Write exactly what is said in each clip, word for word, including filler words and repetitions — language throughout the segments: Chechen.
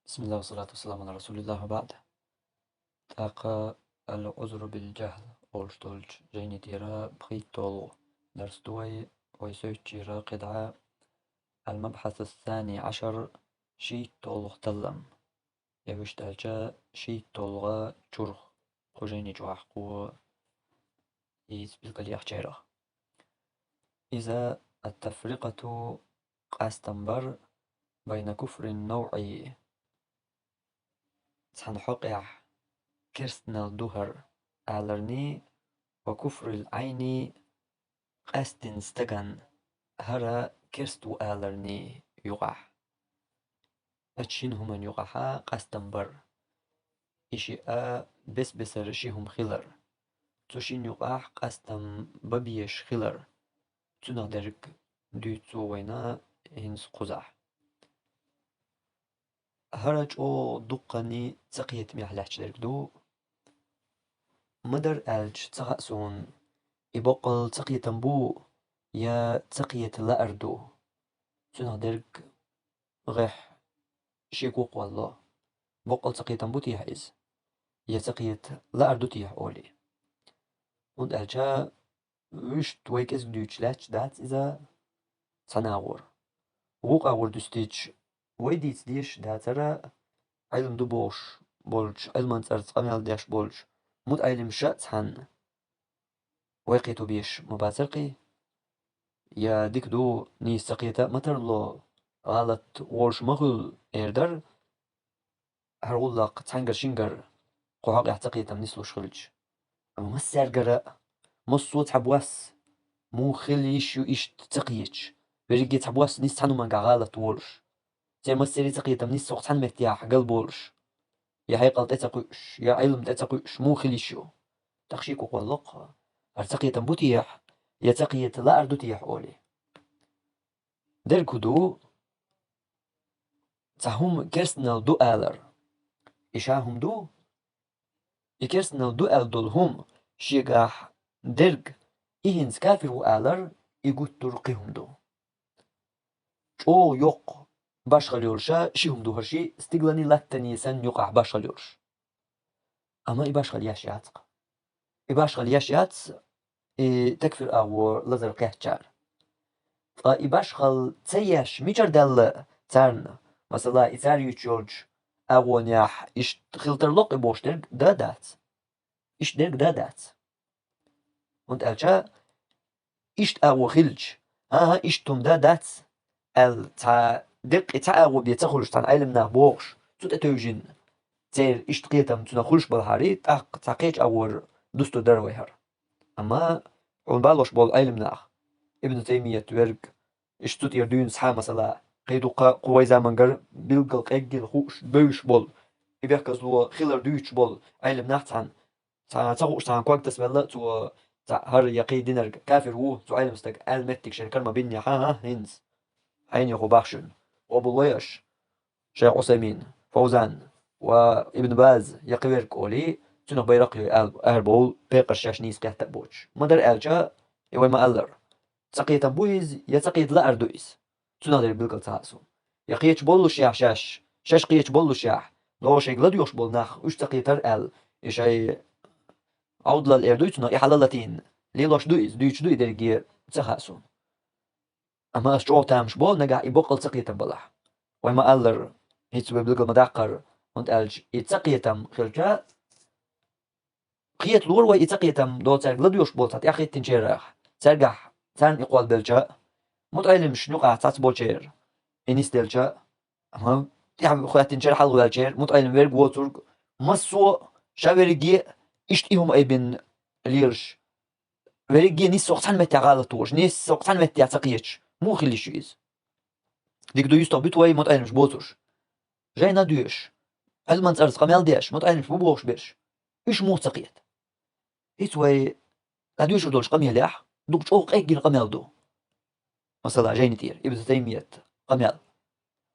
بسم الله والصلاة والسلام على رسول الله وبعد. ТӀаккха العذر بالجهل олуш долчу жайни тӀера пхийтталгӀа дарс ду вай, вай соьттачуьра кхидӀа المبحث الثاني عشر, шийтталгӀа таллам. Я вуьшта аьлча, шийтталгӀа чурх, кху жайни чохь кхо йийца билгалъяхчарах. Иза التفرقة, къастам бар, بين كفر نوعي, цхьана хьокъехь керстанал ду хӀара аларний, وكفر العين, къаьстина стагана хӀара керст ву аларний юкъахь. Оцу шина хӀуманна юкъахьа къастам бар. И шиъ а бес-бесара ши хӀума хилар. Цу шина юкъахь къастам бан безаш хилар. Цунах дерг дуьйцу вайна хӀинца кхузахь. ХӀара чӀогӀа дуккханний цакхетамехь лаьтташ дерг ду. Ма-дарра аьлча, ца хаьа суна, и боккъал цакхетам бу, я цакхета лаар ду. Цунах дерг гӀехь шеко кхолло, боккъал цакхетам бу техьа иза, я цакхета лаар ду техьа олий. ХӀунда аьлча вуьшта вай кӀезиг дуьйцуш лаьтташ дац иза цхьана агӀор. Вукху агӀор дуьстича, вай дийца дезаш дацара, Ӏилма ду бохуш болчу, Ӏилман цӀарца къамел деш болчу мутаӀеллимаша а цхьаьна вай кхето безаш ма бацара кхин. Я дика ду, нийса цакхета а ма тарло, гӀалат волуш ма хуьлу, эр дара, хӀара гӀуллакх цхьаьнгара-шингара кху хьокъехь цакхетам нислуш хилча. Амма массаьргара а, массо а цхьабосса муха хила йиш ю иштта цакхеташ, верриге цхьабосса нийса цхьана хӀуманга гӀалат волуш, церан массеран цакхетам нийса хӀокху цхьана меттехь галболуш, я хьекъал тӀе ца кхуьуш, я Ӏилма тӀе ца кхуьуш муха хила йиш ю? ТӀаккха шеко кхолло-кх, хӀара цакхетам бу техьа, я цакхета лаар ду техьа олий. Дерг хӀун ду? Цхьа хӀума керстанал ду алар. И ша хӀума ду? И керстанал ду аьлла долу хӀума шегахь дерг, и хӀинца кафир ву алар, и гуттар а кхин хӀума ду. ЧӀогӀа йоккха башхалла йолуш а ши хӀума ду хӀара ши, стигланний, латтанний санна юкъахь башхалла йолуш. Амма и башхалла еш яц-кх. И башхалла еш яц, и такфир агӀо лазар кхеттачара. Ткъа и башхалла ца еш мичара даьлла царна, масала, и цара юьйцуш йолчу агӀонехь иштта хила тарло-кх и бохуш дерг да а дац. Иштта дерг да а дац. ХӀунда аьлча иштта агӀо хилча, хӀан-хӀа, иштта хӀума да а дац аьлла, цхьа деккъа цхьа агӀо бен ца хуьлуш, цхьана Ӏелам наха бохуш, цу тӀе тевжина, церан иштта кхетам цунах хуьлуш балахьара, тӀаккха цхьа кхечу агӀора дустур дара вай хӀара. Амма хьуна балош болу Ӏелам наха, Ибн Таймият верг, иштта цу тӀера дуьйна схьа, масала, кхин дуккха кху вай замангара билггал къеггина хууш, бевзаш болу, и бехказло хилар дуьйцуш болу Ӏелам нах цхьаьна, цхьа ца хууш, цхьана ког тасавелла, цо цхьа хӀара я кхин динарг кафир ву цу Ӏелам стага аьлла меттиг шайн кара ма биннехь, хӀан-хӀа, хӀинца. Хьенехо боху шуна. Къобал лой аша? Шайх Ӏусаймин, Фавзан ва Ибн Баз я кхин верг олий, цунах байракх йой аьлла, арабовлу пекъарш шаьш нийса кхетта а боцуш. Ма-дарра аьлча, и вай ма-аллара, цакхетам бу иза, я цакхета лаар ду иза. Цунах дерг билггал ца хаьа суна. Я кхеташ боллушехь шаьш, шаьш кхеташ боллушехь, догӀу шайга ладоьгӀуш болу нах, уьш цакхетара аьлла, и шайн Ӏовдалалла эр дуй цунах, и хьалалатийна лелош ду иза, дуьйцуш ду и дерриге, ца хаьа суна. Амма ас чӀогӀа тамаш бо, нагахь и боккъал цакхетам балахь. Вай ма-аллара, хӀинца вай билггал ма-даккхара, хӀунда аьлча и цакхетам хилча, кхеталора вай и цакхетам доцург ладоьгӀуш болу цхьа тӀаьхьахӀиттинчарах, цаьргахь царна и кхолбелча, мутаӀеллимашна юкъахь цхьацца болчеран и нисделча, амма тӀаьхьахӀоьттинчеран хьалхаваьллачеран мутаӀеллим верг воцург, массо а ша верриге а иштта и хӀума айбина лелаш, верриге а нийса хӀокху цхьана меттехь гӀалат волуш, нийса хӀокху цхьана меттехь ца кхеташ, муха хила йиш ю иза? Дика ду, юьстах буьту вай мутаӀеллимаш боцурш. Жайна а доьшуш, Ӏилман цӀарца къамел деш, мутаӀеллимаш бу бохуш берш. Уьш муха ца кхета? ХӀинца вай дӀадоьшур долчу къамелехь дукха чӀогӀа къеггина къамел ду. Масала, жайни тӀера, Ибн Таймият къамел.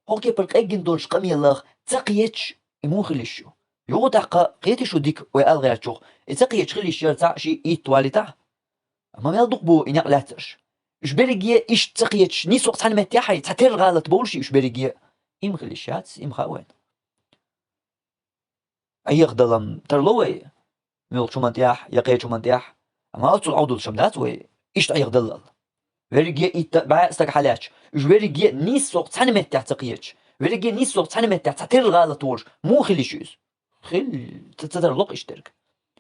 ХӀокху кепара къеггина долчу къамелах ца кхеташ, и муха хила йиш ю? Юха тӀаккха кхетий шу дика вай ала гӀертачух, и ца кхеташ хила йиш яра цхьаъ, шиъ, итт валийтахь? Амма мел дукха бу и некъ лаьцнарш. Уьш берриге а иштта ца кхеташ, нийса хӀокху цхьана меттехь а, цхьатерра гӀалат бовлуш и уьш берриге а? И ма хила йиш яц, и ма хаьа вайна. Ӏехадалам тарло вай, муьлххачу хӀуман тӀехь, я кхечу хӀуман тӀехь, амма оццул Ӏовдалшам дац вай, иштта Ӏехадаллал. Верриге итт бӀе стаг хьалаьцча, уьш верриге нийсса цхьана меттехь ца кхеташ, верриге нийсса цхьана меттехь цхьатерра гӀалат волуш, муха хила йиш ю иза? Хила ца, ца тарло-кх иштта дерг.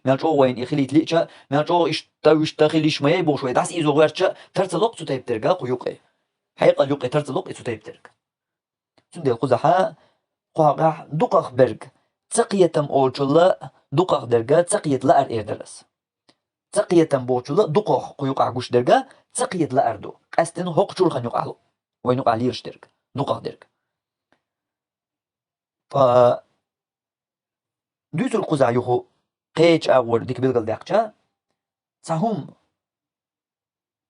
Мел чӀогӀа вайна и хилийта лиъча, мел чӀогӀа иштта, иштта хила йиш ма яй бохуш вай дӀасаийзо гӀертача, тар ца ло-кх цу тайпа дерга кху юкъе. Хьекъал юкъе тар ца ло-кх и цу тайпа дерг. Цундела кхузахь кху хьокъехь дукхах берг, цакхетам олучул дукхах дерг цакхета лаар эр дара ас. Цакхетам бохучул дукхах кху юкъахь гуш дерг цакхета лаар ду. Къаьсттина хӀокху чурхана юкъахь, вайна юкъахь лелаш дерг, дукхах дерг. Ткъа дуьйцург кхузахь юха кхечу агӀор дика билгалдаьккхича, цхьа хӀума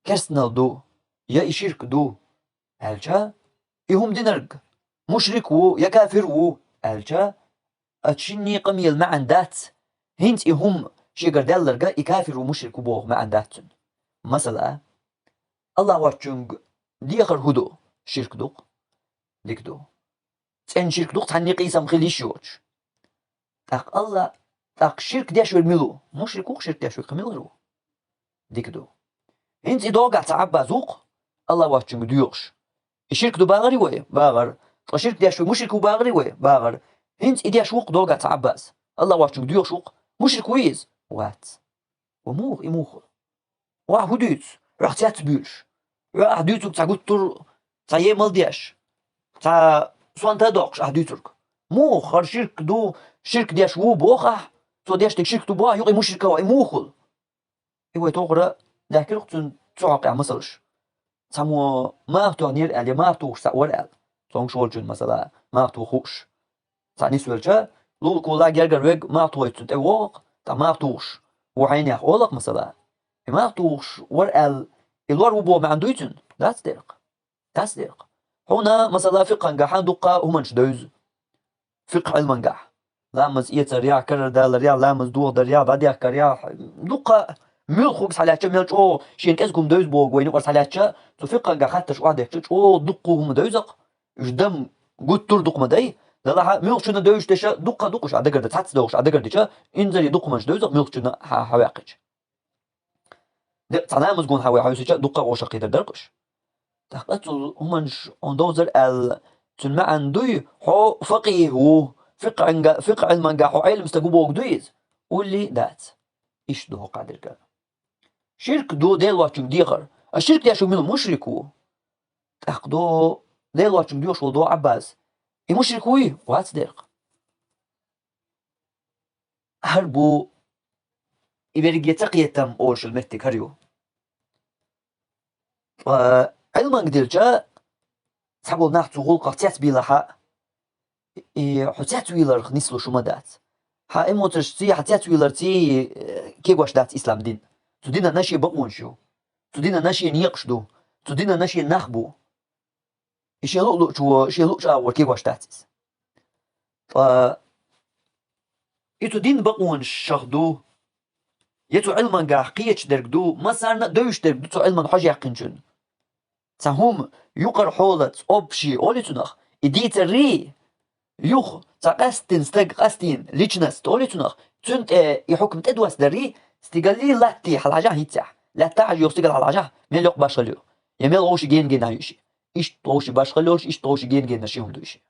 керстанал ду, я и ширк ду аьлча, и хӀума динарг мушрик ву я кафир ву аьлча, оцу шинне къамелан маьӀна дац, хӀинца и хӀума шегара даьлларг и кафир ву, мушрик ву боху маьӀна дац цуьнан. Масала, Аллахь воцчуьнга дехар хӀун ду? Ширк ду-кх. Дика ду. ЦӀена ширк ду-кх, цхьанне къийсам хила йиш йоцуш. ТӀаккха Алла, тӀаккха ширк деш верг мила ву? Мушрик ву-кх ширк деш верг, кхин мила хир ву? Дика ду. ХӀинца и догахь цхьа Ӏаббас ву-кх, Аллахь воцчуьнга доьхуш. И ширк ду бахарий вай? Бахара. Ткъа ширк деш верг мушрик ву бахарий вай? Бахара. ХӀинца и деш ву-кх догахь цхьа Ӏаббас, Аллахь воцчуьнга доьхуш ву-кх. Мушрик вуй иза? Вац. Ва муха, и муха? Ва ахь хӀун дуьйцу? Ва ахь цец буьйлуш? Ва ахь дуьйцург цхьа гуттар а, цхьа емал деш, цхьа сонта а доккхуш ахь дуьйцург? Муха хӀара ширк ду, ширк деш ву боху ахь, цо деш дерг ширк ду боху ахь, юкъа и мушрик а ву, и муха хуьлу? И вай тохара даьхкира-кх цуьнан цу хьокъехь масалш. Цхьаммо маха тоьхнера аьлла, я маха тухуш цхьаъ вара аьлла. Цомгуш волчун, масала, маха туха хууш. Цхьаъ нисвелча, лулакулахь гергара верг маха тухуьйту цунна тӀе вогӀу-кх, ткъа маха тухуш ву хьенех олу-кх, масала. И маха тухуш вара аьлла, и лор ву боху маьӀна дуй цуьнан? Дац дера-кх. Дац дера-кх. Хьуна, масала, фикъхьангахь дуккха хӀуманаш девза. Фикъхь Ӏилмангахь. Ламаз эцарехь, карара даларехь, ламаз дохадарехь, дӀадехкарехь, дуккха муьлхха хӀума схьалаьцча, мел чӀогӀа шена кӀезиг хӀума девза боху вайна юкъара схьалаьцча, цу фикъхьангахь хаттарш охьадехкича, чӀогӀа дуккха хӀума девза-кх. Уьш дам гуттар а дукха ма дай. Делахь а, муьлххачунна девзаш дерш дуккха а ду-кх уьш, ахь дагардан, цхьацца догӀуш ахь дагардича, инзаре дукха хӀуманаш девза-кх муьлххачунна хьа-, хьан ваьккхича. Де, цхьа ламаз гонахь вай хьовсича, дуккха а вовшах кхетар дара-кх уьш. ТӀаккха цул хӀуманаш хьуна довзар аьлла, цуьнан маьӀна дуй, хьо факъихӀ ву, фикъхьанга-, фикъхь Ӏилманга хьо Ӏелам стаг ву бохург дуй иза? Уллий дац. Иштта ду хӀокху дерг а. Ширк ду Дела воцчуьнга дехар. А ширк деш верг мила ву? Мушрик ву. ТӀаккха до Дела воцчуьнга доьхуш волу до Ӏаббас. И мушрик вуй? Вац дера-кх. ХӀара бу и верриге цакхетам олуш йолу меттиг хӀара ю. Ткъа Ӏилманга дилча, цхьаболу нах цу гӀуллакхах цецбийлахь а, и хьо цецвийларх нислуш хӀума дац. Хьан эмоцешций, хьан цецвийларций, э, кегош дац ислам дин. Цу динан шен бакъонаш ю. Цу динан шен некъаш ду. Цу динан шен нах бу. И шен луъу-луъучу, шен луъучу агӀор кегош дац иза. Ткъа и цу динан бакъонашах ду, я цу Ӏилмангахь кхеташ дерг ду, массарна а девзаш дерг ду цу Ӏилман хьожа яьккхинчун. Цхьа хӀума юкъара хьолаца общий олий цунах, и дийцаррий, юха цхьа къаьсттина стаг, къастийна личность олий цунах, цуьнан тӀе и хьукам тӀедоссадаррий, стигаллий латтий хьалахьажахь хӀинццехь, лаьттахь а йоьху стигала хьалахьажахь, мел йоккха башхалла ю, я мел вовшийн гена-гена ю и шиъ. Иштта вовшийн башхалла йолуш, иштта вовшийн гена-гена ши хӀума ду и шиъ.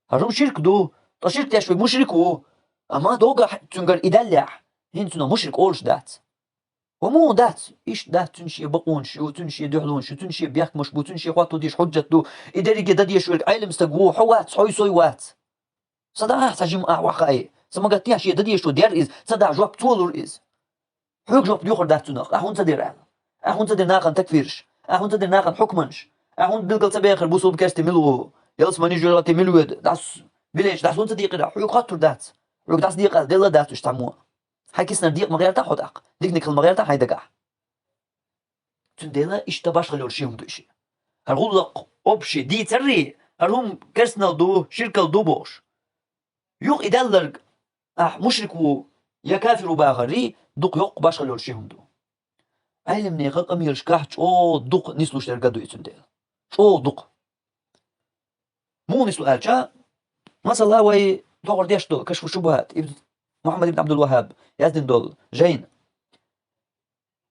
ХӀара хӀума ширк ду, ткъа ширк деш верг мушрик ву, амма догахь цуьнгара и даьллехь, хӀинца цунах мушрик олуш дац. Ва муха дац? Иштта дац, цуьнан шен бакъонаш ю, цуьнан шен дуьхьалонаш ю, цуьнан шен бехкамаш бу, цуьнан шен хӀотто дезаш хьуьжжат ду, и дерриге дан дезаш верг Ӏелам стаг ву, хьо вац, хьой сой вац. Сан дахьа ахь цхьа жима ахь охьахаий, сан ма-гатдехь шен дан дезачо дер иза, сан дахьа жоп цо лур иза. Хьоьга жоп доьхур дац цунах, ахь хӀунда ца дира аьлла. Ахь хӀунда ца дира нахана такфираш, ахь хӀунда ца дира нахана хьукманаш, ахь хӀунда билгал ца бехира бусулба керста мила ву, ялсамани жоьжахати мила воьду, дӀас билеш, дӀас хӀунда ца дийкъира, хьоьга хоттур дац. Хьоьга дӀасадекъа аьлла делла дац уьш цхьаммо. Хьайн киснара декъа ма гӀертахь хьо тӀаккха, диканиг хила ма гӀертахь хьайн дагахь. Цундела иштта башхалла йолу ши хӀума ду и шиъ. ХӀара гӀуллакх общий дийцаррий, хӀара хӀума керстанал ду, ширкал ду бохуш. Юха и даьлларг, ахь мушрик ву я кафир ву бахаррий, дукха йоккха башхалла йолу ши хӀума ду. Ӏелимнехан къамелашкахь чӀогӀа дукха нислуш дерг а ду и цундела. ЧӀогӀа дукха. Муха нислу аьлча, масала, вай догӀар деш долу Кашфу Шубхат, ибн Мухьаммад ибн Абдул-Ваххаб яздина долу жайна.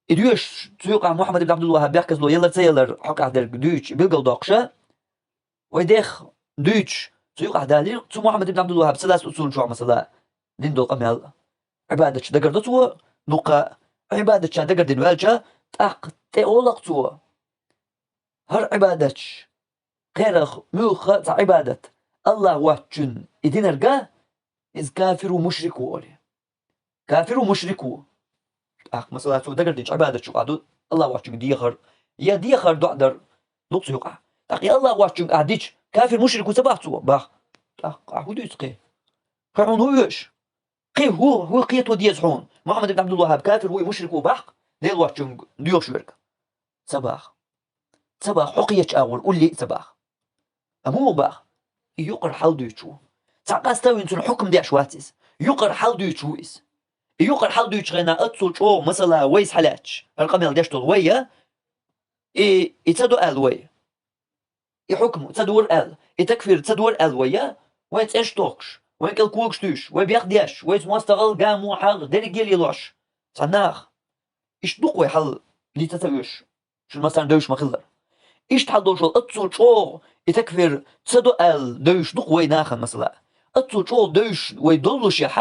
И доьшуш, цу юкъахь Мухьаммад ибн Абдул-Ваххаб бехказло ялар ца ялар хьокъехь дерг дуьйцуш, билгалдоккхуша, вай дех дуьйцуш, цу юкъахь далийра, цу Мухьаммад ибн Абдул-Ваххаб ца дац уцунчохь, масала, дина долу къамел. Ӏибадатчу дагардо цо, дуккха Ӏибадатча дагардина ваьлча, тӀаккха тӀе олакх цо: «ХӀара Ӏибадатча кхерах муьлхха а цхьа Ӏибадат Аллах воцчунна и динарг, иза кафир ву, мушрик ву», олий. Кафир ву, мушрик ву. ТӀаккха, масала, цо дагардинчу Ӏибадат чу къа ду Аллах воцчуьнга дехар, я дехар доӀа дар ду цу юкъахь. ТӀаккха и Аллах воцчуьнга ахь дича, кафир, мушрик ву ца боху цо? Боху. ТӀаккха ахь хӀун дуьйцу кхин? Кхин хьуна хӀун веш? Кхин хӀун, хӀун кхета деза хьуна? Мухьаммад ибн Абдулваххаб кафир вуй, мушрик ву боху, Дела воцчуьнга доьхуш верг? Ца боху. Ца боху, хьо кхетачу агӀор улле а ца боху. Амма муха боху? И юкъара хьал дуьйцуш ву. Цхьа къастовина цунна хьукам деш вац иза. Юкъара хьал дуьйцуш ву иза. И юкъара хьал дуьйцучу хенахь, оццул чӀогӀа, масала, вайца хьалаьцча, хӀара къамел деш долу вай, я? И, и ца до аьлла вай. И хьукам ца дора аьлла, и такфир ца дора аьлла вай, я? Вайн цӀераш тохкуш, вайн кӀел когаш туьйсуш, вай бехдеш, вайца мостагӀалла, гамо, хьагӀ, дерриге а лелош цхьа нах. Иштта ду-кх вай хьал дийца ца веш, шуна массарна девзаш ма-хиллара. Иштта хьал долуш волу оццул чӀогӀа и такфир ца до аьлла девзаш ду-кх вай нахана, масала. Оццул чӀогӀа девзаш вай доллушехь,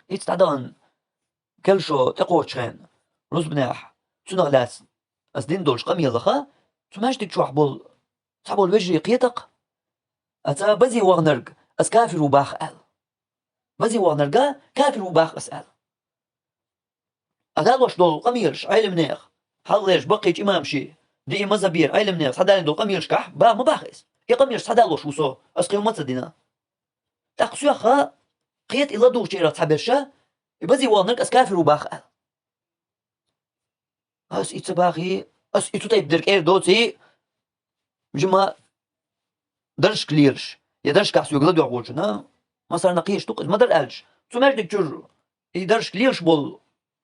хӀинца дӀадахана керла шо тӀекхочучу хенахь, рузбанехь, цунах лаьцна ас дина долчу къамелаха, цу маьждиг чохь болу цхьаболу вежарий кхета-кх, аса базе ваханарг ас кафир ву боху аьлла. Базе ваханарга кафир ву боху ас аьлла. А далош долу къамелаш Ӏеламнех, хьалхалерчу баккхийчу имамашийн, диъ мазхӀабера Ӏеламнех схьадалийна долу къамелашкахь боху ма боху иза? И къамелаш схьадалош ву со, ас кхин хӀума ца дина. ТӀаккха соьхха кхета и ладугӀучерах цхьаберша, и базе ваханарг ас кафир ву боху аьлла. Ас и ца бохий, ас и цу тайпа дерг эр доций, жима даржашка лелаш, я даржашкахь соьга ладоьгӀу волчунна, массарна кхеташ ду-кх иза, ма-дарра аьлча, цу маьждиг чуьра и даржашка лелаш болу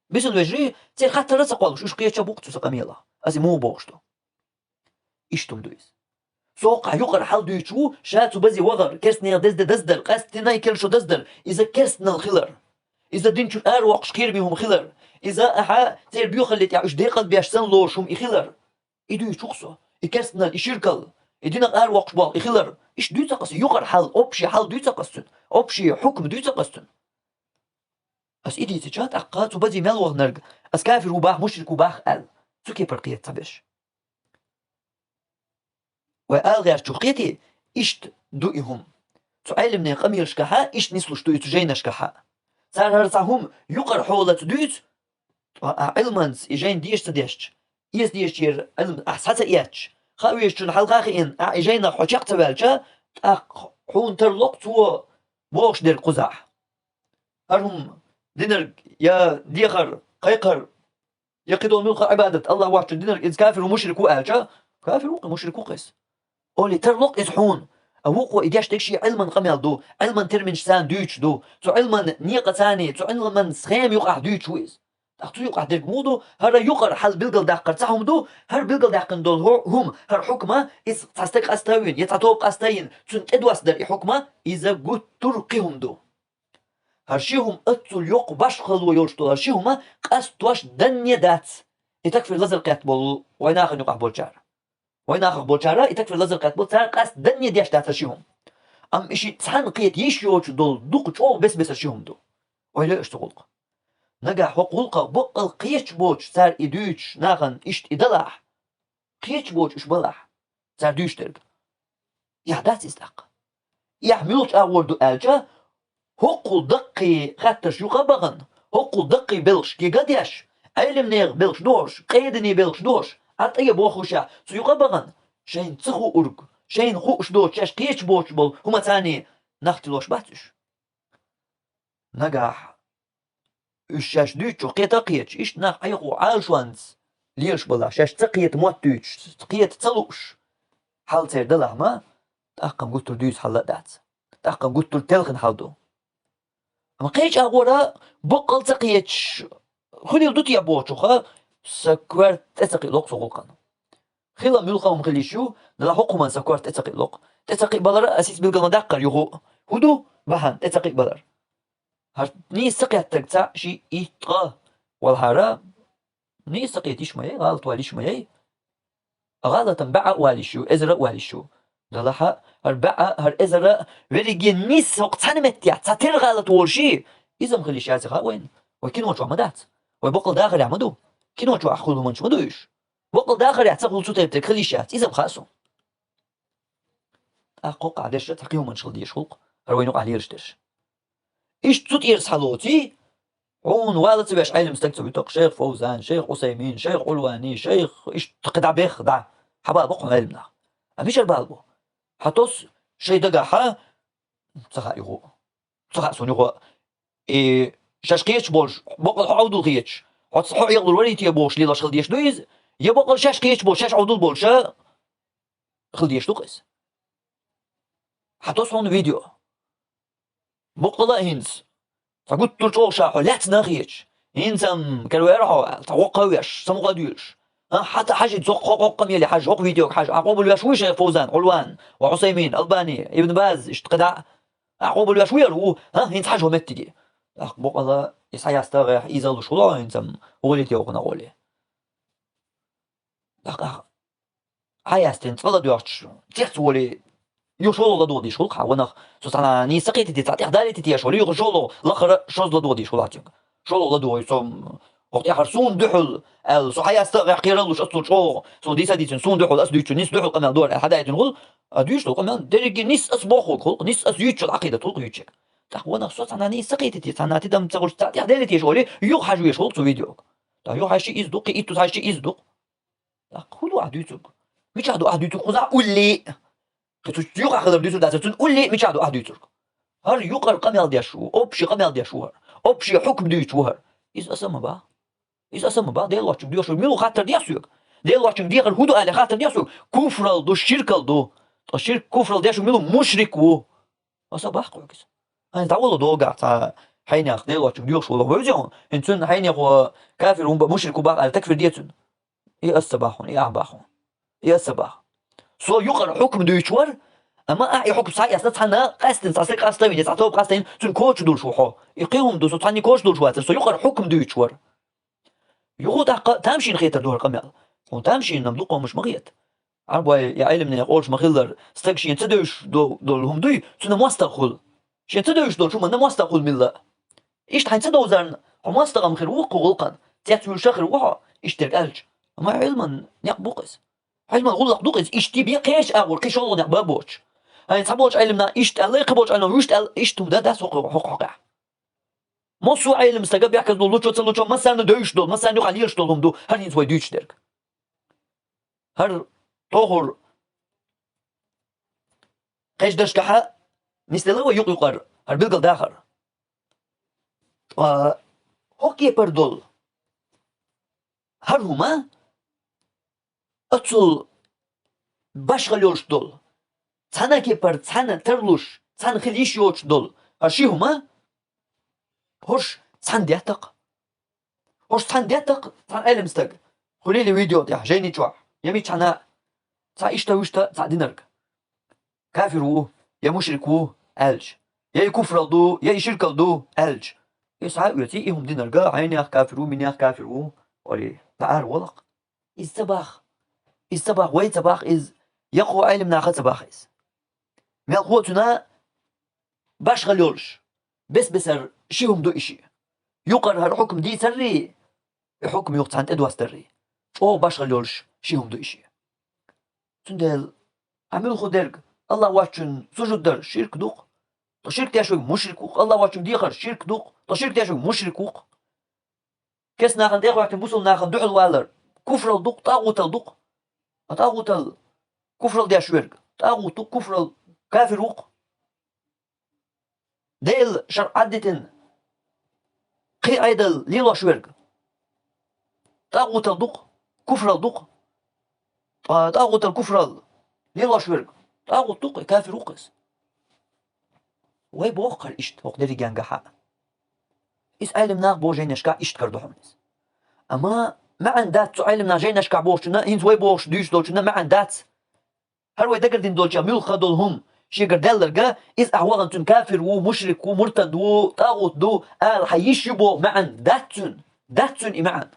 бисина вежарий, церан хаттар а ца кхоллуш, уьш кхеташ а бу-кх цу сан къамелах, ас и муха бохуш ду. Иштта хӀума ду иза. Со хӀокхахь юкъара хьал дуьйцуш ву, ша цу базе вахар, керстанех деза де даздар, къаьсттина и керла шо даздар, иза керстанал хилар. Иза дин чуьра аравоккхуш кхераме хӀума хилар. Иза ахьа церан боьхалле тӀехь уьш декъал беш санна лоруш хӀума и хилар. И дуьйцуш ву-кх со. И керстанал, и ширкал, и динах аравоккхуш болу и хилар. Иштта дуьйцу-кх ас, юкъара хьал, общий хьал дуьйцу-кх ас цуьнан, общий хьукам дуьйцу-кх ас цуьнан. Ас и дийцича, тӀаккха цу базе мел ваханарг ас кафир ву боху, мушрик ву боху аьлла, цу кепара кхета цхьаберш. Вай ала гӀертачух кхетий, иштта ду и хӀума. Цу Ӏеламнехан къамелашкахьа иштта нислуш ду и цу жайнашкахьа. Цара хӀара цхьа хӀума юкъара хьолаца дуьйцу, ткъа ахь Ӏилманца и жайна деша ца дешча, эца дезачеран Ӏилма ахь схьа ца эцча, хаа везачунна хьалха а хиъна, ахь и жайнах хьо чекх ца ваьлча, тӀаккха хьуна тарло-кх цо бохуш дерг кхузахь. ХӀара хӀума динарг я дехар, кхайкхар, я кхидолу муьлхха Ӏибадат Аллах воцчун динарг, иза кафир ву, мушрик ву аьлча, кафир ву-кх, мушрик ву-кх иза. Олий тарло-кх иза хьуна. А вукхо и деш дерг шен Ӏилман къамел ду, Ӏилман терминаш царна дуьйцуш ду, цу Ӏилман некъа царний, цу Ӏилман схема юкъахь дуьйцуш ву иза. ТӀаккха цу юкъахь дерг муха ду? ХӀара юкъара хьал билгалдаккхар цхьа хӀума ду, хӀара билгалдаьккхина долу хӀу-, хӀума, хӀара хьукма, иза цхьа стаг къастайина, я цхьа тоба къастайина, цунна тӀедоссадар и хьукма, иза гуттар а кхин хӀума ду. ХӀара ши хӀума, оццул йоккха башхало йолуш долу хӀара ши хӀума къастош данне дац и такфир лазар кхетта болу вайн нахана юкъахь болчара. Вайн нахах болчара и такфир лазар кхетта болу, цара къаста данне деш дац хӀара ши хӀума. Амма и шиъ цхьаьна кхета йиш йоцуш долу дукха чӀогӀа бес-бесара ши хӀума ду. Ойла йо аша цу гӀуллакхах. Нагахь хӀокху гӀуллакхах баккъал кхеташ боцуш, цара и дуьйцуш нахана иштта и далахь, кхеташ боцуш уьш балахь, цара дуьйцуш дерг, эхь дац иза тӀаккха? Эхь муьлхачу агӀор ду аьлча, хӀокхул даккхий хаттарш юкъа а бахана, хӀокхул даккхий белхаш кега а деш, Ӏеламнехан белхаш дохуш, къеданийн белхаш дохуш, Ӏа тӀе а бохушехь, цу юкъа а бахана, шайна ца хуург, шайна хууш доцуш, шаьш кхеташ боцуш болу хӀума царний нах тилош бац уьш. Нагахь уьш шаьш дуьйцучух кхета а кхеташ, иштта нах Ӏехо Ӏалашонца лелаш балахь, шаьш ца кхета мотт дуьйцуш, кхета ца лууш хьал церан далахь ма, тӀаккха-м гуттар а дуьйцу хьал а дац. ТӀаккха-м гуттар а телхина хьал ду. Амма кхечу агӀора баккъал ца кхеташ хуьлийла ду те бохучуха, сан коьрта тӀе ца кхиалуш со гӀуллакхана. Хила муьлхха хӀума хила йиш ю, нагахь хӀокху хӀуманна сан коьрта тӀе ца кхиалуш. ТӀе ца кхиабалар а ас иза билгал ма даккхара юха. ХӀун ду? бахьан тӀе ца кхиъбалар. ХӀара нийса ца кхеттарг цхьаъ, шиъ, итт, ткъа валахьара, нийса ца кхеташ ма яй, гӀалат валаш ма яй. ГӀалатан бӀаь а валаш ю, эзар а валаш ю. Далахьа, хӀара бӀаь а, хӀара эзар а, верриге нийса хӀокху цхьана меттехь цхьатера гӀалат волуш, иза-м хила йиш яц хаьа вайна. Вай кино чохь ма дац. Вай баккъал дахарехь ма ду. Кино чохь хуьлу хӀуманаш ма ду уьш. Баккъал дахарехь ца хуьлу цу тайпа дерг хила йиш яц. Иза-м хаьа суна. ТӀаккха кхоккхахь дерш цхьа кхин хӀуманаш хила дезаш хуьлу-кх, хӀара вайна юкъахь лелаш дерш. Иштта цу тӀера схьалоций, хьуна вала ца веш Ӏелам стаг ца вуьту-кх, шайх Фовзан, шайх Усаймин, шайх Ӏулвани, шайх, иштта кхидӀа бех дӀа. Хьабала бу-кх хьуна Ӏелам нах. Амма мичара бала бу? Хьан тосу шайн дагахь, ца хаьа юха. Ца хаьа суна юха. И шаьш кхеташ болуш, баккъал хьо Ӏовдал хеташ, хьо ц-, хьо Ӏехалур варий те бохуш лелош хила дезаш ду иза, я баккъал шаьш кхеташ болуш, шаьш Ӏовдал болуша хила дезаш ду-кх иза. Хьан тосу хьуна видео? Баккъала а хӀинца, цхьа гуттар а чӀогӀа ша хьо лаьцна а хеташ, хӀинца-м караваьра хьо аьлла, цхьа воккха а веш, самукъа а дуьйлуш. А, хьан та хьажа, цо кхо-, кхо къамеле хьажа, хӀокху видеога хьажа, ахь къобалвеш вуй шайх Фовзан, Ӏулван, ва Усаймин, Албани, Ибн Баз, иштта кхидӀа а? Ахь къобалвеш вуй хӀара ву? ХӀан, хӀинца хьажа хӀокху меттиге. ТӀаккха баккъала и схьаяста гӀехь, иза а луш хуьлу хӀинца-м гӀоле те вахана гӀоле. ТӀаккха ахь хьаяьстина цкъа ладоьгӀча, цец волий, юха шолгӀа ладогӀа дезаш хуьлу-кх хьан, ванах, со цхьана нийса ца кхетий те, цхьа тӀех далийтий те аьлла волий, юха шолгӀа лакхара шозза ладогӀа дезаш хуьлу-кх хьан цуьнга. ШолгӀа ладогӀий, со, хӀокху тӀехь хӀара суна дуьхьал аьлла, со хьаяста гӀехь кхералуш, ас цул чӀогӀа, со дийца а дийцина, суна дуьхьал, ас дуьйцучу нийса дуьхьал къамел дора аьлла, хьадаийтина хуьлу, а дуьйцуш долу къамел дерриге нийса ас бохург хуьлу-кх, нийса ас юьйцучу Ӏакъидат хуьлу-кх юьйцуш ерг. ТӀаккха ванах, со цхьана нийса ца кхетий те, цхьана тидам ца гӀуьртуш, цхьа тӀех далийтий те аьлла волий, юха хьажа везаш хуьлу-кх цу видеога. ТӀаккха юха хьаьжча иза ду-кх, кхин итту хьаьжча иза ду-кх. ТӀаккха хӀун ду ахь дуьйцург? Мичахь ду ахь дуьйцург? Кхузахь уллий. Кхин цу юкъахь хилар дуьйцур дац, цуьнан уллий мичахь ду ахь дуьйцург? ХӀара юкъара къамел деш ву, общий къамел деш ву хӀара. Общий хьукм дуьйцуш ву хӀара. Иза аса ма баха. Иза аса ма баха, Делан воцчунга доьхуш верг мила ву хаттар дехьа соьга? Делан воцчунга дехар хӀун ду аьлла хаттар дехьа соьга? Куфрал ду, ширкал ду. Ткъа ширк, куфрал деш верг мила ву? Мушрик ву. Аса баха хьоьга иза. ХӀинца дӀавала догахь цхьа хьенех Делан воцчунга доьхуш волу вевза хьуна. ХӀинца цуьнан хьенехо кафир ву баха, мушрик ву баха аьлла такфир де цуьнан. И ас ца баха хьуна, и ахь баха хьуна. И ас ца баха. Со юкъара хьукм дуьйцуш вара, амма ахь и хьукм схьаэцна цхьанна, къаьстина цхьа стаг къастийна, цхьа тоба къастийна, цуьнан коча долуш ву хьо. И кхин хӀума ду, со цхьанна коча долуш вацара, со юкъара хьукм дуьйцуш вара. Юха тӀаккха тамашийна хетар ду хӀара къамел. Хьуна тамашийна-м ду, къомаш ма хета. Ӏарбой я Ӏеламнехан олуш ма-хиллара, стаг шена ца девзаш до-, долу хӀума дуй, цуьнан мостагӀа хуьлу. Шена ца девзаш долчу хӀуманна мостагӀа хуьлу милла а. Иштта хьайна ца довзарна, хьо мостагӀа-м хир ву-кх кху гӀуллакхана, цецвуьйлуш а хир ву хьо, иштта дерг аьлча. Амма Ӏилман некъ бу-кх иза. Ӏилман гӀуллакх ду-кх иза, иштта бен кхечу агӀор кхин шолгӀа некъ бан боцуш. ХӀай, цхьаболчу Ӏеламнаха иштта аьлла, кхиболчу Ӏеламнаха вуьшта аьлла, иштта хӀума дан дац хӀокху-, хӀокху хьокъехь. Массо а Ӏелам стага бехказло лучо ца лучо, массарна девзаш долу, массарна юкъахь лелаш долу хӀума ду хӀара хӀинца вай дуьйцуш дерг. ХӀара тохур кхечу дашкахьа нисделла вай юкъ-юкъара хӀара билгалдахар. Ткъа хӀокху кепара долу хӀара хӀума, оццул башхалла йолуш долу, цхьана кепара цхьана тарлуш, цхьана хила йиш йоцуш долу хӀара ши хӀума, хӀорш цхьана детта-кх. ХӀорш цхьана детта-кх цхьана Ӏелам стаг, хуьлийла видео тӀехь, жайни чохь, я мичхьана а, цхьа иштта-вуьшта цхьа динарг. Кафир ву, я мушрик ву аьлча, я и куфрал ду, я и ширкал ду аьлча, и схьа а оьций, и хӀума динарг а, хьенех кафир ву, минех кафир ву, олий, дӀа ара вала-кх. Иза ца баха. Иза ца баха, вай ца баха иза, я кху Ӏелам наха ца баха иза. Мелхо а цуьнан башхалла йолуш, бес-бесара ши хӀума ду и шиъ. Юкъара хӀара хьукм дийцаррий, и хьукм юха цхьаьна тӀедостаррий. ЧӀогӀа башхалла йолуш ши хӀума ду и шиъ. Цундела, ахь муьлхха дерг, АллахӀ воцчунна сужуд дар ширк ду-кх. Ткъа ширк деш верг мушрик ву-кх. АллахӀ воцчунга дехар ширк ду-кх. Ткъа ширк деш верг мушрик ву-кх. Кест нахана тӀехӀоьттина бусалба нахана дуьхьал валар куфрал ду-кх, тӀагӀутал ду-кх. А тӀагӀутал куфрал деш верг тӀагӀут ву-кх, куфрал, кафир ву-кх. Делан шарӀ Ӏаддитина кхин Ӏедал лелош верг тӀагӀутал ду-кх, куфрал ду-кх. Ткъа тӀагӀутал куфрал лелош верг тӀагӀут ду-кх, кафир ву-кх иза. Вай боху-кх хӀара иштта хӀокху дерригенгахьа. Иза Ӏелам наха боху жайнашкахь иштта карадо хьуна иза. Амма маьӀна дац цу Ӏелам наха жайнашкахь бохучунна, хӀинца вай бохуш дуьйцуш долчунна маьӀна дац. ХӀара вай дагардина долчохь муьлхха долу хӀума, Шегара даьлларга, иза ахь вахана цуьнан кафир ву, мушрик ву, муртад ву, тӀагӀут ду, ала хьан йиш ю боху маьӀна дац цуьнан. Дац цуьнан и маьӀна.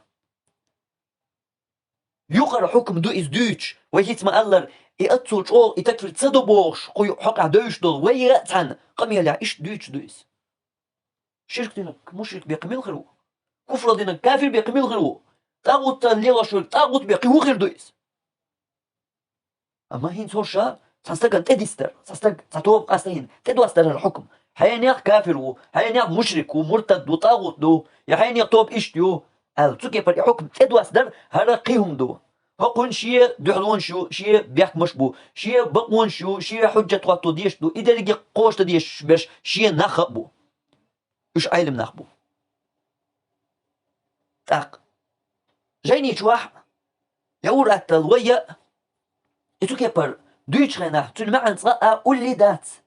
Юкъара хьукам ду иза дуьйцуш, вай хӀинца ма-аллара, и оццул чӀогӀа и такфир ца до бохуш, кху хьокъехь девзаш долу вай а цхьаьна къамелехь иштта дуьйцуш ду иза. Ширк динарг мушрик бен кхин мила хир ву? Куфрал динарг кафир бен кхин мила хир ву? ТӀагӀутца лелош верг тӀагӀут бен кхин хӀун хир ду иза? Амма хӀинца хӀорш цхьана стагана тӀедисдар, цхьа стаг, цхьа тоба къаста хӀинца тӀедоссадар хӀара хьукам. Хьенех кафир ву, хьенех мушрик ву, муртад ву, тӀагӀут ду, я хьенех тоба иштта ю, аьлла, цу кепара и хьукам тӀедоссадар хӀара кхин хӀума ду. ХӀокхуьнан шен дуьхьалонаш ю, шен бехкамаш бу, шен бакъонаш ю, шен хьуьжжат хӀотто дезаш ду, и дерриге кхочушдан дезаш берш шен нах а бу. Уьш Ӏелам нах бу. ТӀаккха жайни чохь, я ур аттал вай я, и цу кепара дуьйцучу хенахь, цуьнан маьӀна цкъа а уллий дац.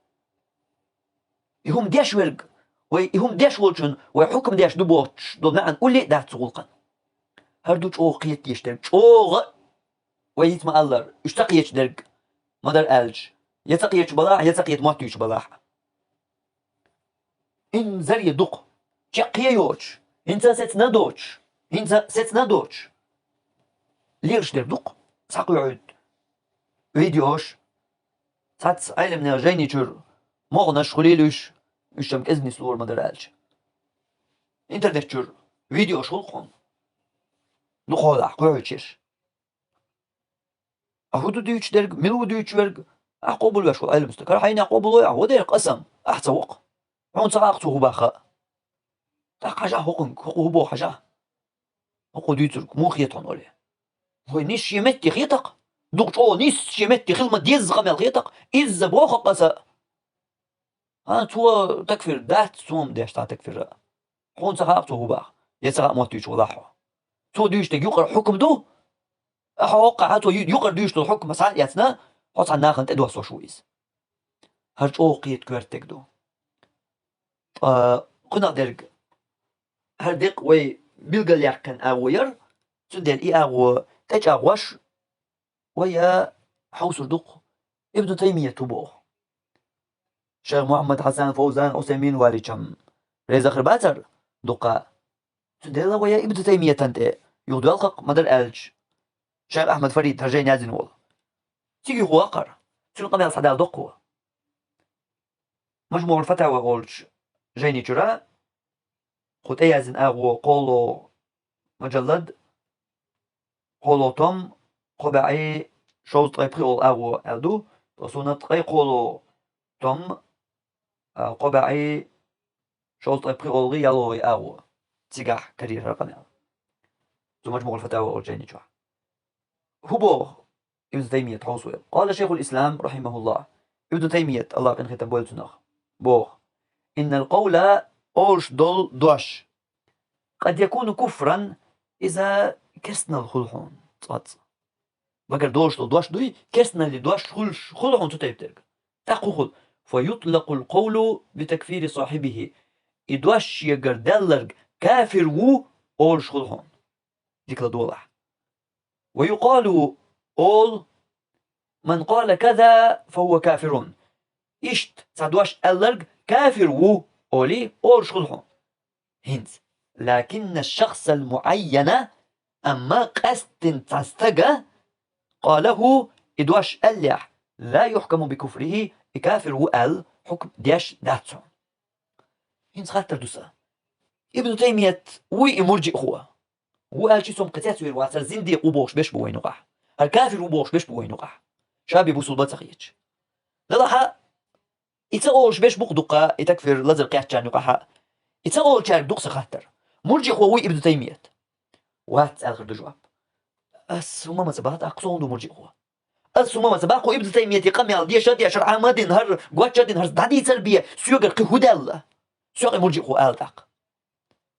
И хӀума деш верг, вай и хӀума деш волчун, вай хьукам деш ду бохуш долу маьӀна уллий а дац цу гӀуллакхана. ХӀара ду чӀогӀа кхета дезаш дерг, чӀогӀа а, вай хӀинца ма-аллара, уьш ца кхеташ дерг, ма-дарра аьлча, я ца кхеташ балахь, я ца кхета моттуьйтуш балахь. Инзаре дукха. Чекхъе йоцуш. ХӀинца сецна доцуш. ХӀинца сецна доцуш. Лелаш дерг дукха. Схьакхоьхьуьйту видеош. Цхьацца Ӏелимнехан жайни чуьра могӀанаш хуьлийла уьш, уьш чам кӀезиг нислора ма-дарра аьлча. Интернет чуьра видеош хуьлу хьуна. Дукха хьолахь кхоьхьуьйтуш ерш. Ахьа хӀун ду дуьйцуш дерг, мила ву дуьйцуш верг, ахь къобалвеш волу Ӏелам стаг. ХӀара хьайнех къобалвой ахь, вадер къасам, ахь ца воккху. Хьуна ца хаьа цо хӀун боху. ТӀаккха хьажахь хӀокхуьнга, хӀокхо хӀун боху хьажахь. ХӀокхо дуьйцург муха хета хьуна олий. Вай нисса шен метте хета-кх. Дукха чӀогӀа нисса шен метте хила ма-дезза къамел хета-кх. Изза боху-кх аса. А, цо такфир дац, цо-м деш цхьа такфир а. Хьуна ца хаьа цо хӀун боху, я ца хаьа моттуьйтуш валахь хьо. Цо дуьйцуш дерг юкъара хьукам ду, а хьо хӀоккхахь цо ю-, юкъара дуьйцуш долу хьукам схьа а эцна, хьо цхьана нахана тӀедоссош ву иза. ХӀара чӀогӀа кхета коьртаг ду. Ткъа кхунах дерг, хӀара декъ вай билгалъяьккхина агӀо яра, цундела и агӀо тӀечӀагӀош, вай а хьовсур ду-кх Ибн Таймият хӀун боху. Шайх Мухьаммад Хьасан, Фовзан, Усаймин валичам реза хир бацара дукха. Цундела вай а Ибн Таймиятан тӀе юхадоьлху-кх, ма-дарра аьлча, шайх Ахьмад Фарид хӀара жайна яздина волу. Цига юхаваккхара. Цуьнан къамел схьадала доккхо. Мажмуъул Фатава олучу жайни чуьра кху тӀе яздина агӀо кхоло мажаллад, кхоло том, кхо бӀе шовзткъе пхиъолгӀа агӀо аьлла ду, ткъа суна ткъе кхоло том, а, кхо бӀе шовзткъе пхиъолгӀий ялхолгӀий агӀо. Цигахь карийра хӀара къамел. Цу Мажмуъул Фатава олучу жайни чохь. ХӀун боху Ибн Таймият хьовсо? Къала шайхул ислам, рахьимахуллахь. Ибн Таймият, Аллах къинхетам бойла цунах, боху: «Иннал къавла», олуш долу дош, «къад якуну куфран», иза керстанал хуьлу хьуна цкъацкъа. Багара долуш долу дош дуй, керстаналлин дош хуьлуш хуьлу хьуна цу тайпа дерг. ТӀаккха хӀун хуьлу? «Фа ютлакъул къавлу би такфири сахьибихи». И дош шегара даьлларг кафир ву олуш хуьлу хьуна. Дика ладогӀалахь. «Ва юкъалу», олу: «Ман къала каза, фа хӀува кафирун». Иштта цхьа дош аьлларг кафир ву олий, олуш хуьлу хьуна. ХӀинца. «Лакинна шахсал муайяна», амма къаьсттина цхьа стага, «къалаху», и дош аьллехь, «ла юхкаму би куфрихи», и кафир ву аьлла хьукм деш дац хьуна. ХӀинца хаттар ду сан. Ибн Таймият вуй и мурджиъхо? Ву аьлча, цунна кхин цецвийр вац, хӀара зиндикъ ву бохуш берш бу вайн юкъахь. ХӀара кафир ву бохуш берш бу вайн юкъахь. Ша бен бусулба ца хеташ. Делахь а, и ца олуш берш бу-кх дуккха, и такфир лазар кхеттачарна юкъахь а. И ца олучаьрга ду-кх сан хаттар. Мурджиъхо вуй Ибн Таймият? Вац, аьлла хир ду жоп. Ас хӀумма ма ца боху тӀаккха, со хӀун ду мурджиъхо? Ас хӀумма ма ца боху, Ибн Таймиятан къамел деша а дешара, Ӏама дина, хӀара гоча а дина, хӀара дӀадийцар бен, соьгара кхин хӀун даьлла? Соьга и мурджиъхо ала тӀаккха.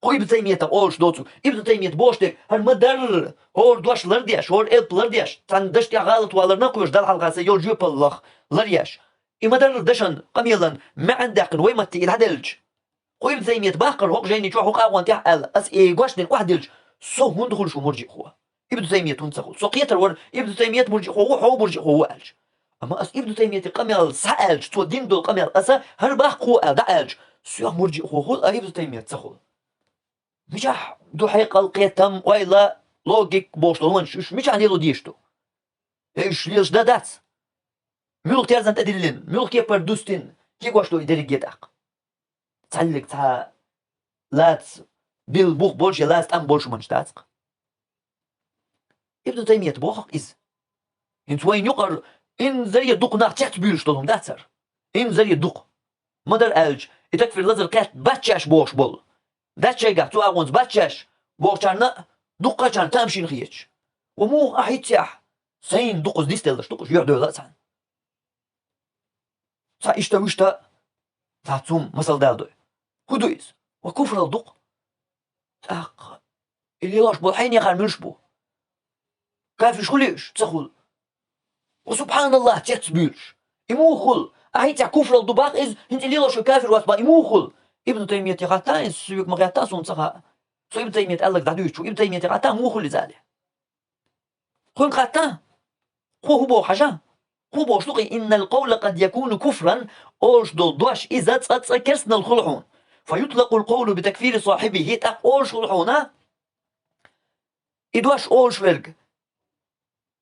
Кху Ибн Таймиятах олуш доцу, Ибн Таймият бохуш дерг, хӀара ма-дарра, хӀора дош лардеш, хӀора элп лардеш, цхьана дашна тӀехь гӀалат валарна кхоьруш, Далла хьалха сайн йолу жоьпаллах ларъеш. И ма-дарра дашан, къамелан маьӀна даьккхина вай матте и дӀаделлача. Кху Ибн Таймият бахкара хӀокху жайни чохь хӀокху агӀон тӀехь аьлла, ас и гочдина охьадилча, со хӀунда хуьлуш ву мурджиъхо? Ибн Таймият хӀунда ца хуьлу? Со кхетар вара, Ибн Таймият мурджиъхо ву, хьо мурджиъхо ву аьлча. Амма ас Ибн Таймияти къамел схьааьлча, цо дина долу къамел аса хӀара баккхо аьлла дӀааьлча, соьх мурджиъхо хуьлу, а Ибн Таймият ца хуьлу. Мичахь ду хьекъал, кхетам, ойла, логика бохуш долу хӀуманаш уьш мичахь лело дезаш ду? Я уьш лелаш дан дац? Муьлха терзан тӀедиллина, муьлха кепара дустина кегош ду и дерриге тӀаккха? Цхьаьллиг цхьа лаца билла бух болуш я лаца тӀам болуш хӀуманаш дац-кх. Ибн Таймият боху-кх иза. ХӀинца вайна юкъара инзаре дукха нах цецбуьйлуш долу хӀума дац хӀара. Инзаре дукха. Ма-дарра аьлча, и такфир лазар кхетта бац шаьш бохуш болу. Дац шайгахь цу агӀонца бац шаьш бохучарна а дуккхачарна тамашийна хеташ. Ва муха ахь хӀинццехь? Сайна дукхаза нисделларш ду-кх уьш, юьхь-дуьхьал а цхьаьна. Цхьа иштта-вуьшта, цхьа цум масал дала дой. ХӀун ду иза? Ва куфрал ду-кх. ТӀаккха и лелош болу хьенехара муьлш бу? Кафирш хуьлий уьш? Ца хуьлу. Ва субханаллахӀ, цецбуьйлуш. И муха хуьлу? Ахь хӀинццехь куфрал ду бах иза, хӀинца и лелош ву кафир вац бах, и муха хуьлу? Ибн Таймияте хаттахь, иза соьга ма хаттахь, суна ца хаьа. Со Ибн Таймият аьлларг дӀадуьйцуш ву, Ибн Таймияте хаттахь, муха хуьлу иза аьлла. Хьуна хаттахь? Хьо хӀун боху хьажа? Хьо бохуш ду-кх и: «Иннал къавла къад якуну куфран», олуш долу дош иза цкъа-цкъа керстанал хуьлу хьуна. «Фа ютлакъул къавлу би такфири сахьибихи», тӀаккха олуш хуьлу хьуна и дош олуш верг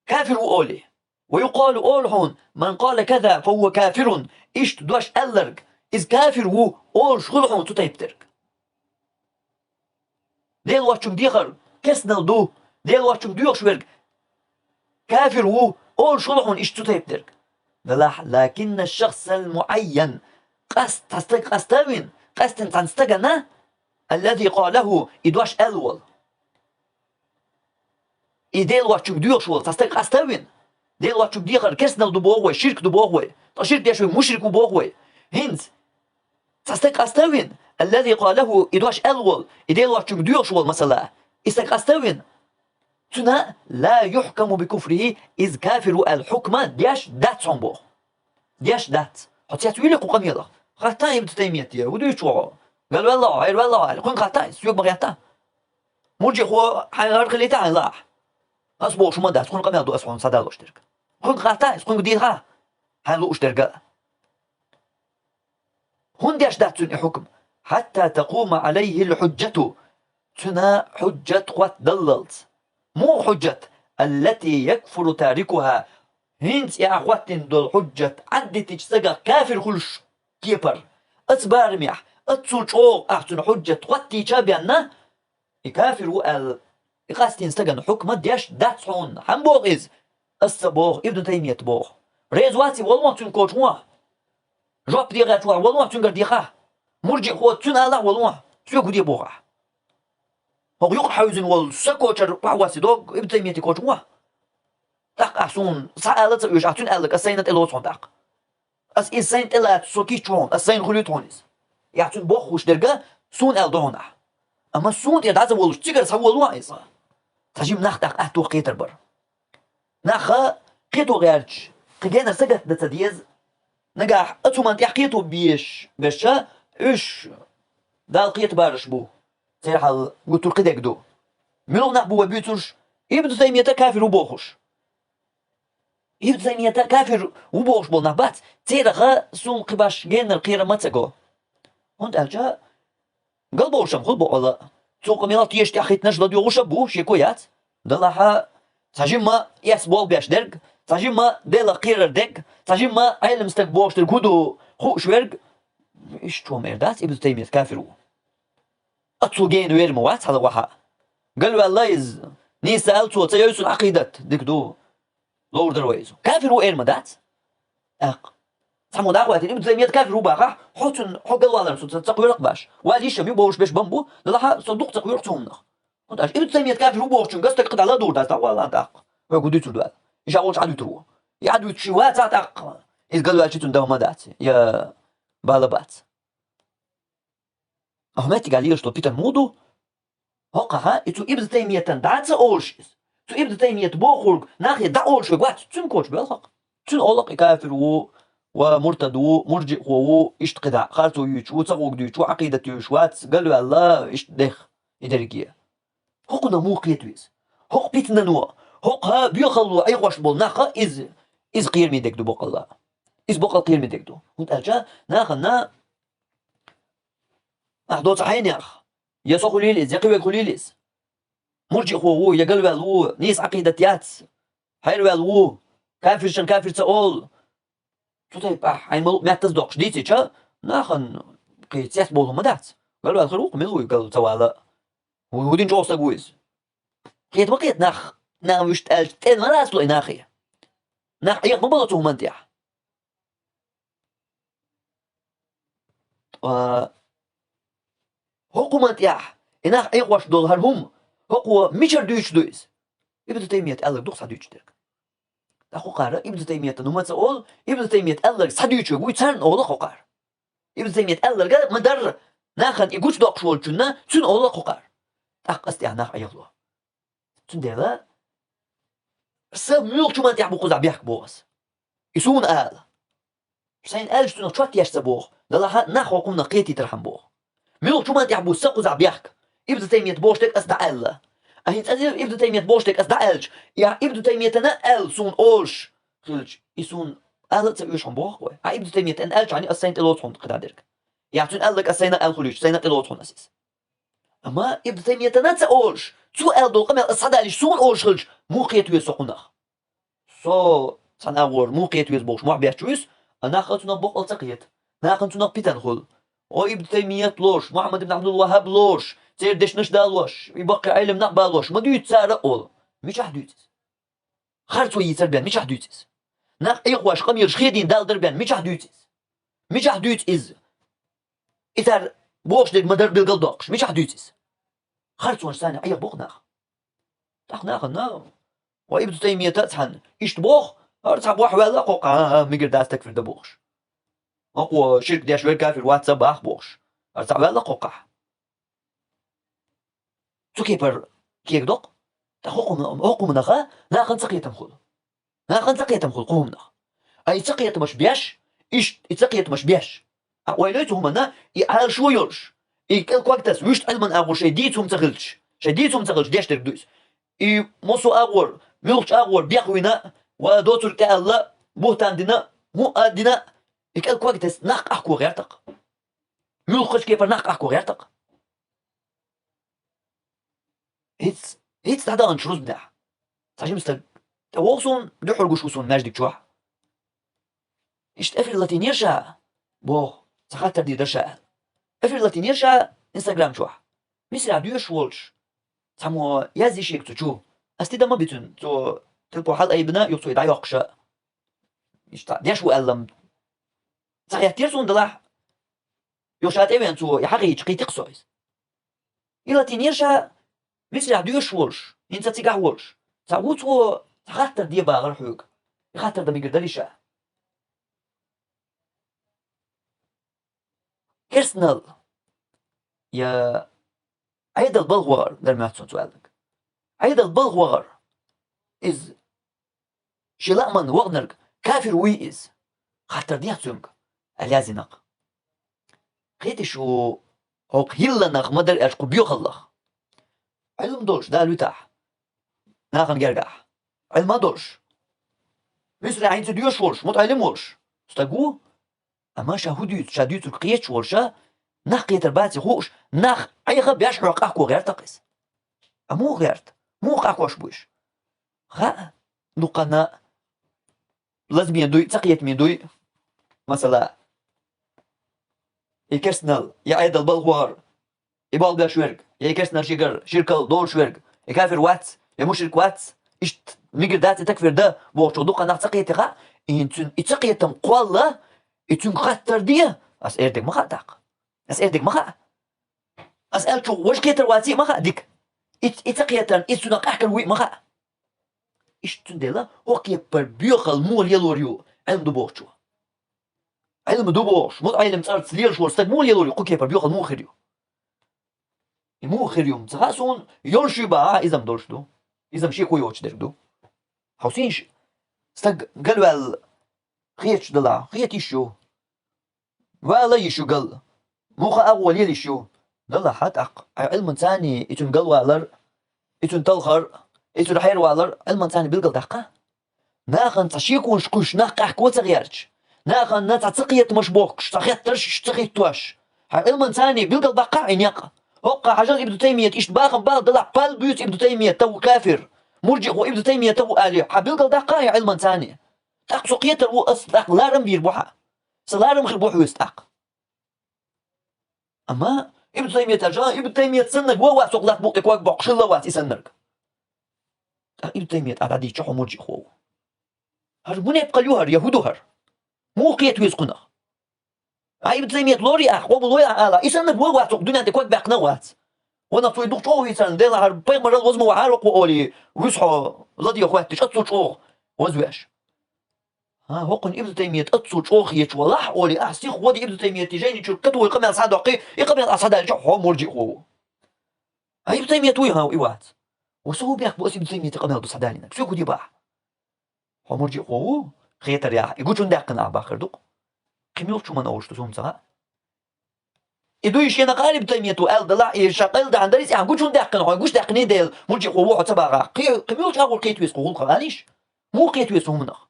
кафир ву олий. «Ва юкъалу», олу хьуна: «Ман къала каза, фа хува кафирун», иштта дош аьлларг, иза кафир ву олуш хуьлу хьуна цу тайпа дерг. Дела воцчунга дехар керстанал ду, Дела воцчунга доьхуш верг кафир ву олуш хуьлу хьуна иштта цу тайпа дерг. Делахь, лакинна шахсал муайян, къаст-, цхьа стаг къаста а вина, къаьстина цхьана стагана, аллази къалаху, и дош аьлла волу. И Дела воцчунга доьхуш волу цхьа стаг къаста а вина, Дела воцчунга дехар керстанал ду боху вай, ширк ду боху вай, ткъа ширк деш верг мушрик ву боху вай. ХӀинца цхьа стаг къаста а вина, аллази къалаху, и дош аьлла волу, и Дела воцчунга доьхуш волу, масала, и стаг къаста а вина, цуьнан ла юхькаму би куфрихи, иза кафир ву аьлла хьукма деш дац хьуна боху. Деш дац. Хьо цецвуьйлу кху къамелах? Хаттахь Ибн Таймияте, хӀун дуьйцу хьо? Галваьлла хьо, хьайраваьлла хьо аьлла. Хьуна хаттахь иза, соьга ма хаттахь? Мурджиъхо хьайн гӀар хилийта хьайн лаахь. Ас бохуш хӀума дац, хьуна къамел ду ас хьуна схьадалош дерг. Хьуна хаттахь иза, хьуна дийхахьа хьайн лууш дерг а. ХӀунда деш дац цуьнан и хьукм? Хьатта такъума Ӏалайхил хьуджату. Цуьнан хьуджат хӀоттадаллалц. Муха хьуджат? Аллати якфуру тарикуха. ХӀинца и ахь хӀоттийна долу хьуджат Ӏаддитича стагах кафир хуьлуш кепара. Оцу барамехь, оццул чӀогӀа ахь цуьнан хьуджат хӀоттийча а бенна, и кафир ву аьлла, и къастийна стагана хьукма деш дац хьуна. Хьан боху иза? Ас ца боху, Ибн Таймият боху. Реза ваций, воллахь, цуьнга коча вон. Жоп дехьа чохь воллахь, цуьнгара дехьа. Мурджиъхо цуьнан алахь, воллахь, соьга хӀун де боху ахь? ХӀокху юкъа хьаьвзина волу са кочара охьавоссий дог Ибн Таймияте коча вон. ТӀаккха ахь суна схьа ала ца оьшу, ахь цуьнан аьлларг ас сайна тӀелоцу хьуна тӀаккха. Ас иза сайна тӀелаца, со кийча хьуна, ас сайна хуьлуьйту хьуна иза. Ахь цуьнан боххуш дерг а суна аьлла ду хьуна ахь. Амма суна тӀера дӀа ца волуш, цигара схьаволлахь иза. Цхьа жима нах тӀаккха атта кхетар бара. Нах кхето гӀерташ, кхин генара сагатдан ца деза. Нагахь оцу хӀуманна тӀехь кхето безаш берш, уьш Далла кхетабараш бу. Церан хьал гуттар а кхидерг ду. Муьлха нах бу вай буьйцурш, Ибн Таймията кафир ву бохуш? Ибн Таймията кафир ву бохуш болу нах бац, церах суна кхин башха генара кхерам ма ца го. ХӀунда аьлча галбовшам хуьлу бохула. Цу къамелах тешаш тӀехь хӀиттинарш ладоьгӀуш а бу, шеко яц. Делахь а, цхьа жимма эс болх беш дерг, цхьа жимма Делах кхерар дерг, цхьа жимма Ӏелам стаг бохуш дерг хӀун ду хууш верг, иштта чӀогӀа эр дац Ибн Таймият кафир ву. Оццул гена вер ма вац хьала ваха. Галваьлла иза. Нийса аьлла цо, ца йойсу Ӏакъидат, дика ду. Ловр дара вай иза. Кафир ву эр ма дац. ТӀаккха. Цхьаммо дӀахӀоттийна, Ибн Таймият кафир ву бахахь, хьо цуьнан, хьо галвалар цунца ца кхоьракх баш. Вай йиш ю бовлуш беш бан бу, делахь а со дукха ца кхоьру цу хӀуманах. ХӀунда аьлча Ибн Таймият кафир ву бохучуьнга стаг кхидӀа ладугӀур дац, дӀавалла тӀаккха. Вай хӀун дуьйцур ду аьлла. И ша волчу Ӏадуьтур ву. И Ӏадуьтуш и вац а тӀаккха. Иза галваьлча цуьнан дама ма дац. Я бала бац. Ахьа меттигахь лелаш долу питана муха ду? ХӀокхахьа и цу Ибн Таймиятан дӀа а ца олуш иза. Цу Ибн Таймият бохург нахе дӀа олуш верг вац, цуьнан коча боьлху-кх. Цуьнан олу-кх и кафир ву, ва муртад ву, мурджиъхо ву, иштта кхидӀа, харцо юьйцуш ву, ца гӀуг дуьйцуш ву, Ӏакъидат юьйцуш вац, галваьлла, иштта дех и дерриге. ХӀокхунах муха кхета веза? ХӀокху питанано, хӀокху боьхалло Ӏехош болу нах а иза, Иза кхераме дерг ду боккъалла. Иза боккъал кхераме дерг ду. ХӀунда аьлча нахана, нах доцу хьенех, я со хуьлийла иза, я кхин верг хуьлийла иза. Муржиъхо ву, я галваьлла ву, нийса Ӏакъидат яц, хьерваьлла ву, кафиршна кафир ца олу. Цу тайпа ахь хьайн ма-луъу меттаза доккхуш дийцича, нахана кхин цецбовла ма дац. Галваьлла хир ву-кх, мила ву и гал ца вала а. ХӀу-, хӀун дина чӀогӀа стаг ву иза? Кхета ма кхета нах, нах вуьшта аьлча, тӀе ма лацало и нахе. Нах Ӏеха ма бало цу хӀуманна тӀехь. Ткъа хӀокху хӀуманна тӀехь и нах Ӏехош долу хӀара хӀума, хӀокхо мичара дуьйцуш ду иза? Ибн Таймият аьлларг ду-кх схьадуьйцуш дерг. ТӀаккха хӀокхара Ибн Таймиятан хӀума ца олу, Ибн Таймият аьлларг схьадуьйцуш верг вуй, царна олу хӀокхара. Ибн Таймият аьлларг ма-дарра, нахана и гучудоккхуш волчунна, цуьнан олу хӀокхара. ТӀаккха аса тӀехь нах Ӏехало. Цундела сан муьлхачу хӀуманна тӀехь бу кхузахь бехк боху аса. И суна ала. Сайна аьлча цунах чот еш ца боху, делахь а нах хӀокхунах кхетийтархьама боху. Муьлхачу хӀуманна тӀехь бу сан кхузахь бехк. Ибн Таймият бохуш дерг аса дӀааьлла. А хӀинца аса Ибн Таймият бохуш дерг аса дӀааьлча, я Ибн Таймиятана аьлла суна олуш хилча, и суна ала а ца оьшу хьуна боху вай. Ахьа Ибн Таймиятана аьлча, хьан аса сайна тӀелоцу хьуна кхидӀа дерг. Я цуьнан аьлларг аса сайна аьлла хуьлуьйтуш, сайна тӀелоцу хьуна аса иза. Амма Ибн Таймиятана ца олуш, цо аьлла долу къамел аса схьадалийча суна олуш хилча, муха кхета веза со кхунах? Со цхьана агӀор муха кхета веза бохуш мохь бетташ вуьсу, а нах а цунах боккъал ца кхета. Нахана цунах питана хуьлу. О, Ибн Таймият лоруш, Мухьаммад ибн Абдулваххаб лоруш, церан дешнаш далош, и баккхий Ӏелам нах балош, ма дуьйцу цара а олу. Мичахь дуьйцу иза? Харцо йийцар бен мичахь дуьйцу иза? Нах Ӏехош къамелаш хедийна далдар бен мичахь дуьйцу иза? Мичахь дуьйцу иза? И цара бохуш дерг ма-дарра билгалдоккхуш, мичахь дуьйцу иза? Харцонаш санна Ӏеха боху нах. ТӀаккха нахана, ва Ибн Таймията а цхьаьна иштта боху, хӀара цхьа бохь ваьлла а кхоккхахь, а, а, мегар дац такфир дан бохуш. Хьо кхо ширк деш верг кафир вац а бах бохуш. ХӀара цхьа ваьлла а кхоккхахь. Цу кепара кегадоккху. ТӀаккха хӀокху-, хӀокху хӀуманаха нахана ца кхетам хуьлу. Нахана ца кхетам хуьлу кху хӀуманах. Ай ца кхетамаш беш, иштта и ца кхетамаш беш. Ахьа ойла йой цу хӀуманна, и Ӏалашо йолуш, и кӀел ког таса, вуьшта Ӏилман агӀор шайн дийца хӀума ца хилча, шайн дийца хӀума ца хилча, деш дерг ду иза. И массо а агӀор, муьлххачу агӀор бехк вина, ва доцург тӀеаьлла, бухӀтан дина, хӀун а дина, и кӀел ког таса нах къахко гӀертакх. Муьлххачу кепара нах къахко гӀертакх. ХӀинца, хӀинца дӀадаханчу рузбанехь цхьа жима стаг тӀевогӀу суна, дуьхьал гуш ву суна маьждиг чохь. Иштта эфир латийнера ша, боху, цхьа хаттар дийр дара ша аьлла. Эфир латийнера ша Instagram чохь. Мисрахь доьшуш волчу цхьаммо язйи шега цу чу. Ас тида ма би цуьнан, цо телефон хьала айбина, юха цо и дӀайоккхуша. Иштта деш ву аьлла-м ца хеттера суна, делахь, юха ша тӀевеана цо и хьагӀийча кхийтира со иза. И латийнера ша Мисрахь доьшуш волуш, хӀинца цигахь волуш, цхьа ву цо, цхьа хаттар де бахара хьоьга. И хаттар дан мегар дарий ша? Керстанал я Ӏедал балха вахар дара моьтту суна цо аьлларг. Ӏедал балха вахар. Иза шен лааман ваханарг кафир вуй иза? Хаттар дехьа цуьнга, аьлла язйинарг. Кхетий шу, хӀокху йилланах ма-дарра аьлча кху боьхаллах? Ӏилма долуш Дала витахь нахана гергахь. Ӏилма долуш. Мисрахь хӀинца доьшуш волуш, мутаӀалим волуш стаг ву. Амма ша хӀун дуьйцу, ша дуьйцург кхеташ волуша, нах кхетар баций хууш, нах Ӏеха беш хьо къахко гӀертакх иза. А муха гӀерта? Муха къахкош бу уьш? Хаьа, дуккханна лазаме дуй, ца кхетаме дуй. Масала, и керстанал, я Ӏедал балха вахар, и болх беш верг, я и керстанал шигара ширкал долуш верг, и кафир вац, я мушрик вац, иштта мегар дац и такфир дан бохучух дуккха нах ца кхетий хаьа, и цуьнан и ца кхетам кхолла, и цуьнга хаттар де, ас эр дерг ма хаьа тӀаккха. Ас эр дерг ма хаьа. Ас аьллачух важа кхетар ваций а ма хаьа дика. И, и ца кхетарна, иза цунах къахкар вуй а ма хаьа. Иштта цундела, хӀокху кепара боьхал муха лелор ю, Ӏилма ду бохучо? Ӏилма ду бохуш, мутаӀалим цӀарца лелаш волу стаг муха лелор ю, кху кепара боьхал муха хир ю? И муха хир ю-м ца хаьа суна, йолуш ю бахахь, иза-м долуш ду. Иза-м шеко йоцуш дерг ду. Хьовсийша, стаг галваьлла хеташ далахь, хета йиш ю. Вала йиш ю гал. Муха агӀо лела йиш ю? Далахь тӀаккха. Хьайн Ӏилманца и цуьнан галвалар, и цуьнан талхар, и цуьнан хьеравалар Ӏилманца билгалдаккха. Нахана цхьа шеконаш кхуьссуш, нах къаьхьа ца гӀерташ, нахана цхьа цакхетамаш бохкуш, цхьа хеттарш ца хӀиттош, хьан Ӏилманца билгалбаккхахьа и некъ. ХӀокхо хьажал, Ибн Таймият иштта бахам бала далахь, пал буьйцу Ибн Таймият, тахӀу кафир, мурджиъ хӀу Ибн Таймият тахӀу али, хьан билгалдаккхахьа и Ӏилманца. ТӀаккха со кхетар ву, ас тӀаккха ларам бийр бу хьан. Сан ларам хир бу хьоьца тӀаккха. Амма Ибн Таймият аьлча, Ибн Таймият саннаг вон вац, хӀокху латта букъе ког боккхуш хилла вац и саннарг. ТӀаккха Ибн Таймият а дӀадийча, хьо мурджиъ хӀу ву. ХӀара мунепкъал ю хӀара, я хӀу ду хӀара? Муха кхета веза кхунах? А Ибн Таймият лорий ахь, къобал лой ахь ала, и саннаг вон вац, хӀокху дуьнен тӀе ког баьккхина а вац. Ванах цо и дукха чӀогӀа вийцарна, Делан хӀара пайхамарал ваза ма вахьара хӀокхо олий, вуьсу хьо, ладе хоьттича, аццул чӀогӀа вазвеш. ХӀа, хӀокхунна Ибн Таймият аццул чӀогӀа хеташ валахь, олий, ахь сиха води Ибн Таймиятан жайни чуьра кхетавой къамел схьадоккхий, и къамел ахь схьадалча, хьо мурджиъ хӀу ву. А Ибн Таймият вуй хьан и вац? Ва со хӀун бехк бу, ас Ибн Таймиятан къамел ду схьадалийнарг? Соьга хӀун де бахьа? Хьо мурджиъ хӀу ву? Хетар яхь, и гучун даьккхина ахь бахар ду-кх. Кхин муьлхачу хӀуманна олуш ду, со хӀума ца хаьа. И дуй шена къариб таймету аьлла далахь, и ша къайла дахьана дарий, ахьа гучун даьккхина, хьо гучу даьккхиний дела, мурджиъ хӀу ву хьо ца бахахь. Кхи-, кхин муьлхачу агӀор кхета веза кху гӀуллакхах, алийша? Муха кхета веза хӀуманах?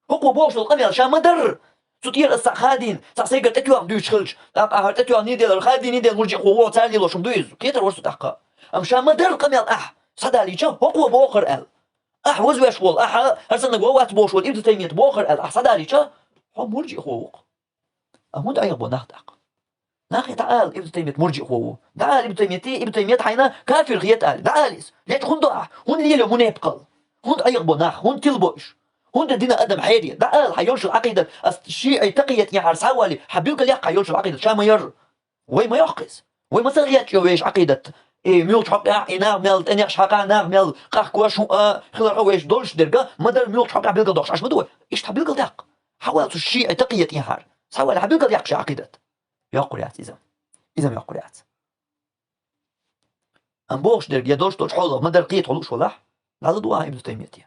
ХӀокхо бохуш долу къамел ша ма-дарра. Цу тӀера ас цхьаъ хадийна, цхьаъ сайгара тӀетоьхна дуьйцуш хилча, тӀаккха ахьа тӀетоьхний дела, хадийний дела, мурджиъ хӀу ву хьо ца лелош хӀума ду иза? Кхетар вара со тӀаккха. Амма ша ма-дарра къамел ахь схьадалийча, хӀокхо бохура аьлла. Ахь вазвеш волу, ахьа хӀара санна го вац бохуш волу Ибн Таймият бохура аьлла, ахь схьадалийча, хьо мурджиъ хӀу ву-кх. Амма хӀунда Ӏехабо нах тӀаккха? Нахе дӀаала Ибн Таймият мурджиъ хӀу ву. ДӀаала Ибн Таймият, Ибн Таймият хьайна кафир хета аьлла. ДӀаала иза. Лечкъа хӀунда до ахь? ХӀунда лелайо мунепкъал? ХӀунда Ӏехабо нах? ХӀунда тилабо уьш? ХӀунда дина адам хьере? ДӀаала хьан йолуш йолу Ӏакъидат, ас шиӀи такъият яхьара схьавалий, хьан билгал яккха хьан йолуш йолу Ӏакъидат, ша ма-ярра. Вай ма йоккху иза. Вай ма ца гӀечъйо вешан Ӏакъидат. И муьлхачу хьокъехь, и нах мел тӀенехаш хьакха, нах мел къахкош хӀуъа хиларх а вешан долуш дерг, ма-дарра муьлхачу хьокъехь билгалдоккхуш Ӏаш ма ду вай. Иштта хьан билгалдаьккха. Хьан вал цу шиӀи такъият яхьара? Схьавалий, хьан билгалъяккха шен Ӏакъидат? Йоккхур яц иза. Иза ма йоккхур яц. Амма бохуш дерг я долуш долчу хьолах ма-дарра кхета хьо лууш валахь, дӀаладугӀахьа Ибн Таймиятан.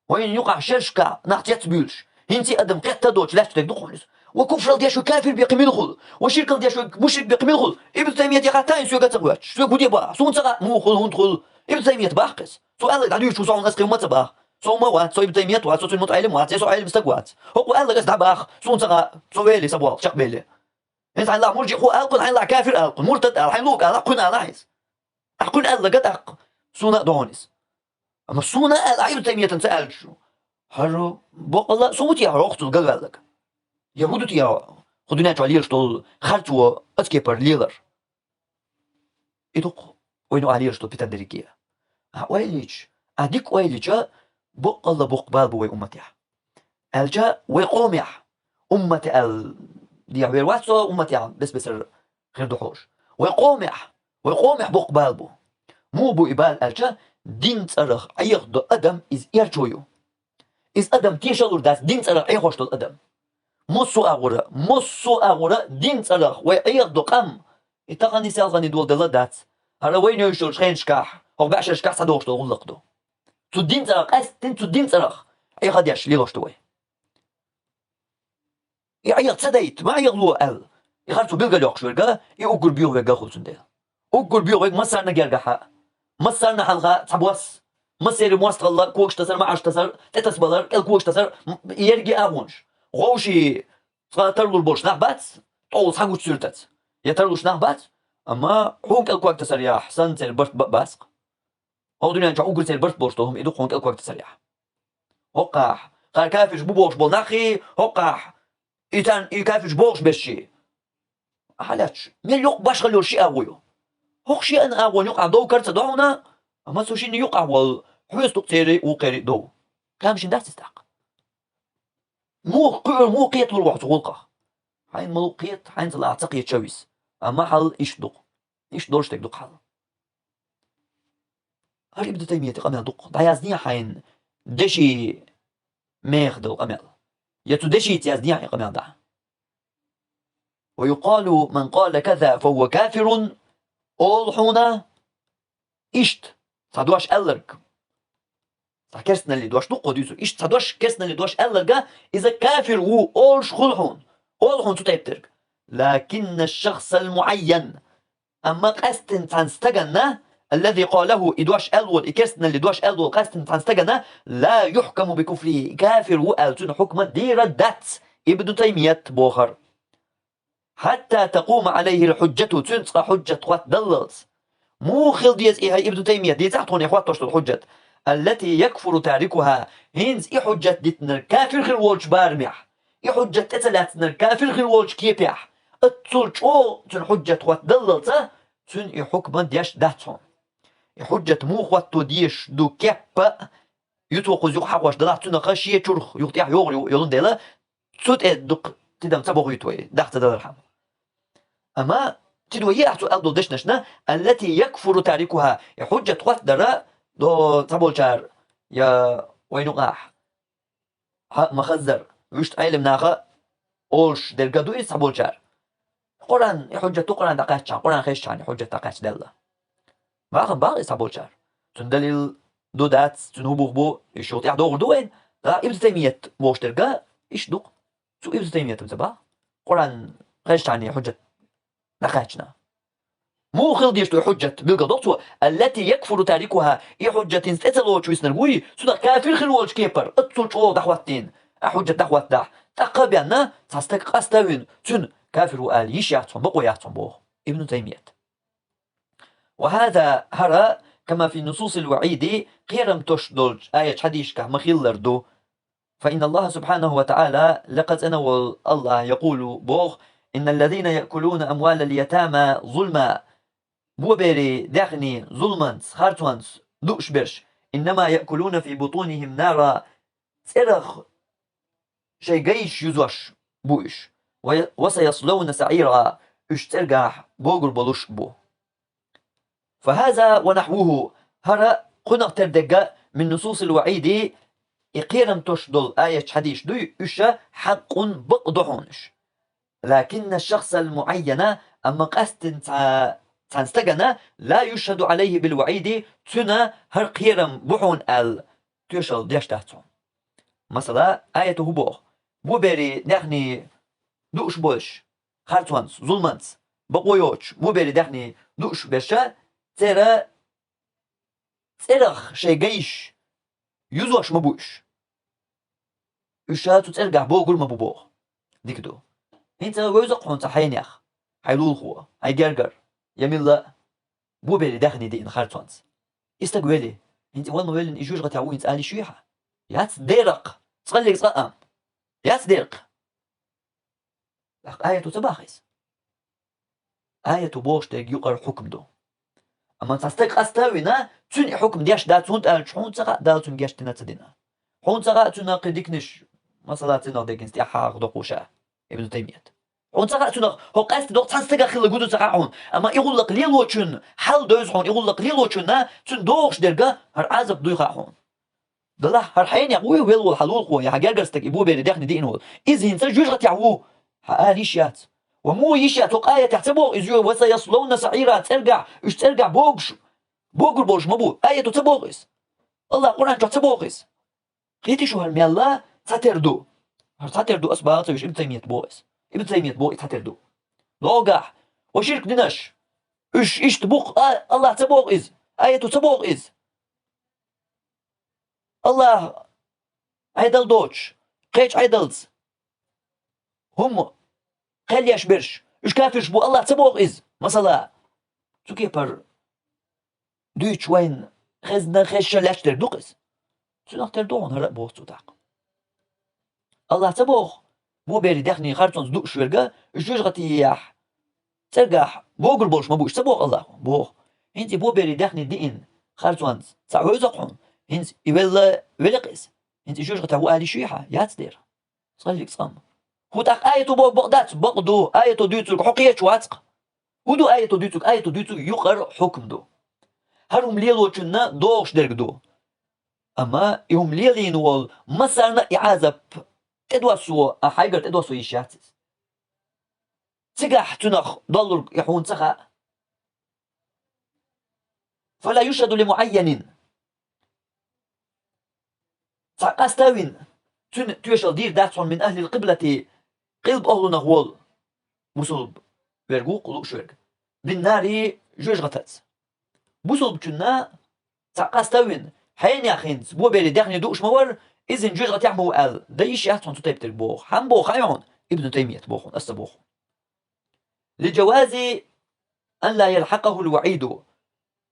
Вайна юкъахь шерашкахь нах цецбуьйлуш, хӀинца а адам кхетта а доцуш лаьтташ дерг ду-кх хьуна иза. Ва куфрал деш ву, кафир бен кхин мила хуьлу, ва ширкал деш ву, мушрик бен кхин мила хуьлу? Ибн Таймият яхьа тайна соьга а ца хоьттуш, соьга хӀун де бахьа? Суна ца хаьа, муха хуьлу, хӀунда хуьлу? Ибн Таймият баккха иза. Цо аьлларг дӀадуьйцуш ву со хьуна, ас кхин хӀума ца боху. Со хӀума вац, со Ибн Таймият вац, со цуьнан мутаӀеллим вац, я со Ӏелам стаг вац. ХӀокхо аьлларг ас дӀабоху, суна ца хаьа, со велий, са болх чекхбелий. ХӀинца хьайна лахь мурджиъ хӀу аьлла кхунна, хьайна лахь кафир аьлла кхунна, муртад аьлла, хьайна луъург аьлла кхунна, алахь иза. Ахь кхунна аьлларг тӀаккха суна а догӀу иза. Амма суна аьлла, ахь Ибн Таймиятана ца аьлча, хӀара бакъалла а со ву те хӀара воккхачул га ваьлларг? Я хӀу ду те хьо, кху дуьнен чохь лелаш долу харцо оцу кепара лелар? И ду-кх вайна юкъахь лелаш долу питана дерриге. Ахь ойла йича, ахь дика ойла йича, баккъалла боккха бала бу вай умматехь. Аьлча, вай къомехь, уммат аьлла дехьа вер вац со, умматехь бес-бесара хир ду хьуна. Вай къомехь, вай къомехь боккха бала бу. Муха бу и бала аьлча, дин цӀарах Ӏехадо адам иза эрчо ю. Иза адам тешалур дац, дин цӀарах Ӏехош долу адам. Массо а агӀора, массо а агӀора дин цӀарах вай Ӏехадо къам, и таханний, селханний доладелла дац. ХӀара вайна йовзуш йолчу хенашкахь, хӀокху бӀешерашкахь схьадогӀуш долу гӀуллакх ду. Цу дин цӀарах, къаьсттина цу дин цӀарах Ӏехадеш лелош ду вай. И Ӏеха ца дайта, ма Ӏехало аьлла, и харцо билгалйоккхуш верг, и уггар боьха верг хуьлу цундела. Уггар боьха верг массарна гергахь а, массарна хьалха цхьабосса, массеран мостагӀалла когаш тасар, маӀаш тасар, тӀетасабалар, кӀел когаш тасар, м-, ерриге агӀонаш. Вовшийн цкъа тарлур болуш нах бац, тӀовла схьагучу суьртаца. Я тарлуш нах бац, амма хьуна кӀел ког тасар яхь санна церан барт ба-, бац-кх. ХӀокху дуьнен чохь уггар церан барт болуш долу хӀума и ду-кх, хьуна кӀел ког тасар яхь. ХӀокхахь, кхара кафирш бу бохуш болу наххий, хӀокхахь, и царна и кафирш бохуш берш ший. Ахьа лаьтташ, мел йоккха башхалла йолу ши агӀо ю. ХӀокху шиъан агӀонна юкъахь дов кара ца до хьуна, амма цу шинна юкъахь волу хьоьца ду-кх церан вукхеран дов. Къаьмнашна дац иза тӀаккха. Муха кхуьур, муха кхеталур ву хьо цу гӀуллакхах? Хьайна ма-луъу кхета, хьайна ца лаахь ца кхеташ а вис. Амма хьал иштта ду-кх. Иштта долуш дерг ду-кх хьал. ХӀара Ибн Таймиятан къамел ду-кх, дӀаяздехьа хьайна деши мехах долу къамел. Я цу дешица яздехьа и къамел дӀа. «ويقال من قال كذا فهو كافر», олу хьуна иштта, цхьа дош аьлларг. Цхьа керстаналлин дош ду-кх кхо дуьйцург. Иштта цхьа дош, керстаналлин дош аьлларга, иза кафир ву олуш хуьлу хьуна. Олу хьуна цу тайпа дерг. «لكن الشخص المعين». Амма къаьсттина цхьана стаганна الذي قاله, и дош аьлла вола, и керстаналли дош аьлла вола къаьстина цхьан стагана, لا يحكم بكفره, кафир ву аьлла цунна хьукма дийр дац, Ибн Таймият бохар. حتى تقوم عليه الحجة, цунна цкъа хьуджат хӀоттадаллалц. Муха хила деза и, хӀай Ибн Таймият, дийцахьа тхона и хӀоттош дола хьуджат? التي يكفر تاركها, хӀинца и хьуджат дитинарг кафир хир волча барамехь, и хьуджат тӀе ца лаьцинарг кафир хир волча кепехь, оццул чӀогӀа цунна хьуджат хӀоттадаллалца, цунна и хьукма деш дац хьона. И хьуджат муха хӀотто дезаш ду кеппа, юха кхуза юха хьахьош далахь, цунах шен чурх юха тӀехьа йогӀур ю, йолун дела, цу тӀе дукха тидам ца бохуьйту вай, даха ца далархьама. Амма тидо е ахь цу аьлла долу дешнашна, التي يكفر تاركها, и хьуджат хӀоттадара, до цхьаболчара, я вайн юкъахь, хьа ма хаззара, вуьшта Ӏелам наха олуш дерг а ду иза цхьаболчара. Къуръан, и хьуджат ду Къуръан дӀакхаьччахьана, Къуръан хезчахьана и хьуджат дӀакхаьчдаьлла. Бахам баха иза цхьаболчара. Цуьнан далил ду, дац, цуьнан хӀун бух бу, уьш юха тӀехьа догӀур ду вайна. Ткъа Ибн Таймият бохуш дерг а иштта ду-кх. Цу Ибн Таймиятан ца баха, Къуръан хезчахьана и хьуджат дӀакхаьчна. Муха хила дезаш ду и хьуджат, билгалдоху цо, التي يكفر تاركها, и хьуджат хӀинца тӀе ца лоцуш виснарг вуй, цунах кафир хир волча кепара, оццул чӀогӀа дӀахӀоттийна, а хьуджат дӀахӀоттадахь, тӀаккха а бен, цхьа стаг къаста а вина, цуьнан кафир ву ала йиш яц хьуна, бакъо яц хьуна боху Ибн Таймият. وهذا, хӀара, كما في نصوص الوعيد, кхерам тосуш долчу аяташ, хьадисашкахь ма-хиллара ду. فإن الله سبحانه وتعالى, лакха цӀена волу АллахӀ, يقول, боху: إن الذين يأكلون أموال اليتامى ظلما, боберийн даьхни зуламанца, харцонца дууш берш, إنما يأكلون في بطونهم نارا, цӀерах шайн гайш юзош бу уьш. وسيصلون سعيرا, уьш цӀергахь богур болуш бу. فهذا ونحوه, хӀара, кхунах тера дерг а, من نصوص الوعيد, и кхерам тосуш долу аяташ, хьадисаш дуй, уьш а, حق, бакъ ду хьуна уьш. لكن الشخص المعين, амма къаьсттина цхьа, цхьана стагана, لا يشهد عليه بالوعيد, цуьнан хӀара кхерам бу хьуна аьлла тоьшалла деш дац хьуна. Масала, аято хӀун боху? Боберийн даьхни дууш болуш, харцонца, зуламанца, бакъо йоцуш, боберийн даьхни дууш берш а, церан цӀерах шайн гайш юзош ма бу уьш. Уьш а цу цӀергахь богур ма бу боху. Дика ду. ХӀинца вевза-кх хьуна цхьа хьенех, хьайн лулахо, хьайн гергара, я милла а, боберийн даьхни диъна харцонца. И стаг велли, хӀинца и вала ма веллина, и жоьжахатехь ву хӀинца ала йиш юй хьан? Яц дера-кх, цкъа-кх, цкъа а. Яц дера-кх. ТӀаккха аято ца боху иза? Аято бохуш дерг юкъара хьукам ду. Амма цхьа стаг къаста а вина, цуьнан и хьукам деш дац, хӀунда аьлча хьуна ца хаьа, Дала цуьнан гечдина ца дина. Хьуна ца хаьа цуьнан кхин диканаш, масала, цӀенах дерг хӀинца тӀаьхьа доккхуш а, Ибн Таймият. Хьуна ца хаьа цуьнах, хӀокху къаьсттина доккху цхьана стагах хилла гу ду ца хаьа хьуна, амма и гӀуллакх лелочун хьал девза хьуна, и гӀуллакх лелочунна цунна догӀуш дерг а хӀара Ӏазап дуй хаьа хьуна. Далахь, хӀара хьенех вуй велла волу хьан лулахо, я хьан гергара стаг, и боберийн даьхни диъна волу? Иза хӀинца жоьжахатехь ву, хьан ала йиш яц. Ва муха йиш яц, хӀокху аятехь ца боху иза, وسيصلون سعيرا, цӀергахь, уьш цӀергахь богуш, богур болуш ма бу. Аято ца боху иза? АллахӀа Къуръан чохь ца боху иза? Кхетий шу, хӀара мелла цхьатера ду? ХӀара цхьатера ду, ас бала ца веш, Ибн Таймият боху иза. Ибн Таймият боху иза цхьатера ду. ДогӀахь, ва ширк динарш, уьш иштта бу-кх, а, АллахӀа ца боху иза? Аято ца боху иза? АллахӀа Ӏедал доцуш, кхечу Ӏедалца хӀума кхел еш берш, уьш кафирш бу, АллахӀа ца боху иза? Масала, цу кепара дуьйцуш вайна хезна, хезча лаьтташ дерг ду-кх иза. Цунах тера ду хьуна хӀара а боху цо тӀаккха. АллахӀа ца боху, боберийн даьхни харцонца дууш верг а, уьш жоьжахатехь цӀергахь богур болуш ма бу уьш, ца боху АллахӀа? Боху. ХӀинца и боберийн даьхни диъна харцонца цхьаъ вевза-кх хьуна, хӀинца и велла велла-кх иза. ХӀинца и жоьжахатехь ву ала йиш юй хьан? Яц дера. Цкъа-кх, цкъа а. ХӀун тӀаккха аято бохург бакъ дац? Бакъ ду, аято дуьйцург хьо кхеташ вац-кх. ХӀун ду аято дуьйцург? Аято дуьйцург юкъара хьукам ду. ХӀара хӀума лелочунна догӀуш дерг ду. Амма и хӀума лелийна волу массарна а и Ӏазап тӀедоссо, а, хьайгара тӀедоссо йиш яц иза. Цигахь цунах доллург и хьуна ца хаьа. فلا يشهد لمعين. Цхьаъ къаста а вина, цуьнан тоьшалла дийр дац хьуна من أهل القبلة, къилба охӀлунах волу бусулба верг ву-кх лууш верг, بالنار, жоьжахатаца. Бусулбачунна цхьа къаста вина, хьенех хӀинца боберий даьхни дууш ма вар, иза жоьжахатехь ма ву аьлла, дан йиш яц хьуна цу тайпа дерг боху. ХӀан боху хьуна? Ибн Таймият боху, аса боху. لجواز أن لا يلحقه الوعيد.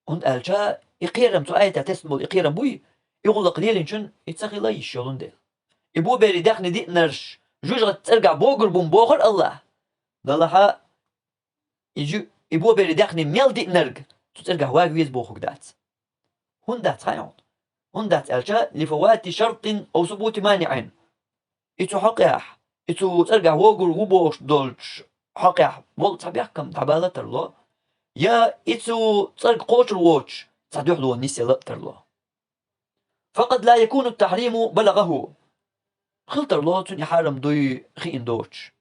ХӀунда аьлча, и кхерам, цу аятехь тесна болу и кхерам буй, и гӀуллакх лелийначун и ца хила йиш йолун дела. И боберий даьхни диънарш жоьжахатин цӀергахь богур бу-м бохура АллахӀа. Далахьа, и жу-, и боберий даьхни мел диънарг цу цӀергахь вага веза бохург дац. ХӀунда дац хьуна? ХӀунда дац аьлча, لفوات شرط أو ثبوت مانع. И цу хьокъехь, и цу цӀергахь вогур ву бохуш долчу хьокъехь болу цхьа бехкам дӀабала а тарло, я и цу цӀерга кхочур воцуш цхьа дуьхьало нисъяла а тарло. فقد لا يكون التحريم بلغه. Хила тарло, цунна и хьарам дуй хиъна доцуш.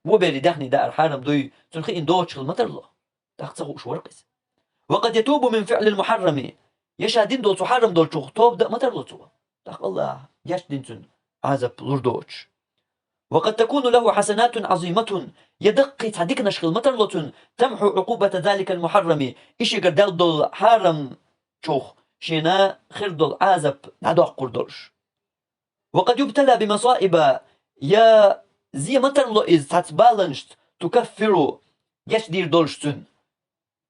Боберий даьхни даар хьарам дуй цунна хиъна доцуш хила ма тарло. ТӀаккха ца хууш вара-кх иза. وقد يتوب من فعل المحرم. Я ша дина долу цу хьарам долчух тоба дан а ма тарло цо. ТӀаккха АллахӀа гечдина цунна, Ӏазап лур доцуш. وقد تكون له حسنات عظيمة. Я даккхий цхьа диканаш хила ма тарло цунна, تمحو عقوبة ذلك المحرم. И шегара даьлла долу хьарам чух шена хир долу Ӏазап дӀадоккхур долуш. وقد يبتلى بمصائب. Я зе ма тарло иза цхьацца баланашца, تكفر, гечдийр долуш цунна,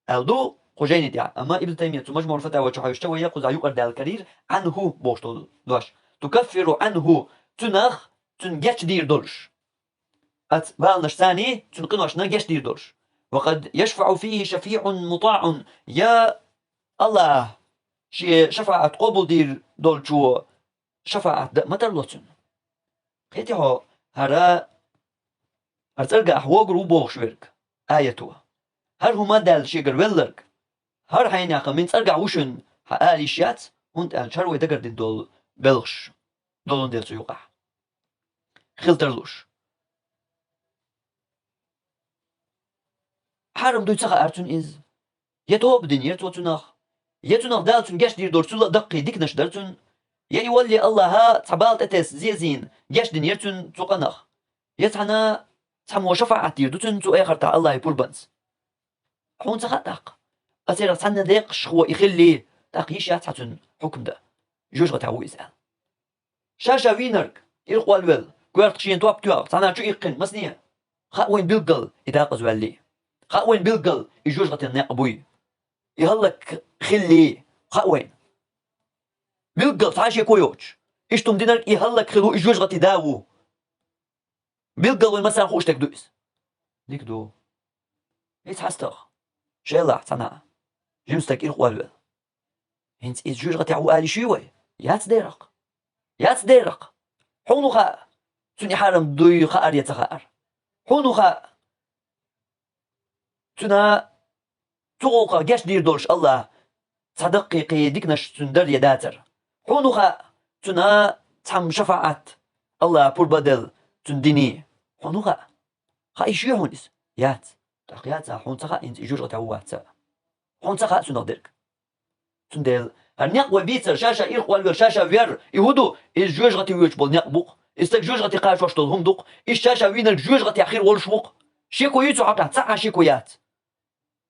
аьлла ду кху жайни тӀехь. Амма Ибн Таймия цу Мажмуъул Фатава чу хьаьвсича вай кхузахь юкъара даьлла карийра, عنه бохуш долу дош. تكفر عنه, цунах, цунна гечдийр долуш. Оцу баланашца цунна къиношна гечдийр долуш. وقد يشفع فيه شفيع مطاع. Я АллахӀа шен шафаӀат къобалдийр долчо шафаӀат дан а ма тарло цунна. Кхетий хьо, хӀара, хӀара цӀергахь вогур ву бохуш верг, аято. ХӀара хӀума даьлла шегара велларг, хӀара хьенех а мин цӀергахь ву шуна хьан ала йиш яц, хӀунда аьлча хӀара вай дагардина долу белхаш долун дела цу юкъахь хила тарлуш. Хьарам дуй ца хаьара цунна иза. Я тоба динера цо цунах, я цунах Дала цунна гечдийр долуш цул а даккхий диканаш дара цунна, я и валле АллахӀа цхьа бала тӀетесна зезийна гечдинера цунна цу къинах, я цхьана цхьаммо шафаӀат дийр ду цунна цу эхартахь АллахӀе пурбанца. Хьуна ца хаьа тӀаккха? Аса церах цхьанна декъашхо и хиллий, тӀаккха йиш яц хьан цунна хьукам дан, жоьжахатехь ву иза аьлла. Ша-ша вийнарг, ирхъолвелла, коьртах шена топ тоьхна, цхьана чу иккхина, масане. Хаьа вайна билггал и декъаза ваьллий. Хаьа вайна билггал и жоьжахатин некъ буй. И хӀаллак хиллий, хаьа вайна. Билггал цхьа а шеко йоцуш, иштта хӀума динарг и хӀаллак хилла ву, и жоьжахатин да ву. Билггал вайн массарна хууш дерг ду иза. Дика ду. Иза хьастагӀа, шелахь цхьана жима стаг ирхъолвелла. ХӀинца иза жоьжахатехь ву ала йиш юй вай? Яц дера-кх. Яц дера-кх. Хьуна хӀун хаьа, цунна и хьарам дуй хаьара я ца хаьара? Хьуна хӀун хаьа, цуьнан цу гӀуллакхах гечдийр долуш АллахӀа цхьа даккхий кхин диканаш цунна дара я дацара? Хьуна хӀун хаьа, цуьнан цхьамма шафаӀат АллахӀа пурба а делла цунна диний? Хьуна хӀун хаьа? Хаьа йиш юй хьуна иза? Яц. ТӀаккха яц, хьуна ца хаьа хӀинца и жоьжахатехь ву вац а? Хьуна ца хаьа цунах дерг? Цундела хӀара некъ вай бийцар, ша-ша ирхъолвелла, ша-ша вер, и хӀун ду? Иза жоьжахате воьдуш болу некъ бу-кх. Иза стаг жоьжахате кхачош долу хӀума ду-кх. Иза ша-ша вийнарг жоьжахатехь хир волуш ву-кх. Шеко юй цу хьокъехь? Цхьа а шеко яц.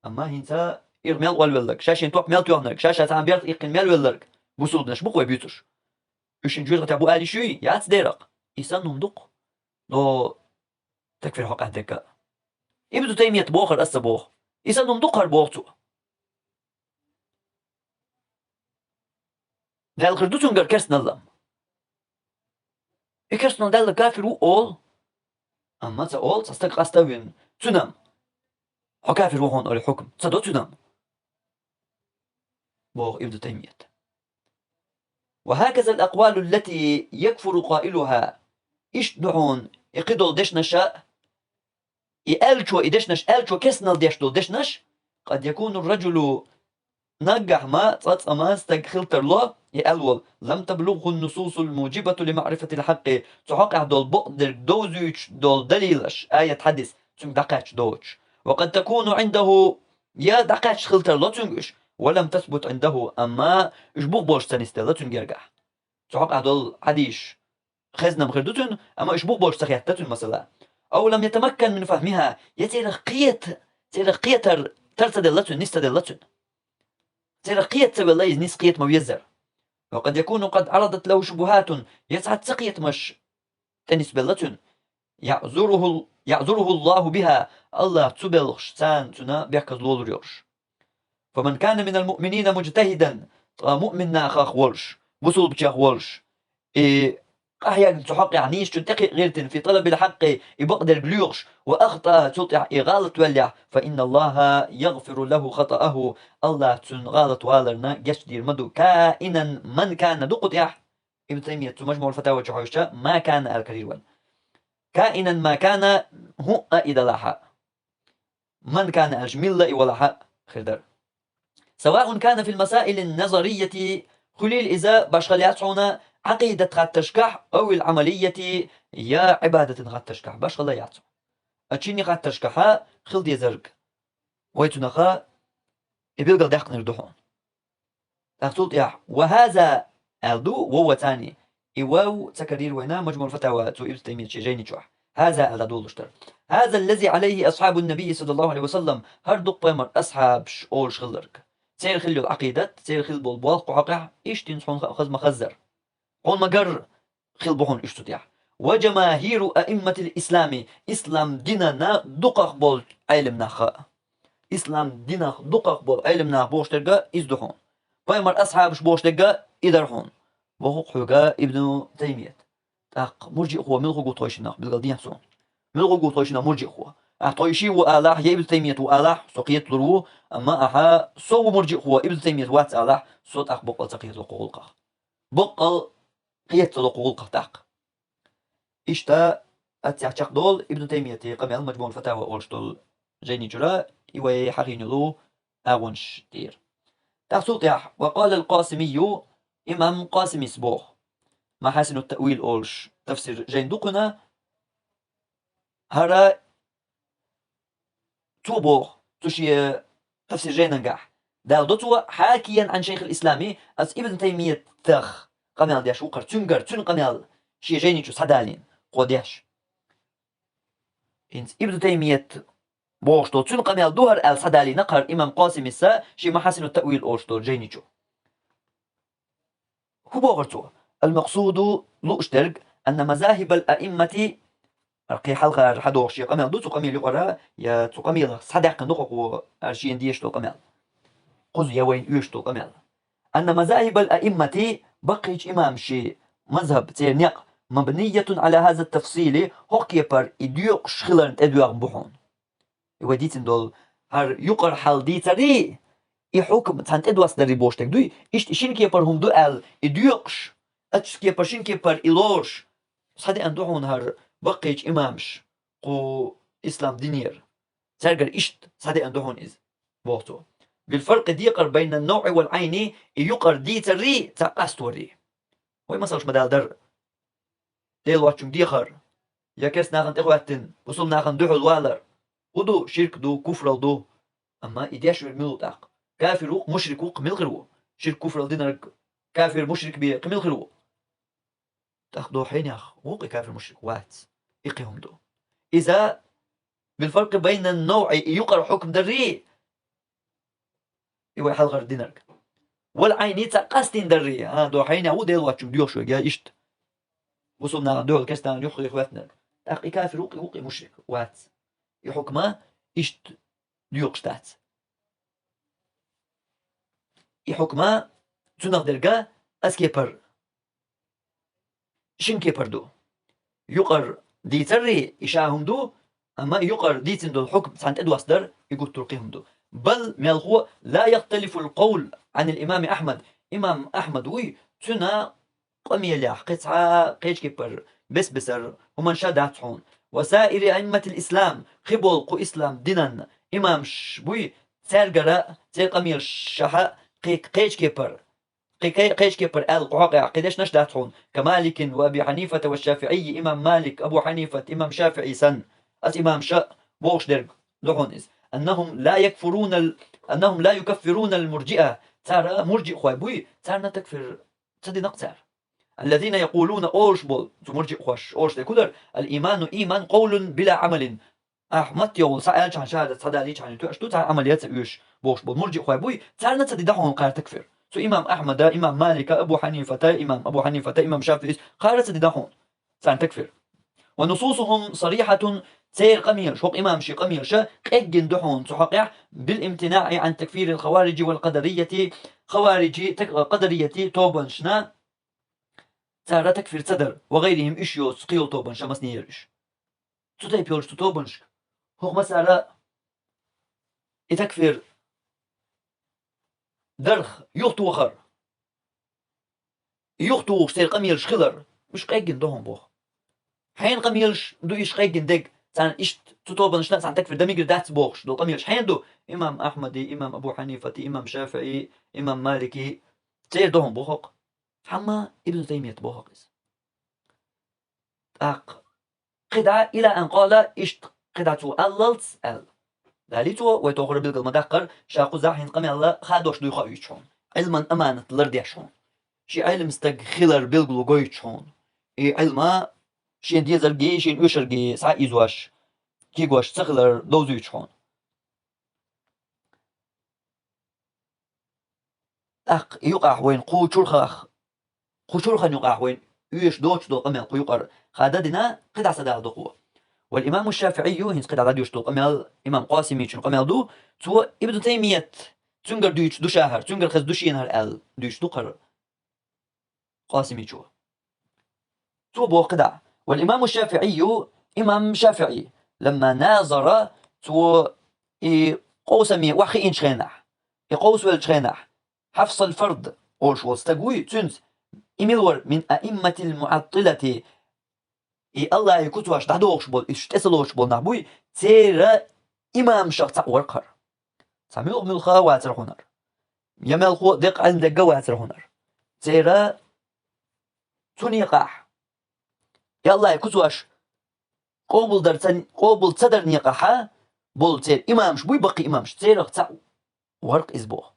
Амма хӀинца ирхъ мел къолвелларг, ша шен топ мел тоьхнарг, ша-ша цхьана берта иккхина мел велларг бусулбанаш бу-кх вай буьйцуш. Уьш шен жоьжахатехь бу ала йиш юй? Яц дера-кх. И санна хӀума ду-кх. Но такфир хьокъехь дерг а. Ибн Таймият бохура аса ца боху. И санна хӀума ду-кх хӀара боху цо. Даьлла хир ду цуьнгара керстаналла-м. И керстаналла даьлларг кафир ву олу. Амма ца олу, цхьа стаг къаста а вина, цуьнан-м хьо кафир ву хьуна олий хьукам ца до цуьнан-м, боху Ибн Таймият. وهكذا الأقوال التي يكفر قائلها. Иштта ду хьуна и кхидолу дешнаш а, и аьллачо, и дешнаш аьллачо керстаналла деш долу дешнаш, قد يكون الرجل, наггахь ма цкъа-цкъа ма стаг хила тарло, и аьлла волу, لم تبلغه النصوص الموجبة لمعرفة الحق, цу хьокъехь долу бакъдерг довзуьйтуш долу далилаш, аят, хьадис, цуьнга дӀакхаьчча доцуш. وقد تكون عنده, я дӀакхаьчча хила тарло цуьнга уьш, ولم تثبت عنده, амма уьш бух болуш ца нисделла цуьнан гергахь. Цу хьокъехь долу хьадисаш хезна-м хир ду цуьнан, амма уьш бух болуш ца хетта цуьнан, масала. أو لم يتمكن من فهمها, я церах кхета-, церах кхетар тар ца делла цуьнан, нис ца делла цуьнан. Церах кхета ца велла, иза низ кхета ма веззара. وقد يكون قد عرضت له شبهات, я цхьацца кхетамаш тӀенисбелла цунна. يعذره، يعذره الله بها, АллахӀ цу белхаш царна цунна бехказа лолур йолуш. فمن كان من المؤمنين مجتهدا, ткъа муъмин нахах волуш, бусулбачех волуш, и къахьегна цу хьокъехь нийсачунна тӀекхиа гӀиртина, في طلب الحق, и бакъдерг лоьхуш, وأخطأ, цул тӀаьхьа и гӀалат ваьллехь, فإن الله يغفر له خطأه, АллахӀ цуьнан гӀалат валарна гечдийр ма ду. كائنا من كان, ду кху тӀехь, Ибн Таймият цу МажмуӀул Фатава чу хьовсча, ما كان аьлла карийра вайна. كائنا ما كان, хӀуъа и далахь а. من كان аьлча, милла и валахь а хир дара. سواء كان في المسائل النظرية, хуьлийла иза башхалла яц хьуна, Ӏакъидат хаттаршкахь, أو العملية, я Ӏибадатан хаттаршкахь, башхалла яц хьуна. А чинни хаттаршкахьа хила дезарг, вай цунаха и билгал даьккхинарг ду хьуна. ТӀаккха цул тӀаьхьа, وهذا аьлла ду, وهو ثاني. И واو ца карийра вайна МажмуӀул Фатава цу Ибн Таймият шен жайни чохь. هذا аьлла долуш дара. هذا الذي عليه أصحاب النبي صلى الله عليه وسلم, хӀара ду-кх пайхамар асхьабаш олуш хилларг. Церан хилла йолу Ӏакъидат, церан хилла болу болх кху хьокъехь, иштта хьуна ха-, хаза ма хаззара. Хьуна ма-гарра хилла бу хьуна уьш цу тӀехь. وجماهير أئمة الإسلام, ислам динан дукхах болчу Ӏелам нах а. Ислам динах дукхах болу Ӏелам нах бохуш дерг а иза ду хьуна. Пайхамар асхьабаш бохуш дерг а и дара хьуна, боху-кх хьоьга Ибну Таймият. ТӀаккха муржиъхо мила хург ву тхойшиннах, билгал дехьа суна. Мила хург ву тхойшиннах муржиъхо? Ахьа тхойшиъ ву алахь, я Ибну Таймият ву алахь, со кхеталур ву, амма ахьа со ву муржиъхо, Ибну Таймият вац алахь, со тӀаккха баккъал ца кхетало кху гӀуллакхах. Баккъал кхета ца ло кху гӀуллакхах тӀаккха. Иштта, аццехь чекхдолу Ибн Таймиятан къамел МажмуӀул Фатава олуш долу жайни чуьра, и вай хьахийна йолу агӀонаш тӀера. ТӀаккха цул тӀаьхьа, وقال القاسمي, имам Къасимис боху, Махьасинут-Таъвил олуш тафсир жайна ду кхуьнан, хӀара цо боху, цу шен тафсир жайнангахь, далдо цо, حاكيا عن شيخ الإسلام, ас Ибн Таймиятах къамел деш ву-кх хӀара, цуьнгара, цуьнан къамел шен жайни чу схьадалийна, кхо деш. ХӀинца Ибн Таймият бохуш долу цуьнан къамел ду хӀара аьлла схьадалийна-кх хӀара имам Къасимис шен Махьасинут-Таъвил олуш долу жайни чу. ХӀун бохура цо? المقصود, лууш дерг, أن مذاهب الأئمة, хӀара кхин хьалхара хьадохуш шен къамел ду, цу къамел юкъара, я цу къамелах схьадаьккхина ду хӀокхо, хӀара шена дезаш долу къамел. Кхуза я вайна оьшуш долу къамел. أن مذاهب الأئمة, баккхийчу имамашийн мазхӀаб, церан некъ, مبنية على هذا التفصيل, хӀокху кепара и доькъуш хиларна тӀедоьгӀна бу хьуна. И вай дийцина долу хӀара юкъара хьал дийцарий, и хьукм цхьаьна тӀедоссадарий бохуш дерг дуй, иштта и шина кепара хӀума ду аьлла, и доькъуш, оццу кепара, шина кепара и лоруш, схьадеана ду хьуна хӀара баккхийчу имамаша кху ислам динера. Цаьргара иштта схьадеана ду хьуна иза, боху цо. بالفرق, декъар, بين النوع والعين, и юкъара дийцарий, цхьа къасторий. Вай масалш ма-далла дара. Дела воцчуьнга дехар, я керста нахана тӀехӀоьттина, бусулба нахана дуьхьал валар. ХӀун ду? Ширк ду, куфрал ду. Амма и деш верг мила ву тӀаккха? Кафир ву-кх, мушрик ву-кх, мила хир ву? Ширк, куфрал динарг кафир, мушрик бен кхин мила хир ву? ТӀаккха доху хьенех, ву-кх и кафир, мушрик, вац. И кхин хӀума ду. Иза بالفرق بين النوع, и юкъара хьукм дарий, и вай хьалхара динарг, والعين, цхьа къастийна дарий, а, доху хьенех ву Дела воцчуьнга доьхуш верг, я иштта бусулба нахана дуьхьал керста нахана юххе хӀоьттинарг. ТӀаккха и кафир ву-кх, и ву-кх и мушрик, вац. И хьукма иштта доькъуш дац. И хьукма цунах дерг а оццу кепара, шина кепара ду. Юкъара дийцарий, и ша хӀума ду, амма юкъара дийцина долу хьукм цхьаьна тӀедоссадар, и гуттар а кхин хӀума ду. بل, мелхо, لا يختلف القول عن الإمام أحمد. Имам Ахьмад вуй, цуьнан къамелехь кхин цхьа кхечу кепара бес-бесара хӀуманаш а дац хьуна. وسائر أئمة الإسلام, кхин болу кху ислам динан имамаш буй, цаьргара, церан къамелашкахь а кхин кхечу кепара, кхин кхе-, кхечу кепара аьлла кху хьокъехь кхин дешнаш а дац хьуна. كمالك وأبي حنيفة والشافعي, имам Малик, Абу Хьанифат, имам ШафиӀи санна, оцу имамаша а бохуш дерг ду хьуна иза. أنهم لا يكفرون ال-, أنهم لا يكفرون المرجئة. Цара муржиъхой буй, царна такфир ца дина-кх цара. الذين يقولون, олуш болу цу муржиъхоша олуш дерг хӀун дара: الإيمان إيمان قول بلا عمل. ахь маттехула схьа аьлча хьан шахӀадат схьадалийча хьан тоьаш ду, царна Ӏамал яц уьш бохуш болу мурджиъхой буй, царна ца дина хьуна кхара такфир. Цу имам Ахьмада, имам Малика, Абу Хьанифата, имам Абу Хьанифата, имам ШафиӀис, кхара ца дина хьуна царна такфир. ونصوصهم صريحة, церан къамелаш, хӀокху имамашийн къамелаш къеггина ду хьуна цу хьокъехь, بالامتناع عن تكفير الخوارج والقدرية, хаварижи, так-, къадарияти тобанашна цара такфир ца дар, وغيرهم, уьш йоцу кхин йолу тобанаш, массане яра уьш. Цу тайпа йолчу цу тобанашка хӀокху массара и такфир дарх юхатохар, юхатухуш церан къамелаш хилар, уьш къеггина ду хьуна боху. Хьенан къамелаш ду уьш къеггина дерг, царна иштта цу тобанашна а царна такфир дан мегар дац бохуш долу къамелаш хьенан ду? Имам Ахьмади, имам Абу Хьанифати, имам ШафиӀи, имам Малики, церан ду хьуна боху-кх. Амма Ибн Таймият боху-кх иза. ТӀаккха кхидӀа, إلى أن قال, иштта кхидӀа цо аллалц аьлла. Далий цо, вай тохара билгал ма-даккхара, ша кхузахь хӀинца къамел хадош дуй хоуьйтуш хьуна, Ӏилман аманат лардеш хьуна, ши Ӏилма стаг хилар билгало гойтуш хьуна, и Ӏилма шен дезаргий, шен оьшаргий схьа а ийзош, кегош ца хилар довзуьйтуш хьуна. ТӀаккха юкъахь вайна кху чурхах, кху чурхана юкъахь вайна оьшуш доцуш долу къамел кху юкъара хададина, кхидӀа са дала дукхо. والإمام الشافعي, хӀинца кхидӀа дӀадоьшуш долу къамел имам Къасимичун къамел ду, цо Ибн Таймият, цуьнгара дуьйцуш ду ша хӀара, цуьнгара хезна ду шена хӀара аьлла дуьйцуш ду хӀара Къасимичо. Цо боху кхидӀа: والإمام الشافعي, имам ШафиӀи, لما ناظر, цо и къовсаме охьахиъначу хенахь, и къовсавеллачу хенахь, Хьафс аль-Фард олуш волу стаг вуй, цуьнца, и мила вара, من أئمة المعطلة, и Аллахье куьцаш дӀадохуш болу, уьш тӀе ца лоцуш болу нах буй, церан имамашах цхьаъ вара-кх хӀара. Цхьа муьлхха-муьлхха а вацара хӀара, я мелхо а декъа Ӏилма дерг а вацара хӀара. Церан цу некъахь, и Аллахье куьцаш къобалдар ца, къобал ца даран некъахь болу церан имамаш буй, баккхий имамаш, церах цхьаъ вара-кх иза боху.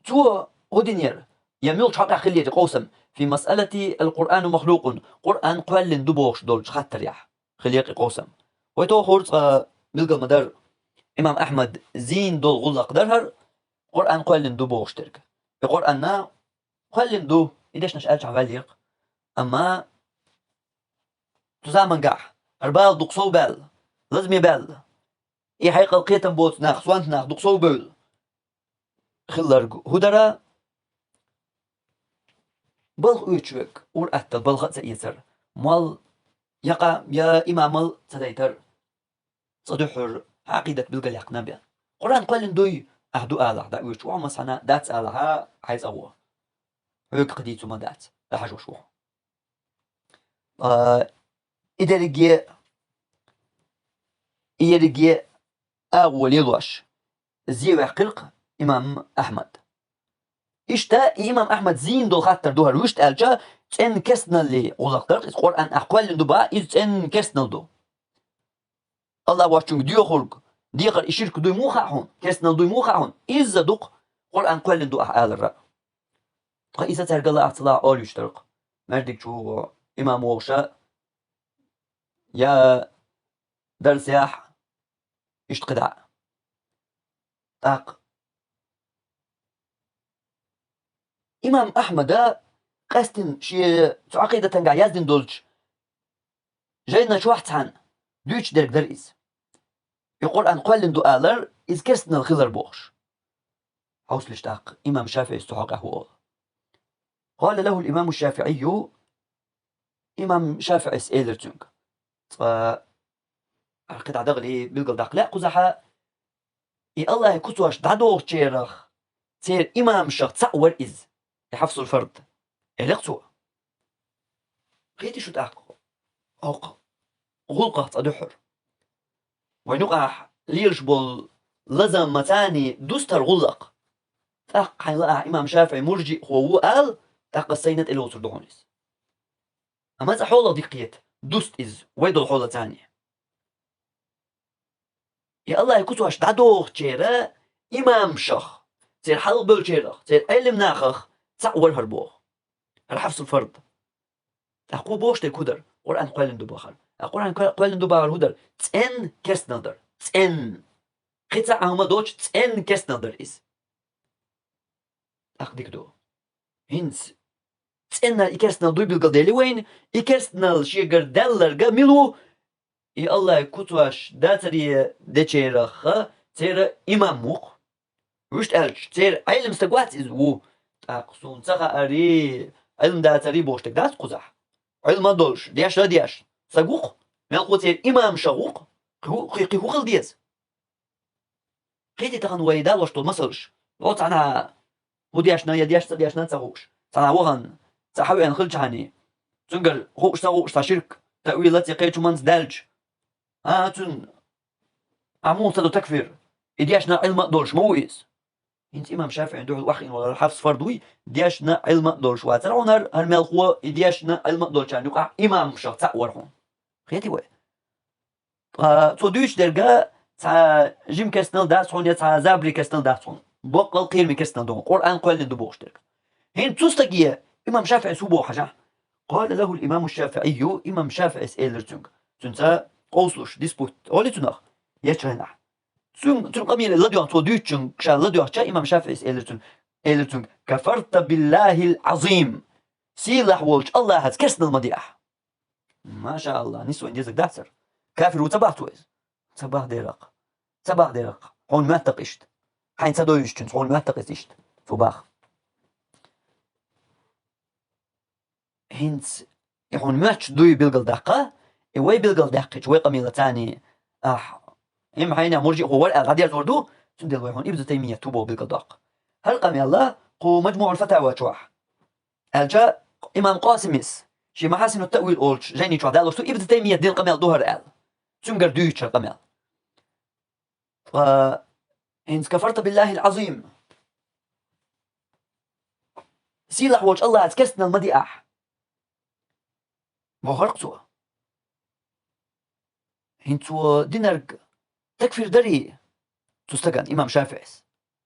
Цо хӀун динера, я муьлхачу хьокъехь хиллера и къовсам, في مسألة القرآن مخلوق, Къуръан кхоьллина ду бохуш долчу хаттарехь хиллера и къовсам. Вай тохара цкъа билгал ма-дарра, имам Ахьмад зийна долу гӀуллакх дара хӀара, Къуръан кхоьллина ду бохуш дерг. И Къуръан кхоьллина ду, и дешнаш аьллачохь ваьллера-кх. Амма цу замангахь хӀара бала дукха сов баьлла, лазаме баьлла, и хьекъал кхетам боцу нах, сонта нах дукха сов бевлла хилларг хӀун дара? Балха оьцуш верг, ур-атталла балха а ца эцар, молла я къа-, я имамал ца дайтар, цкъа дуьххьара хьан Ӏакъидат билгалъяьккхина бен. Къуръан кхоьллина дуй, ахь ду алахь, дӀаоьцуш ву хьо массанхьа, дац алахь, хьайн цӀа гӀо. Хьоьга кхин дийцу ма дац, дӀахьажош ву хьо. А, и дерриге, и ерриге агӀо лелош, зе ваьккхира-кх имам Ахьмад. Иштта и имам Ахьмад зийна долу хаттар ду хӀара, вуьшта аьлча, цӀенна керстаналлин гӀуллакх дара-кх иза. Къуръан ахь кхоьллина ду бахьа, иза цӀенна керстаналла ду. Аллахь воцчуьнга доьхург, декхар и ширк дуй муха хаьа хьуна, керстаналла дуй муха хаьа хьуна, изза ду-кх Къуръан кхоьллина ду ахь алара. Ткъа иза цаьрга лаахь ца лаахь олуьйтуш дара-кх маьждиг чу имам вогӀуша, я дарсехь, иштта кхидӀа. ТӀаккха имам Ахьмада къаьстина шен цу Ӏакъидатангахь яздина долчу жайна чохь цхьаьна дуьйцуш дерг дара иза. И Къуръан кхоьллина ду алар, иза керстаналла хилар бохуш. Хьовсалаш тӀаккха, имам ШафиӀис цу хьокъехь хӀун олу. قال له الإمام الشافعي, имам ШафиӀис элира цуьнга. Цкъа кхидӀа дагӀале билгалдаккха лаьа кхузахьа, и Аллахье куьцаш дӀадохучерах, церан имамашах цхьаъ вара иза, и Хьафсул Фард, элира-кх цо. Кхетий шу тӀаккха хӀокху гӀуллакхах цкъа дуьххьара? Вайн юкъахь лелаш болу лазамма царний дустар гӀуллакх. ТӀаккха хьайн лаахь имам ШафиӀи мурджиъхо ву ала, тӀаккха сайна тӀелоцур ду хьуна иза. Амма цкъа хьолах дика кхета, дуста иза, вай долу хьолаца царний. И Аллахье куьцаш дӀадохучеран имамашах, церан хьалхабевллачерах, церан Ӏелам нахах цхьаъ вара хӀара боху. ХӀара Хьафсул Фард. ТӀаккха кхо бохуш дерг хӀун дара, Къуръан кхоьллина ду боху хӀара. А Къуръан кхоьллина ду бахар хӀун дара? ЦӀен керстанал дара. ЦӀен. Кхин цхьа Ӏамал доцуш цӀен керстанал дара иза. ТӀаккха дика ду. ХӀинца цӀенна и керстанал дуй билгалдели вайна, и керстанал шегара даьлларга мила ву, и Аллахьа куцаш дацаре дечерахха церан имам ву-кх. Вуьшта аьлча, церан Ӏелам стаг вац иза ву. ТӀаккха суна ца хаари, Ӏилма дацари бохуш дерг дац кхузахь. Ӏилма а долуш, дешна а дешна стаг ву-кх. Мелхо церан имам шах ву-кх. Кхин хӀу, кхин, кхин хӀун хила деза? Кхетий тахана вай далош долу масалш. О, цхьанхьа хӀун дешна я дешна ца дешна ца хууш. Цхьанхьа вахана, цхьа хьавеана хилчахьаний. Цуьнгара хууш ца хууш цхьа ширк, таъвил а цхьа кхечу манца даьлча. А, цуьнан Ӏа муха ца до такфир? И дешна Ӏилма а долуш ма ву иза. ХӀинца имам ШафиӀин дуьхьал охьахиъна вара Хьафс фард вуй, дешна Ӏилма а долуш вацара хьуна хӀара, хӀара мелхо, и дешна Ӏилма а долчарна юкъахь имамшах цхьаъ вара хьуна. Кхетий вай? Ткъа цо дуьйцуш дерг цхьа жима керстанал дац хьуна я цхьа забаре керстанал дац хьуна. Боккъал кхераме керстанал ду хьуна, Къуръан кхоьллина ду бохуш дерг. ХӀинца цу стаге имам ШафиӀис хӀун боху хьажахь? قال له الإمام الشافعي, имам ШафиӀис элира цуьнга. Цуьнца къовсалуш, диспут олий цунах, ечу хенахь. Цуьнга, цуьнан къамеле ладоьгӀна, цо дуьйцучуьнга ша ладоьгӀча, имам ШафиӀис элира цуьнга, элира цуьнга: «كفرت بالله العظيم». Сийлахь волчу Аллахьаца керстанал ма де ахь. Маша Аллах, нисвайн дезаг дац хӀара. Кафир ву ца боху цо иза? Ца боху дера-кх. Ца боху дера-кх. Хьуна моьтту-кх иштта. Хьайна ца довзуьйтучуьнца хьуна моьтту-кх иза иштта. Фу боху? ХӀинца и хьуна моьттуш дуй билгалдаккха, и вай билгалдаьккхича, вай къамелаца царний, ахь, имам хьайна муржиъхо вара аьлла дӀадерзор ду, цундела вай хьуна Ибн Таймият хӀун боху билгалдоккху. ХӀара къамел кху МаджмуӀул-Фатава чохь. Аьлча, имам Къасимис шен Махьасинут-Таъвил олучу жайни чохь далош ду, Ибн Таймият дина къамел ду хӀара аьлла. Цуьнгара дуьйцуш хӀара къамел. Ва хӀинца «كفرت بالله العظيم». Сийлахь волчу Аллахьаца керстанал ма де ахь, бохура-кх цо. ХӀинца цо динарг такфир дарий цу стагана, имам ШафиӀис?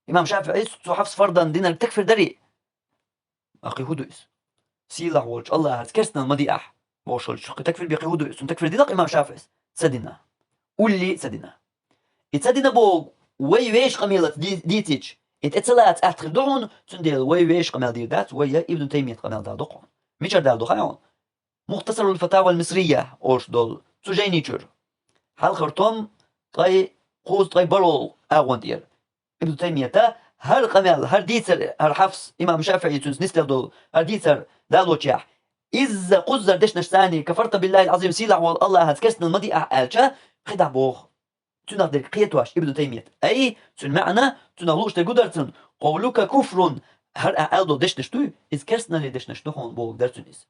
Имам ШафиӀис цу Хьафс фардан динарг такфир дарий? Ахь кхин хӀун ду иза? Сийлахь волчу Аллахьаца керстанал ма де ахь, бохуш хилча, кхин такфир бен кхин хӀун ду иза? Цунна такфир дина-кх имам ШафиӀис? Ца дина. Улли а ца дина. И ца дина боху вай вешан къамелаца ди-, дийцича, и тӀе ца лаца атта хир ду хьуна, цундела вай вешан къамел дийр дац, вай я Ибн Таймият къамел дала ду-кх хьуна. Мичара дала ду хаьий хьуна? «Мухтасарул-Фатава ал-Мисрия» олуш долу цу жайни чуьра. Хьалхара том, ткъе кхузткъе бархӀалгӀа агӀон тӀера. Ибн Таймията хӀара къамел, хӀара дийцар, хӀара Хьафс, имам ШафиӀис цуьнца нисделла долу хӀара дийцар далочехь, изза кхуззара дешнаш царний «كفرت بالله العظيم», сийлахь волу Аллахьаца керстанал ма де ахь аьлча, кхидӀа боху. Цуьнах дерг кхетош Ибн Таймият. Ай, цуьнан маьӀна, цуьнах лууш дерг хӀун дара цуьнан? «قولك كفر», хӀара ахь аьлла долу дешнаш дуй, иза керстаналлин дешнаш ду хьуна бохург дара цуьнан иза.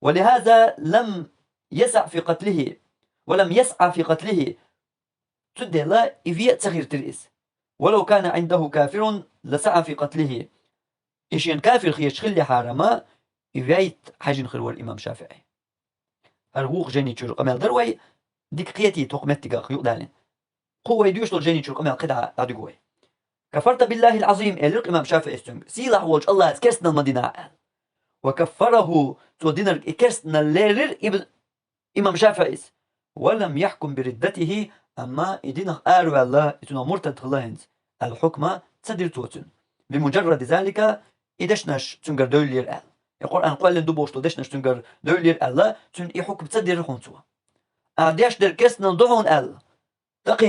«ولهذا لم يسع في قتله، ولم يسع في قتله». Цундела и вен а ца хиртира иза. «ولو كان عنده كافر لسعى في قتله». И шена кафир хеташ хиллехьара-м, и вейта хьаьжжина хир вара имам ШафиӀи. ХӀара вукху жайни чуьра къамел дара вай, дика кхетийта хӀокху меттигах юкъадалийна. Кху вай доьшуш долу жайни чуьра къамел кхидӀа дӀадуьгу вай. «كفرت بالله العظيم», элира имам ШафиӀис цуьнга, сийлахь волчу Аллахьаца керстанал ма дина ахь аьлла. «وكفره», цо динарг и керстанал леррира иб-, имам ШафиӀис. «ولم يحكم بردته», амма и динах араваьлла, и цунах муртад хилла хӀинца аьлла хьукма ца дира цо цуьнан. «بمجرد ذلك», и дешнаш цуьнгара девллера аьлла. И Къуръан кхоьллина ду бохуш долу дешнаш цуьнгара девллера аьлла, цуьнан и хьукма ца дира хьуна цо. Ахь деш дерг керстанал ду хьуна аьлла, тӀаккха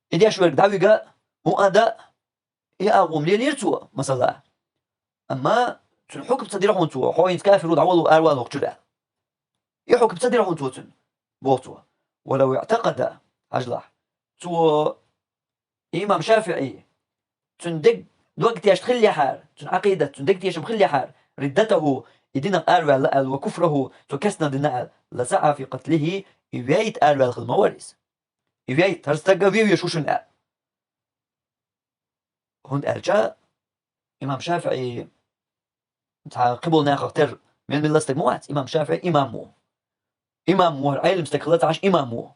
и деш верг дӀавига а, хӀун а дан а, и агӀо-м лелийра цо, масала. Амма цуьнан хьукма ца дира хьуна цо, хьо хӀинца кафир ву, дӀавала, аравала хӀокху чуьра аьлла. И хьукма ца дира хьуна цо цуьнан, боху цо. «ولو اعتقد», хьажалахь, цо имам ШафиӀи, цуьнан дег дог тешна хиллехьара, цуьнан Ӏакъидат, цуьнан дег тешам хиллехьара, «ردته», и динах араваьлла аьлла, «وكفره», цо керстанал дина аьлла, «لسعى في قتله», и вейта араваьлла хила ма вара иза. И вейта, хӀара стаг вен везаш ву шуна аьлла. ХӀунда аьлча имам ШафиӀи цхьа кхиболу нахах терра мел-мелла стаг ма вац, имам ШафиӀи имам ву. Имам ву, хӀара Ӏелам стаг хилла ца Ӏаш имам ву.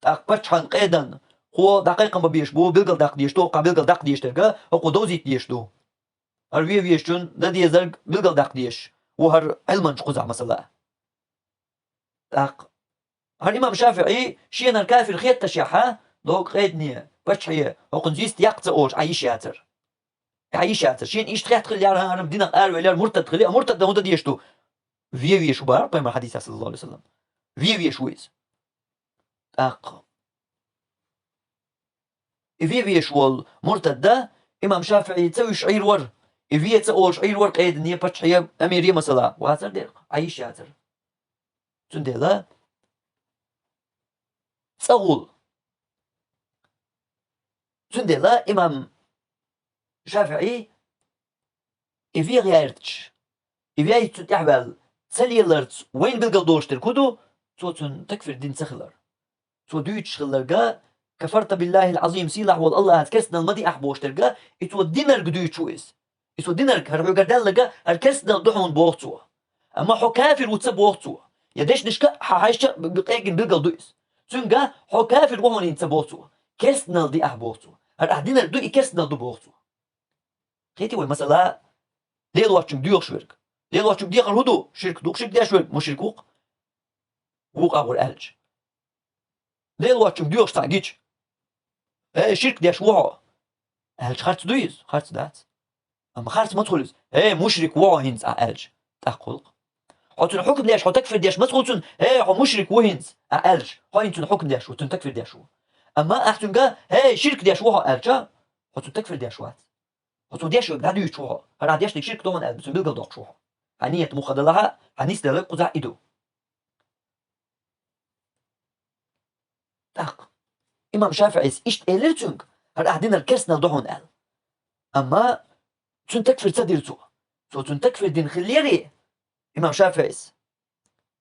ТӀаккха паччахьан къедан хӀо дӀакхайкхам бан безаш бу, билгал даккха дезаш ду, кху билгал даккха дезаш дерг, хӀокхо довзийта дезаш ду. ХӀара вен везачун дан дезарг билгал даккха дезаш ву хӀара Ӏилманча кхузахь, масала. ТӀаккха ХӀара имам ШафиӀи шена кафир хеташехьа, догу къедане, паччахье, хӀокхунна вист яккха ца олуш, Ӏан йиш яцара. Ӏан йиш яцара. Шена иштта хетта хиллера, хӀара динах аравеллера, муртад хили, а муртад дан хӀун дан дезаш ду? Вен везаш ву боху пайхамар хьадисехь, саллаллаху Ӏалайхи ва саллам. Вен везаш ву иза. ТӀаккха и вен везаш волу муртад да, имам ШафиӀи ца вуьйш Ӏийр вара, и вен ца олуш Ӏийр вара къедане, паччахье, амире, масала, вацара дера, Ӏан йиш яцара. Цундела цӀа гӀур. Цундела имам ШафиӀи и вен гӀерташ, и вен цунна тӀаьхьаваьлла ца леларца вайна билгал долуш дерг хӀун ду, цо цунна такфир дина ца хилар. Цо дуьйцуш хилларг: «Кафарта биллахил Ӏазим, сийлахь волу Аллахьаца керстанал ма ди ахь», бохуш дерг, и цо динарг дуьйцуш ву иза. И цо динарг, хӀара хьоьгара даьлларг, хӀара керстанал ду хьуна боху цо. Амма хьо кафир ву ца боху цо. Я дешнашка хьан хьаьжча къегина билгал ду иза. Цуьнга хьо кафир ву хьуна хӀинца ца боху цо. Керстанал ди ахь боху цо. ХӀара ахь динарг ду, и керстанал ду боху цо. Кхетий вай, масала, лелочуьнга доьхуш верг. Лелочуьнга декхар хӀун ду? Ширк ду-кх, ширк деш верг мушрик ву-кх. Вукху агӀор аьлча. Лелочуьнга доьхуш цхьаъ гича: «Э, ширк деш ву хьо», аьлча, харц ду иза? Харц дац. Амма харц маца хуьлу иза? «Э, мушрик ву хьо хӀинца», ахь аьлча, тӀаккха хуьлу-кх. Хьо цунна хьукам деш, хьо такфир деш маца хуьлу цунна: «Э, хьо мушрик ву хӀинца», ахь аьлча, хьо хӀинца цунна хьукам деш ву, цунна такфир деш ву. Амма ахь цуьнга: «Э, ширк деш ву хьо», аьлча, хьо цунна такфир деш вац. Хьо цо деш верг дӀадуьйцуш ву хьо. ХӀара ахь деш дерг ширк ду хьуна аьлла, цунна билгал доккхуш ву хьо. Хьан ният муха далахь а, хьан нисделларг кхузахь и ду. ТӀаккха имам ШафиӀис иштта элира цуьнга: «ХӀара ахь динарг керстанал ду хьуна», аьлла. Амма цунна такфир ца дира цо. Цо цунна такфир дина хиллера, имам ШафиӀис.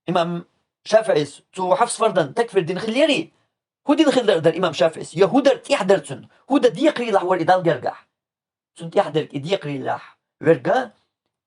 Имам ШафиӀис цу Хьафс фардан такфир дина хиллера, хӀун дина хилар дара имам ШафиӀис? Я хӀун дара тӀехь дара цунна? ХӀун дан декхарийлахь вара и Далла гергахь? Цунна тӀехь дерг и декхарийлахь верг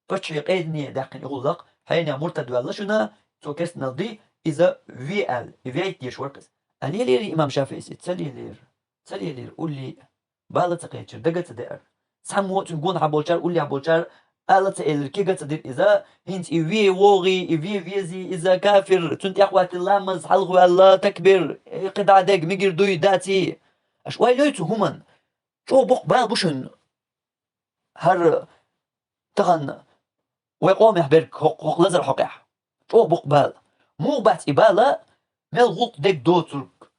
паччахье къедане даьккхина и гӀуллакх, хьенех муртад ваьлла шуна, цо керстанал ди, иза ве аьлла, и вейта дезаш вара-кх иза. А лелийра имам ШафиӀис и? Ца лелийра. Ца лелийра, уллий а. Бала ца кхечира, дага ца деара. Цхьаммо а цуьнан гонахьа болчара, уллехьа болчара ала ца элира, кега ца дира иза, хӀинца и ве вогӀий, и ве везий, иза кафир, цунна тӀехӀоьттина ламаз хьалхаваьлла, такбир, э, кхидӀа дега мегар дуй, даций. Аша ойла йой цу хӀуманна? ЧӀогӀа боккха бала бу шуна хӀара тахана вай къомехь берг хӀокху, хӀокху лазар хьокъехь. ЧӀогӀа боккха бала. Муха бац и бала? Мел гӀуллакх дерг доцург,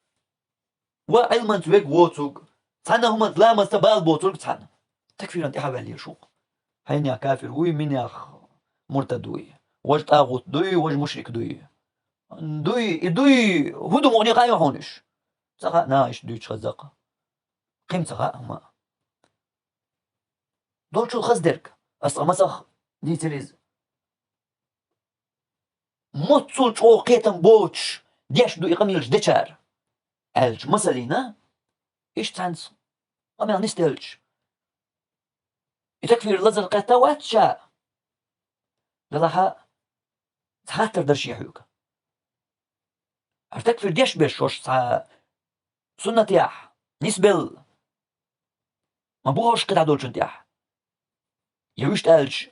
ва Ӏилманца верг воцург, цхьана хӀуманца ламазца бала боцург цхьана. Такфиран тӀаьхьа ваьлла шу-кх. Хьенех кафир вуй, минех муртад вуй. Важа тӀагӀут дуй, важа мушрик дуй. Дуй, и дуй, хӀун ду мукъане хаьа хьуна уьш? Ца хаьа, наха иштта дуьйцуш хаза-кх. Кхин ца хаьа хӀума. Долчул хаза дерг, ас цкъа масех дийцира иза. Моццул чӀогӀа кхетам боцуш деш ду и къамелаш дечара, аьлча, масална, иштта цхьаьнца къамел нисделча, и такфир лазар кхетта вац ша? Делахь а цхьа хаттар дара шен хьоьга. ХӀара такфир деш берш хӀорш цхьа суннатехь нисбелла ма бу хӀорш кхидӀа долчун тӀехь? Я вуьшта аьлча,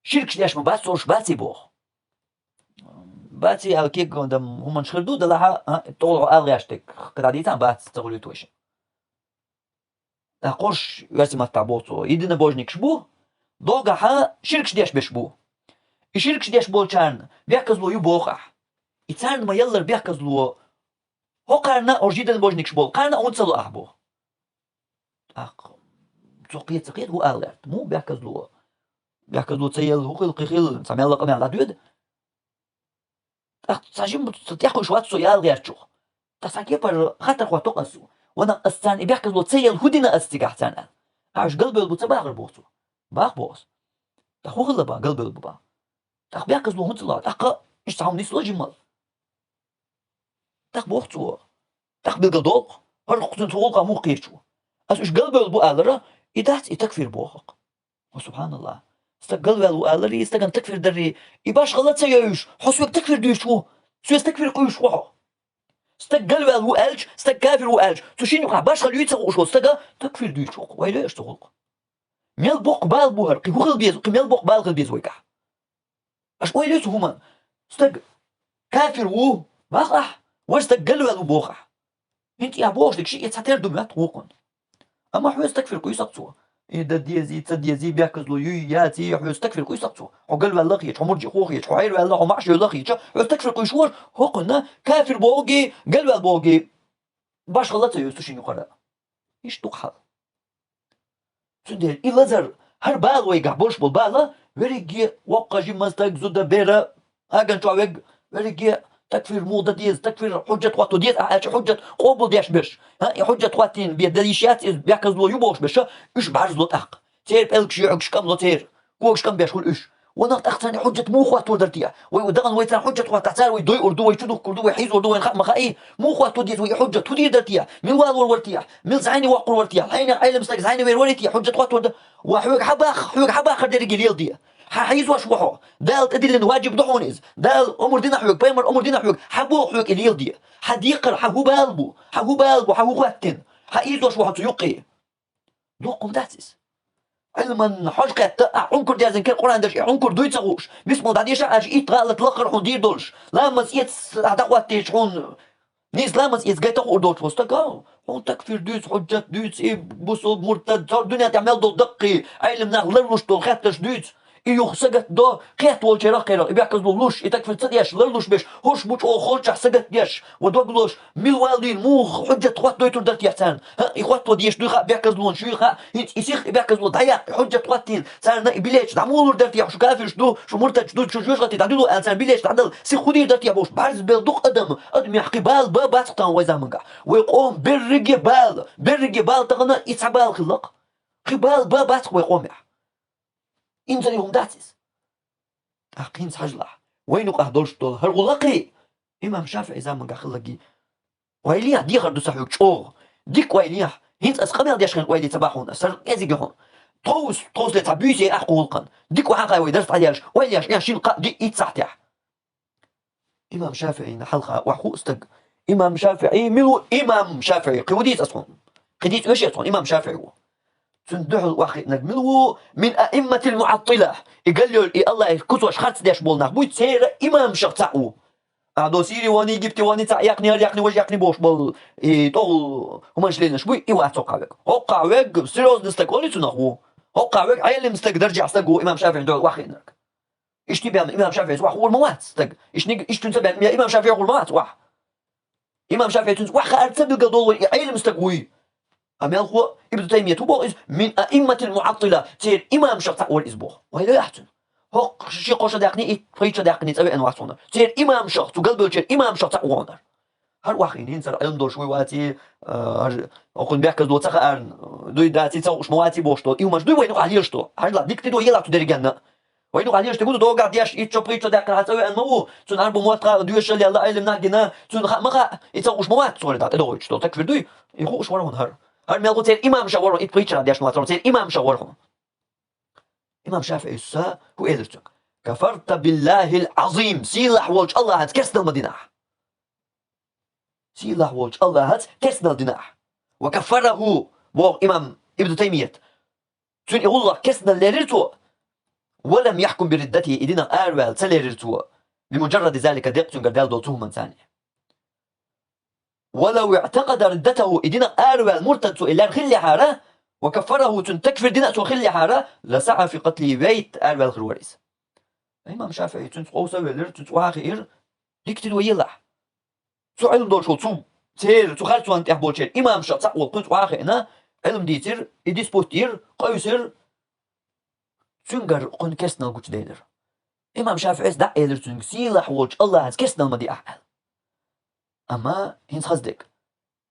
ширкаш деш ма бац хӀорш, баций боху? Баций аьлла кегадам хӀуманаш хир ду, делахь а, а, тӀехула хьо ала гӀерташ дерг кхидӀа дийцахь, бац, ца хуьлуьйту вайша. ТӀаккха хӀорш, оьрсийн маттахь боху цо, единобожникаш бу, догахьа ширкаш деш берш бу. И ширкаш деш болчарна бехказло ю боху ахь. И царна ма-яллара бехказло хӀокхарна, хӀорш единобожникаш болу кхарна а хӀунда ца ло ахь боху? ТӀаккха цо кхета ца кхета хӀун ала гӀерта? Муха бехказло? Бехказло ца елла хӀун хила, кхин хила, цхьа мелла къамел дӀадоьду? ТӀаккха цхьа жимма ца тӀекхуьйсуш вац со и ала гӀертачух. ТӀаккха цхьа кепара хаттар хӀотту-кх ас. Ванах, ас царна и бехказло ца елла хӀун дина ас цигахь царна аьлла? Ахьа уьш галбевлла бу ца бахара боху цо. Бах боху ас. ТӀаккха хӀун хилла бан, галбевлла бу бан? ТӀаккха бехказло хӀунда ца ло? ТӀаккха иштта цхьа хӀума нисло жиммал. ТӀаккха боху цо. ТӀаккха билгал долу-кх, хӀара кху цуьнан цу гӀуллакха муха кхечу? Ас уьш галбевлла бу алара, и дац и такфир боху-кх. Ва субханаллахӀ. Стаг галваьлла ву аларий, стагана такфир дарий, и башхалла ца йовуьш, хьо соьга такфир дуьйцуш ву? Соьца такфир кхуьйсуш ву хьо? Стаг галваьлла ву аьлча, стаг кафир ву аьлча, цу шинна юкъахь башхалла юй ца хууш волу стага такфир дуьйцуш ву-кх. Вай лоьш цу гӀуллакх. Мел боккха бала бу хӀара, кхин хӀун хила беза, кхин мел боккха бала хила беза вайгахь? Аша ойла йой цу хӀуманна. Стаг кафир ву, бах ахь, Ваш стаг галваьлла ву боху ахь. ХӀинца и ахь бохуш дерг шиъ, цхьа тера ду моьтту вукхунна. Амма хьоьца такфир къуьйсу-кх цо. И дан дезий, ца дезий, бехказло юй, яций, хьоьца такфир къуьйсу-кх цо. Хьо галваьлла хеташ, хьо мурджи хеташ, хьо хьайр ваьлла, хьо маӀаш йевлла хеташ, хьоьца такфир къуьйсуш волуш, хӀокхунна кафир бохуги, галваьлла бохуги башхалла ца йоьду цу шина юкъара. Иштта ду-кх хьал. Цундела и лазар, хӀара бала вайгахь болуш болу бала, верриге воккха жима стаг, зуда, бер, аган чохь верг, верриге такфир муха дан деза, такфир хьуьжжат хӀотто деза ахь аьлча, хьуьжжат къобалдеш берш. ХӀа, и хьуьжжат хӀоттийна бен дан йиш яц иза, бехказло ю бохуш берш, уьш бӀарзло тӀаккха. Церан пӀелгаш, юьхьигаш кӀамло церан, когаш кӀам беш хуьлу уьш. Ванах тӀаккха царна и хьуьжжат муха хӀоттор дара те? Вай, вай дахана вай царна хьуьжжат хӀоттахь, цара вай дойур ду, вай чу духкур ду, вай хьийзор ду, вайна хаа ма хаий? Муха хӀоттор деза вай и хьуьжжат? ХӀун дийр дара те? Мила валор вара те? Мила зӀене воккхур вара те? Хьенех Ӏелам стаг зӀене вер вара те, хьуьжжат хӀоттор дан? Ва хьоьга хьан бах-, хьоьга хьан бахар дерриге леладе? Хьан хьийзош ву хьо? Дала тӀедиллина ваджиб ду хьуна иза. Дала омра дина хьоьга, пайхамар омра дина хьоьга. Хьан боху хьоьга и леладе? Хьан декхар, хьан хӀун бала бу? Хьан хӀун бала бу? Хьан хӀун хӀоттийна? Хьан ийзош ву хьо цу юккъе? Дуккха хӀума дац иза. Ӏилман хьожа кхетта, ахь Ӏункур дерзина кера Къуръан дерш, и Ӏункур дуй ца хууш, бисмал дӀадеша аьлча, итт гӀалат лаххара хьуна дийр долуш, ламаз эца ахь дӀахӀоттийча хьуна, нийса ламаз эца гайта хуур доцу хьо стаг, а? Хьуна такфир дуьйцу, хьуьжжат дуьйцу, и бусул муртад, цара дуьнен тӀехь мел долу даккхий, Ӏелам нах ларлуш долу хеттарш дуьйцу, и юха сагатдо, кхетта волчерах кхерах, и бехказло луш, и такфир ца деш, ларлуш беш, хӀорш бу чӀогӀа холчохь сагатдеш, ва дог лош, мила валлийна, муха хьуьжжат хӀоттадойтур дара те царна? ХӀаъ, и хӀотто дезаш дуй хаьа, бехказлон шуй хаьа, хӀинца и сиха и бехказло дӀаяьккхи, хьуьжжат хӀоттийна, царна и билечу дӀамолур дара те, хьо шу кафирш ду, шу муртадаш ду, шу жоьжахати дӀадуьллу аьлла, царна билечу дӀадала сиха хӀун дийр дара те бохуш, бӀарз бел ду-кх адам, адамехь кхин бала бан бац-кх тахана вай замангахь. Вай къоман берриге бала, берриге бала тахана и цхьа бала хилла-кх. Кхин бала бан бац-кх вай къомехь. Инзаре хӀума дац иза. ТӀаккха хӀинца хьажалахь, вайна юкъахь долуш долу хӀара гӀуллакхий имам ШафиӀи замангахь хиллаги. Ойла е, дехар ду сан хьоьга чӀогӀа. Дика ойла е, хӀинца аса къамел деш хилла ойла е ца бахьа хьуна, аса кӀезиг ю хьуна. Тховса, тховсале цхьа буьйса е ахь кху гӀуллакхан. Дика охьа а кхай вай дарс дӀаделлаш, ойла еш, шина-кхаа, диъ-итт сахьтехь. Имам ШафиӀина хьалха охьахуу стаг. Имам ШафиӀи мила ву имам ШафиӀи? Кхин ву дийца аса хьуна? Кхин дийца оьшу аса хьуна, имам ШафиӀи ву. Цунна дуьхьал охьахиънарг мила ву? Мин аимматил муӀаттила. И галлайолу, и Аллахьан куцаш харц деш болу нах буй, церан имамашах цхьаъ ву. Ахьа до Сири ван, Египте ван, цхьаъ яьккхина, яр яьккхина, важа яьккхина бохуш болу, и тӀехула хӀуманаш лелаш буй, и вац хӀокху верг. ХӀокху верг серьёзный стаг олий цунах ву. ХӀокху верг Ӏелим стаг даржехь стаг ву, имам ШафиӀина дуьхьал охьахиънарг. Иштта бен имам ШафиӀис охьахуур ма вац стаг. Иштниг, иштта цунца бен имам ШафиӀи хуур ма вац охьа. Имам ШафиӀи цуьнца охьахаар ца билггал долу вай и Ӏелам стаг вуй. А мелхо Ибн Таймият ву боху иза, мин аимматил муӀаттила, церан имамашах цхьаъ вара иза боху. Ойла е ахь цуьнан. ХӀокху ши-кхо шо даьккхина, итт-пхийтта шо даьккхина цӀа веана вац хьуна. Церан имамашах, цу галбевллачеран имамашах цхьаъ ву хьуна. ХӀара охьахиъна хӀинца хӀара Ӏилма долуш вуй ваций, а, хӀара, хӀокхуьнан бехказло ца хаарна, дуй даций, ца хууш ма ваций бохуш долу. И хӀуманаш дуй вайна юкъахь лелаш долу. Хьажал, дика тидо елахь цу дерригенна. Вайна юкъахь лелаш дерг ву догахь деш, итт шо-пхийтта шо даьккхина хьан цӀа веана ма ву, цунна хьарбу мотт хаьа, доьшалла яьлла Ӏелам нах гина, цунна хаа ма хаьа, и ца хууш ма вац цо хӀара тӀедогӀуьйтуш долу такфир дуй, и хууш вара хьуна хӀара. ХӀара мел гӀо церан имамашах вара хьуна, итт-пхийтта шо деш ма вац хьуна, церан имамашах вара хьуна. Имам ШафиӀис хӀун элира цуьнга? Кафарта биллахил Ӏазим, сийлахь волчу Аллахьаца керстанал ма дина ахь. Сийлахь волчу Аллахьаца керстанал дина ахь. Ва каффараху, боху имам Ибн Таймият. Цуьнан и гӀуллакх керстанал лерира цо. Ва лам яхкум би риддатихи, и динах араваьлла ца лерира цо. Би муджарради залика, деккъа цуьнгара даьлла долу цу хӀуманца. Ва лав иътакъада риддатаху, и динах араваьлла муртад цо и лер хиллехьара, ва каффараху, цуьнан такфир дина а цо хиллехьара, ла саӀа фи къатлихи, вейта араваьлла хир вара иза. Имам ШафиӀи цуьнца къовса а велира, цуьнца охьа а хиира, дика тидо елахь. Цу Ӏилма долчу, цу церан, цу харцонна тӀехь болчеран имамашах цхьаъ волу кхуьнца охьа а хиъна, Ӏилма дийцира, и диспут йира, къовсира, цуьнгара кхуьнан керстанал гучуделира. Имам ШафиӀис дӀа а элира цуьнга, сийлахь волчу Аллахьаца керстанал ма де ахь аьлла. Амма хӀинца хаза дерг.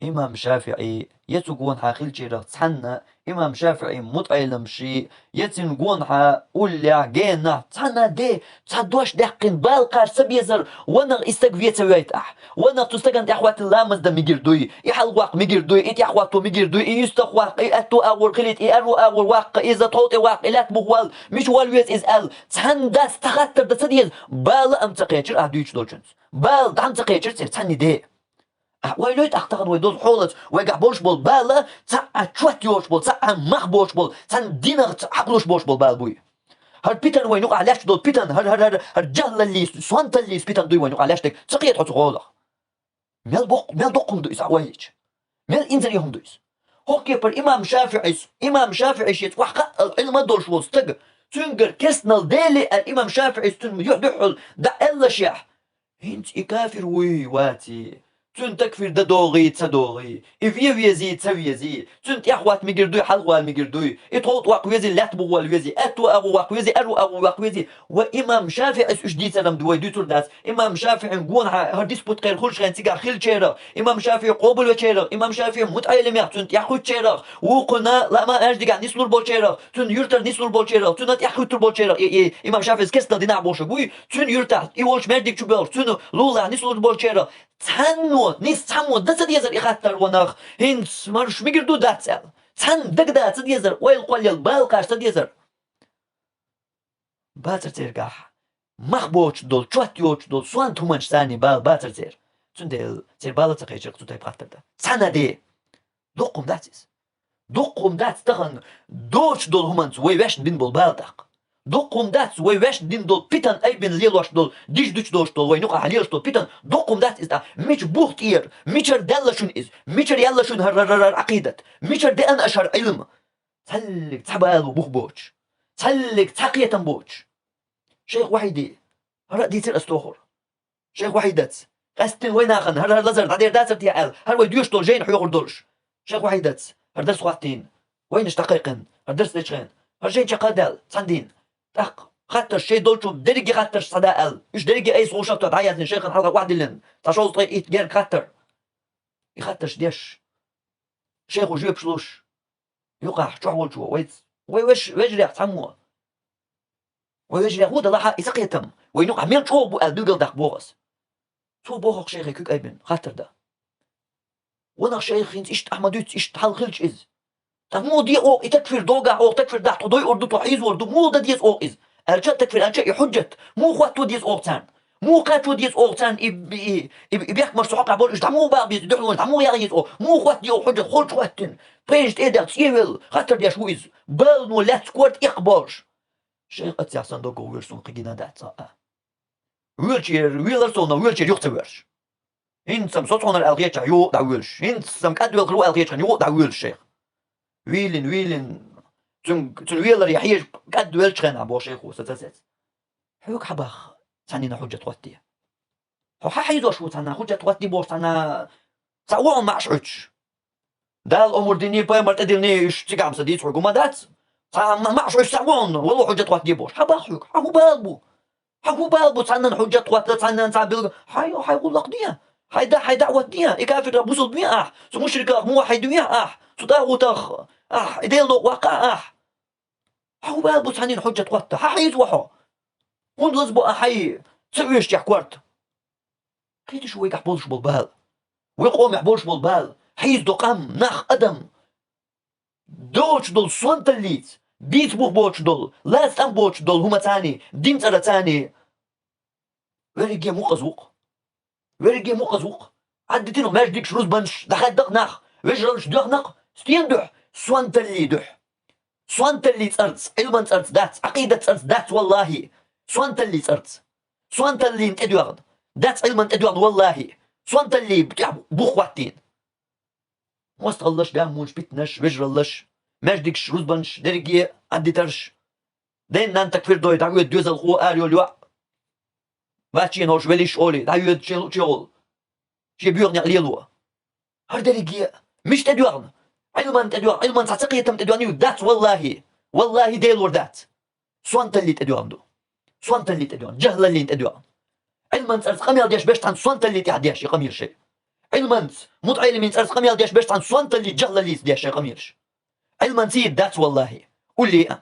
Имам ШафиӀи, я цу гонахьа хиллачарах цхьанна, имам ШафиӀин мутаӀеламаши, я цуьнан гонахьа уллехь, генахь, цхьанна де, цхьа дош даьккхина, бала кхача ца безар, ванах и стаг вен ца вейта ахь. Ванах цу стагана тӀехь хӀоттийна ламаз дан мегар дуй, и хьалхаваккха мегар дуй, и тӀехьахӀотто мегар дуй, и юьстах ваккха, и аьтту агӀор хилийта, и аьрру агӀор ваккха, иза тхов тӀе ваккха, и лаьтта муха валла, мича вала веза иза аьлла, цхьанна дас цхьа хаттар дан ца деза, бала а ма ца кхечира ахь дуьйцуш долчуьнца. Бала дӀа ма ца кхечира церан цхьанна де. Ахь ойла йой тӀаккха тахана вай долу хьолаца, вайгахь болуш болу бала, цхьа а чот йоцуш болу, цхьа а мах боцуш болу, цхьана динах ца хьакхалуш боцуш болу бала буй. ХӀара питана вайна юкъахь лаьтташ долу питана, хӀара, хӀара, хӀара, хӀара жахӀлаллин, сонталлин питана дуй вайна юкъахь лаьтташ дерг. Ца кхета хьо цу гӀолах. Мел боккъ-, мел доккха хӀума ду иза, хьа вай йича? Мел инзаре хӀума ду иза? ХӀокху кепара имам ШафиӀис, имам ШафиӀи шеца охьахаъал Ӏилма долуш волу стаг, цуьнгара кестнал Деле аьлла, имам ШафиӀис цуьнан юьхь дуьхьал дӀа аьллашехь, хӀинца и кафир вуй, ваций? Цуьнан такфир дан догӀий, ца догӀий? И вен везий, ца везий? Цуьнан тӀехь хӀотта мегар дуй, хьалха вала мегар дуй? И тхов тӀе ваккха везий, лаьтта бухахь вала везий? Аьтту агӀо ваккха везий, аьрру агӀо ваккха везий? Ва имам ШафиӀис уьш дийцаран ду вай дуьйцур дац. Имам ШафиӀин гонахьа хӀара диспут кхайра хуьлуш хен цигахь хиллачарах, имам ШафиӀи къобалвечарах, имам ШафиӀи мутаӀеллимех, цуьнан тӀехь хуьттучарах, вукхунна лаама аьждигахь нислур болчарах, цуьнан юьртара нислур болчарах, цуьнан тӀехь хуьттур болчарах, и, и имам ШафиӀис кестнал динахь болуш вуй, цуьнан юьртахь, и волчу маьждиг чу боьлхуш, цуьнан лулахь нислур болчарах, цхьанно, нийса цхьаммо дан ца дезара и хаттар ванах, хӀинца марш мегар ду, дац аьлла. Цхьанна дагада ца дезара, ойла кхоллаелла бала кхача ца дезара. Бацара церан гахь мах боцуш долу, чот йоцуш долу сонта хӀуманаш царний бала бацара церан. Цундела церан бала ца кхечарх цу тайпа хаттар дан. Цхьана де. Дуккха хӀума дац иза. Дуккха хӀума дац тахана доцуш долу хӀуманца вай ваьшна дина болу бала тӀаккха. Дуккха хӀума дац вай ваьшна дина долу питан айбина лелош долу, дижа дуьтуш долуш долу, вайн юкъахь лелаш долу питан, дуккха хӀума дац иза тӀаккха. Мича бух тӀера, мичара даьлла шуна иза, мичара яьлла шуна хӀара, хӀара, хӀара Ӏакъидат, мичара деана аша хӀара Ӏилма? Цхьаллиг цхьа бала ву бух боцуш. Цхьаллиг цхьа кхетам боцуш. Шайх Вахьиди, хӀара а дийцира ас тохура. Шайх Вахьидаца, къаьсттина вай нахана хӀара, хӀара лазар дӀадер дацара те аьлла, хӀара вай доьшуш долу жайна хьоьхур долуш. Шайх Вахьидаца, хӀара дарс хӀоттийна, вайнаш дӀакхайкхина, хӀара дарс дечхьана, хӀара жайна чекхдала, цхьана дийна. ТӀаккха хаттарш шайн долчу дерриге хаттарш схьада аьлла, уьш дерриге айса гӀушалто дӀаяздина шайхана хьалха охьадиллина, цхьа шовзткъе итт герга хаттар. И хаттарш деш, шайхо жоьпаш луш, юкъахь чохь волчо, вай, вай веш-, вежарех цхьаммо. Вай вежарех ву далахьа и ца кхетам, вайн юкъахь мел чӀогӀа бу аьлла билгалдаккха боху ас. Цо боху-кх шайхе куьг айбина, хаттар дан. Ванах шайх, хӀинца иштта ахьа ма дуьйцу, иштта хьал хилча иза. Ткъа муха де оха и такфир догахь, оха такфир дахь тхо дойур ду, тхо хьийзор ду, муха дан деза оха иза? Аьлча а такфир, аьлча а и хьуьжжат, муха хӀотто деза оха царна? Муха кхачо деза оха царна и, и, и, и бехкамаш цу хьокъехь болуш, уьш дӀа муха баха беза, и дуьхьалонаш дӀа муха яха еза оха? Муха хӀотто де оха хьуьжжат, холчу хӀоттина, пхьенаш тӀе а даьхна, цӀевелла, хаттар деш ву иза, балано лаьцна корта эккха болуш? Шайх, аццехь сан доггах воьрзуш суна кхин гина дац цкъа а. Воьлчера велар со, но воьлчера юха ца воьрзуш. ХӀинца-м со цхьаннар аьлла хетчахь, юха а дӀавоьлуш. ХӀинца-м кӀадвелхар ву аьлла хетчахь, юха а дӀавоьлуш шайх. Вийлина, вийлина, цуьнга, цуьнан велар ян хьежа кӀадвелчхьана боху шайхо, сан ца сецна. Хьоьга хьан бах цхьаннина хьуьжжат хӀотте? Хьо хьан хьийзош ву цхьанна хьуьжжат хӀотте бохуш цхьанна? Цхьа вон маӀаш Ӏуьттуш. Дала омра дини, пайхамар тӀедиллини, уьш цигахь-м сан дийца хьоьга хӀума дац. Цхьа ма-, маӀаш Ӏуьттуш цхьа вон, вало хьуьжжат хӀотте бохуш. Хьан бах хьоьга? Хьан хӀун бала бу? Хьан хӀун бала бу цхьаннан хьуьжжат хӀотта, цхьаннан цхьа билгал? Хьайн, хьайн гӀуллакх де. Хьайн да, хьайн даӀват де. И кафирах бусулба ве ахь. Цу мушриках муваххьид ве ахь. Цу тӀагӀутах ахь. И Делан новкъа ваккха ахь. Хьан хӀун бала бу цхьаннина хьуьжжат хӀотта? Хьан хьийза ву хьо? ХӀунда лазабо ахь хьайн ца оьшучехь корта? Кхеташ ву вайгахь болуш болу бала? Вай къомехь болуш болу бала? Хьийзадо къам, нах, адам. Доцуш долу сонталлица, дийца бух боцуш долу, лаца тӀам боцуш долу хӀума царний, дин цӀара царний. Верриге мукъаза ву-кх. Верриге мукъаза ву-кх. Ӏаддитина маьждигаш, рузбанаш, дӀахаьдда-кх нах, вежараллаш доьхна-кх, стенан дуьхьа? Сонталлин дуьхьа. Сонталлин цӀарца, Ӏилман цӀарца дац, Ӏакъидат цӀарца дац, валлахӀи. Сонталлин цӀарца. Сонталлин тӀедоьгӀна. Дац Ӏилман тӀедоьгӀна, валлахӀи. Сонталлин тӀехь бух хӀоттийна. МостагӀаллаш, гаммунаш, питанаш, вежараллаш, маьждигаш, рузбанаш, дерриге Ӏаддитарш. Ден-нан такфир дой, дӀахьоьду доьзалхо, ара йолу йоӀ. Ваччина хӀорш велиш олий, дӀахьоьду шен луъучу гӀуллакх. Шен боьха некъ лело. ХӀара дерриге а мича тӀедоьгӀна? Ӏилман тӀедоьгӀна, Ӏилман цхьа ца кхетам тӀедоьгӀна ю, дац, валлахӀи. ВаллахӀи, Делора дац. Сонталлин тӀедоьгӀна ду. Сонталлин тӀедоьгӀна, жахӀлаллин тӀедоьгӀна. Ӏилман цӀарца къамел деш берш цхьана сонталлин тӀехь деш и къамелаш шайн. Ӏилманца, мутаӀеллимийн цӀарца къамел деш берш цхьана сонталлин, жахӀлаллица деш шайн къамелаш. Ӏилманций дац, валлахӀи. Уллий а.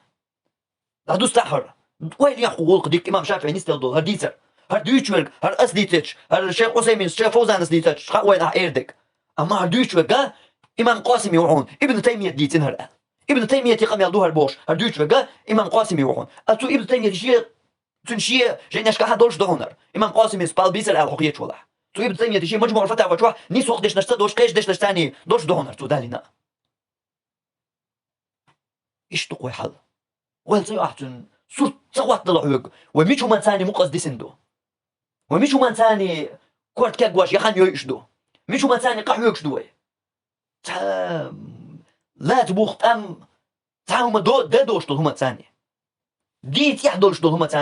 ДӀадуста хӀара. Ойла е хӀокху гӀуллакх дика имам ШафиӀи нисделла долу хӀара дийцар. ХӀара дуьйцуш верг, хӀара ас дийцича, хӀара шайх Ӏусайминас, шайх Фовзанас дийцича, хаьа вайна ахь эр дерг. Амма хӀара дуьйцуш верг, а, имам Къасими ву хьуна, Ибн Таймият дийцина хӀара аьлла. Ибн Таймиятан къамел ду хӀара бохуш, хӀара дуьйцуш верг, а, имам Къасими ву хьуна. А цу Ибн Таймиятан шен, цуьнан шен жайнашкахь долуш ду хьуна хӀара. Имам Къасимис пал бийцар аьлла хьо хеташ валахь. Цу Ибн Таймиятан шен Мажмуъул Фатава чохь нийса хӀокху дешнаш ца долуш, кхечу дешнаш царний долуш ду хьуна хӀара цо далийна. Иштта ду-кх вай хьал. Ойла ца йо ахь цуьнан, сурт ца хӀоттадала хьоьга, вай мича хӀуманца царний мукъаза дисина ду? Вай мича хӀуманца царний корта кегош яхан йойуш ду? Мича хӀуманца къахьоьгуш ду вай? Цхьа лаца бух тӀам, цхьа хӀума до-, де долуш долу хӀуманца. Дийца эхь долуш долу хӀуманца.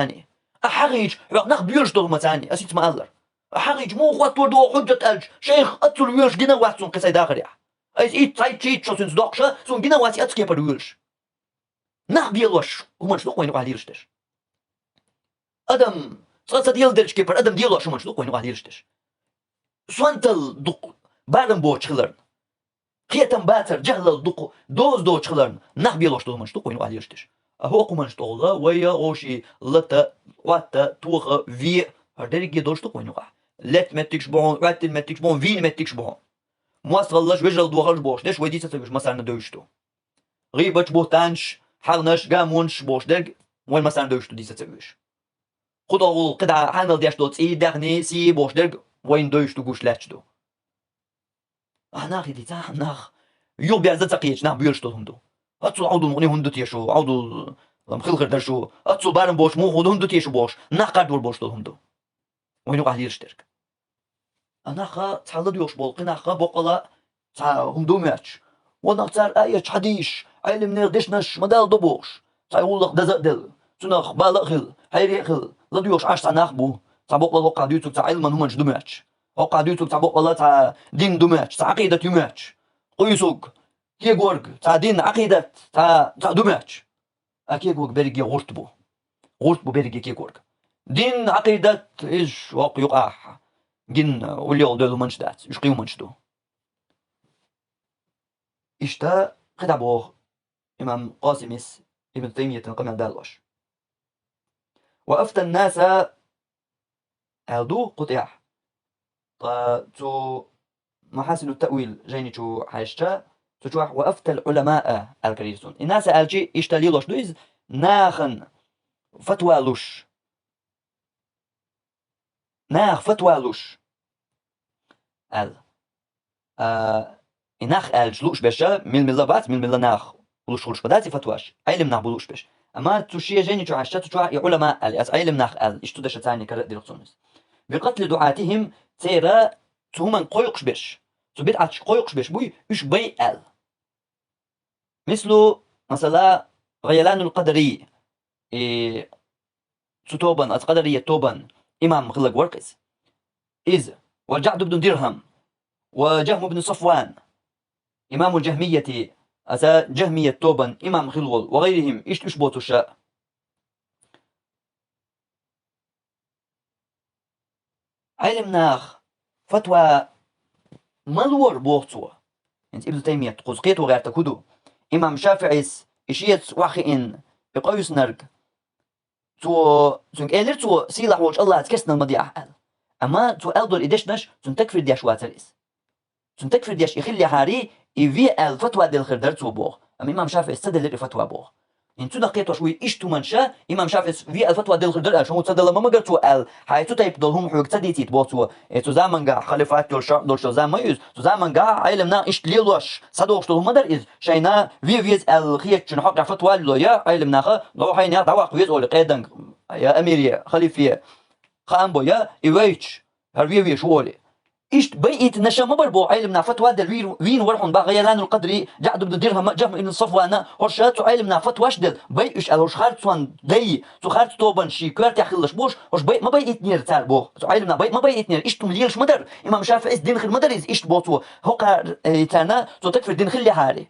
Ахьа хьагӀийча, хьох нах боьлуш долу хӀуманца, ас хӀинца ма-аллара. Ахьа хьагӀийча, муха хӀоттор ду хьуьжжат аьлча, шайх аццул воьлуш гина а вац суна кхин сайн дахарехь. Ас итт цхьайтта шийтта шо цуьнца доккхуша, суна гина а вац и аццу кепара воьлуш. Нах белош хӀуманаш ду-кх вайна юкъахь лелаш дерш. Адам, цкъа ца деладелча кепара адам делош хӀуманаш ду-кх вайна юкъахь лелаш дерш. Сонталла дукха барам боцуш хиларна, кхетам бацар, жахӀлалла дукха доза доцуш хиларна, нах белош долу хӀуманаш ду-кх вайна юкъахь лелаш дерш. А хӀокху хӀуманаш тӀехула вай а вовший лата, Ӏотта, тоха, ве а, хӀара дерриге долуш ду-кх вайна юкъахь. Летта меттигаш бу хьуна, Ӏоьттина меттигаш бу хьуна, вийна меттигаш бу хьуна. МоастагӀаллаш, вежаралла дохарш бохуш дерш вай дийца ца вуьйш, массарна девзаш ду. ГӀийбаташ, бухӀтанаш, хьагӀнаш, гамонаш бохуш дерг вайн массарна девзаш ду дийца ца вуьйш. Кху тӀехула кхидӀа хьанал деш долу цӀий, даьхний, сий бохуш дерг вайна девзаш ду, гуш лаьтташ ду. Ахьа нахе дийца, нах юхаберза ца кхеташ, нах боьлуш долу хӀума ду. Аццул Ӏовдал мукъане хӀунда ду те шу, Ӏовдал, ам, хила хир дара шу, аццул барам боцуш муха хӀунда ду те шу бохуш, нах кхардор болуш долу хӀума ду. Вайна юкъахь лелаш дерг. А нах цхьа ладоьгӀуш болу кхин нах боккъала цхьа хӀума ду моьттуш. Ванах цара аяташ, хьадисаш, Ӏелимнехан дешнаш ма-далла до бохуш, цхьа гӀуллакх даза а делла, цунах бала а хилла, хьере а хилла, ладоьгӀуш Ӏаш цхьа нах бу. Цхьа боккъала хӀоккхахь дуьйцург цхьа Ӏилман хӀуманаш ду моьттуш. ХӀоккхахь дуьйцург цхьа боккъала цхьа дин ду моьттуш, цхьа Ӏакъидат ю моьттуш. Къуьйсург, кегорг, цхьа дин, Ӏакъидат, цхьа, цхьа ду моьттуш. А кегорг берриге гӀурт бу. ГӀурт бу берриге кегорг. Дин, Ӏакъидат, иза воккха юкъахь гина уллехула девлла хӀуманаш дац, уьш кхин хӀуманаш ду. Иштта кхидӀа боху имам Къасимис Ибн Таймиятан къамел далош. «Ва афтан наса», аьлла ду кху тӀехь. Ткъа цу Махьасину Таъвил жайни чу хьаьжча, цу чохь «ва афтал Ӏуламаа» аьлла карийра цунна. И наса аьлчи иштта лелош ду иза, нахана фатва луш. Наха фатва луш аьлла. А, и нах аьлча лууш берш, мила-мила бац, мила-мила нах луш хуьлуш ма дац и фатваш, Ӏелим нах бу лууш берш. Амма цу шен жайни чу хьаьжча, цу чохь и Ӏуламаа аьлла, аса Ӏелим нах аьлла, иштта ду дашан царна кара а дира цунна иза. «Би къатли дуӀатихим», церан цу хӀуманна кхойкхуш берш, цу бидӀаташка кхойкхуш берш буй, уьш бай аьлла. Мислу, масала, Гъайланул Къадари, и цу тобан, аса Къадарият тобан имам хилларг вара-кх иза. Иза, ва Джаъд ибн Дирхам, ва Джахм ибн Сафван, имамул Джахмияти, аса Джахмият тобан имам хилла волу, ва гъайрихим, иштта уьш боцуш а. Ӏелим нах фатва ма лора, боху цо. ХӀинца Ибн Таймият кхуза кхето гӀертарг хӀун ду? Имам ШафиӀис и шеца охьахиъна, и къовсинарг, цо, цуьнга элира цо, сийлахь волчу АллахӀаца керстанал ма де ахь аьлла. Амма цо аьлла долу и дешнаш цунна такфир деш вацара иза. Цунна такфир деш и хиллехьарий, и ве аьлла фатва делла хир дара цо боху. Амма имам ШафиӀис ца делира и фатва боху. ХӀинца цунах кхетош вуй иштта хӀуманаш, имам ШафиӀис ве аьлла фатва делла хир дара аьлла, хӀун ца дала ма магара цо аьлла, хьайн цу тайпа долу хӀума хьоьга ца дийцийта боху цо. Э, цу заманга халифат йолуш, шарӀ долуш йолу зама ма ю иза. Цу заманга Ӏелим нах иштта лелош, садохуш долу хӀума ма дара иза. Шайна ве веза аьлла хетачун хьокъехь фатва лело, я Ӏелим наха, нохьайна я дӀаваккха веза олий, къеданга, я амире, халифе, хаам бо, я и вайча, хӀара ве везаш ву олий. Иштта байъийтинарш ма бара боху Ӏелим нах фатва делла вийр-, вийна вара хьуна бах Гъайланул Къадри, Джаъд ибн Дирхама, Джахм ибн Сафвана, хӀорш цу Ӏелим нах фатваш делла, байъуш аьлла, хӀорш харцонан дай, цу харц тобан ший коьртехь хиллаш болуш, хӀорш байъ ма байъийтинера цара боху. Цу Ӏелим нах байъ ма байъийтинера, иштта хӀума лелаш ма дара. Имам ШафиӀис дина хир ма дара иза, иштта боху цо, хӀокхара, э, царна цо такфир дина хиллехьарий.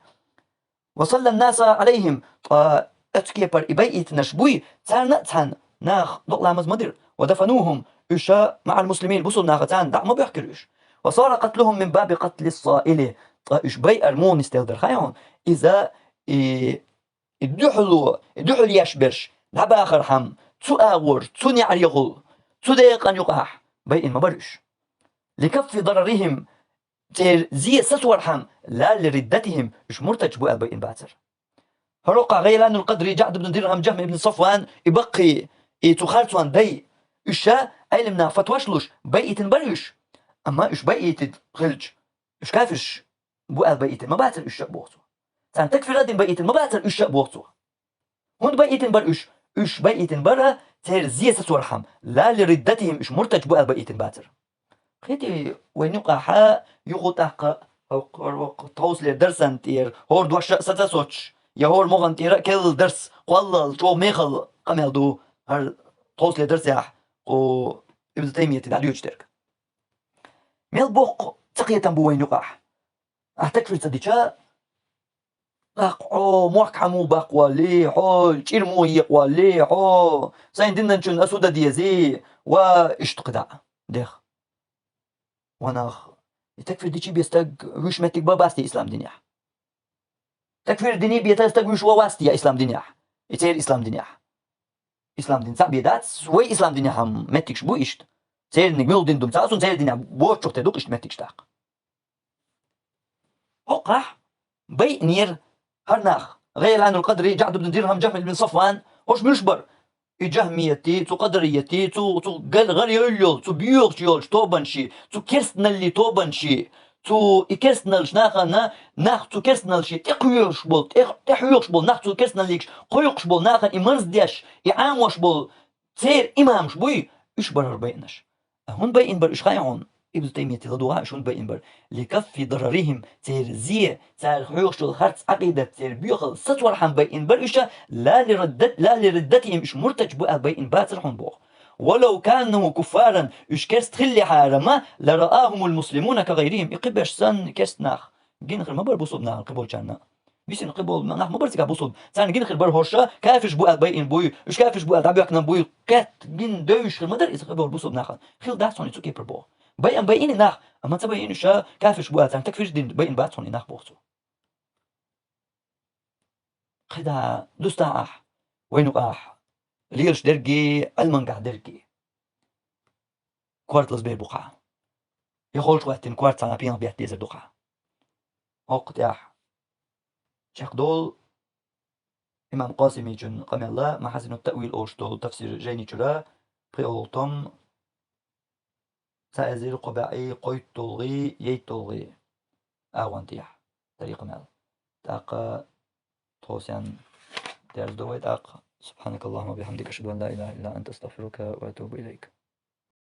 «Ва саллан наса Ӏалайхим», ткъа оцу кепара и байъийтинарш буй, царна а цхьаьна наха докъа ламаз ма дира. «Ва дафанухум», уьш, «маӀал муслимин», бусулба наха царна дӀа а ма боьхкира уьш. «Ва сара къатлухум мин баби къатли саили», ткъа уьш байъар муха нисделла дара хаьий хьуна? Иза, и, и дуьхьало, и дуьхьал еш берш дӀабахархьама, цу агӀор, цу неӀарехула, цу декъан юкъахь байъина ма бара уьш. «Ликаффи дарарихим», церан зе сацорхьама, «ла ли риддатихим», уьш муртадаш бу аьлла байъина бацара. ХӀара хӀокху Гъайланул Къадри, Джаъд ибн Дирхам, Джахм ибн Сафван, и баккхий, и цу харцонан дай, уьш ша Ӏелим наха фатваш луш, байъийтина бара уьш. Амма уьш байъийтина хилча, уьш кафирш бу аьлла байъийтина ма бацара уьш ша а боху цо. Царна такфир а дина байъийтина ма бацара уьш ша а боху цо. ХӀунда байъийтина бара уьш? Уьш байъийтина бара церан зе сацорхьама, «ла ли риддатихим», уьш муртадаш бу аьлла байъийтина бацара. Хети вайн юкъахьа юху тӀаккха хӀокху, хӀокху тховсалера дарсан тӀера, хӀора дош а саца соцуш, я хӀора могӀан тӀера а керла дарс, кхоллал, чӀогӀа мехала къамел ду хӀара тховсалера дарсехь кху Ибн Таймияти дӀадоьдуш дерг. Мел боккха цакхетам бу вайн юкъахь. Ахь такфир ца дича, тӀаккха хьо мохк хьан муха баккхавалли, хьо чӀир муха екъавалли, хьо сайн динанчунна ас хӀун дан дезий, ва иштта кхидӀа дех. Ва нах, и такфир дичий бен стаг вуьш меттиг бан бац те ислам динехь? Такфир диний бен стаг вуьш ван вац те ислам динехь? И церан ислам динехь. Ислам дин цхьаъ бен дац, вай ислам динехь-м меттигаш бу иштта. Церниг муьлха дин ду-м ца хаа суна, церан динехь боцчух тера ду-кх иштта меттигаш тӀаккха. ХӀокхахь байинера хӀара нах: ГӀайр Ӏанул Къадри, ДжаӀд ибн Дирхам, Джахм ибн Сафван, хӀорш муьлш бара? И джахмияти, цу къадарияти, цу, цу гал-, гӀар йолу йолу, цу боьхачу йолчу тобанаши, цу керстаналлин тобанаши, цу и керстаналлаш нахана, нах цу керстаналлаши тӀекхоьхьуш болу, тӀе-, тӀехьоьхуш болу нах, цу керстаналлигаш кхойкхуш болу нахана и марздеш, и Ӏамош болу церан имамаш буй, уьш бара хӀара байинаш. А хӀунда байина бара уьш хаьий хьуна? Ибн Таймияти ладугӀу уьш хӀунда байина бара: «Ликаффи дарарихим», церан зе, цара хьоьхуш йолу харц Ӏакъидат, церан боьхалла сацорхьама байина бара уьш, ла ли риддат-, ла ли риддатихим, уьш муртадаш бу аьлла байина бацара хьуна боху. «Валав кану куффаран», уьш керста хиллехьара-м, «лараахумул муслимуна кагӀайрихим», и кхиберш санна керста нах гина хир ма бара бусулба нахана кхиболчарна. Бисина кхиболу нах ма бара цигахь бусулба. Царна гина хир бара хӀорш кафирш бу аьлла байина буй, уьш кафирш бу аьлла дӀабоьхкина буй, кхетта гина девзаш хир ма дара иза кхиболу бусулба нахана. Хилла дац хьуна и цу кепара боху. Байина байина и нах, амма ца байина уьш кафирш бу аьлла, царна такфир дина байина бац хьуна и нах боху цо. КхидӀа дустахь ахь, вайн юкъахь лелаш дерг а, Ӏилмангахь дерг а. Корта лазабер бу-кх ахь. Я холчу гӀоьттина корта цхьана пенах бетта дезар ду-кх ахь. ХӀокху тӀехь чекхдолу имам Къасимичун къамел, Махьасинут Таъвил олуш долу тафсир жайни чуьра, пхоьалгӀа том, цхьа эзар кхо бӀе кхойтталгӀий, ейтталгӀий агӀон тӀехь, тарикъ мел. ТӀаккха тхо сен дерзадо вай тӀаккха. سبحانك اللهم وبحمدك، أشهد أن لا إله إلا أنت، أستغفرك وأتوب إليك.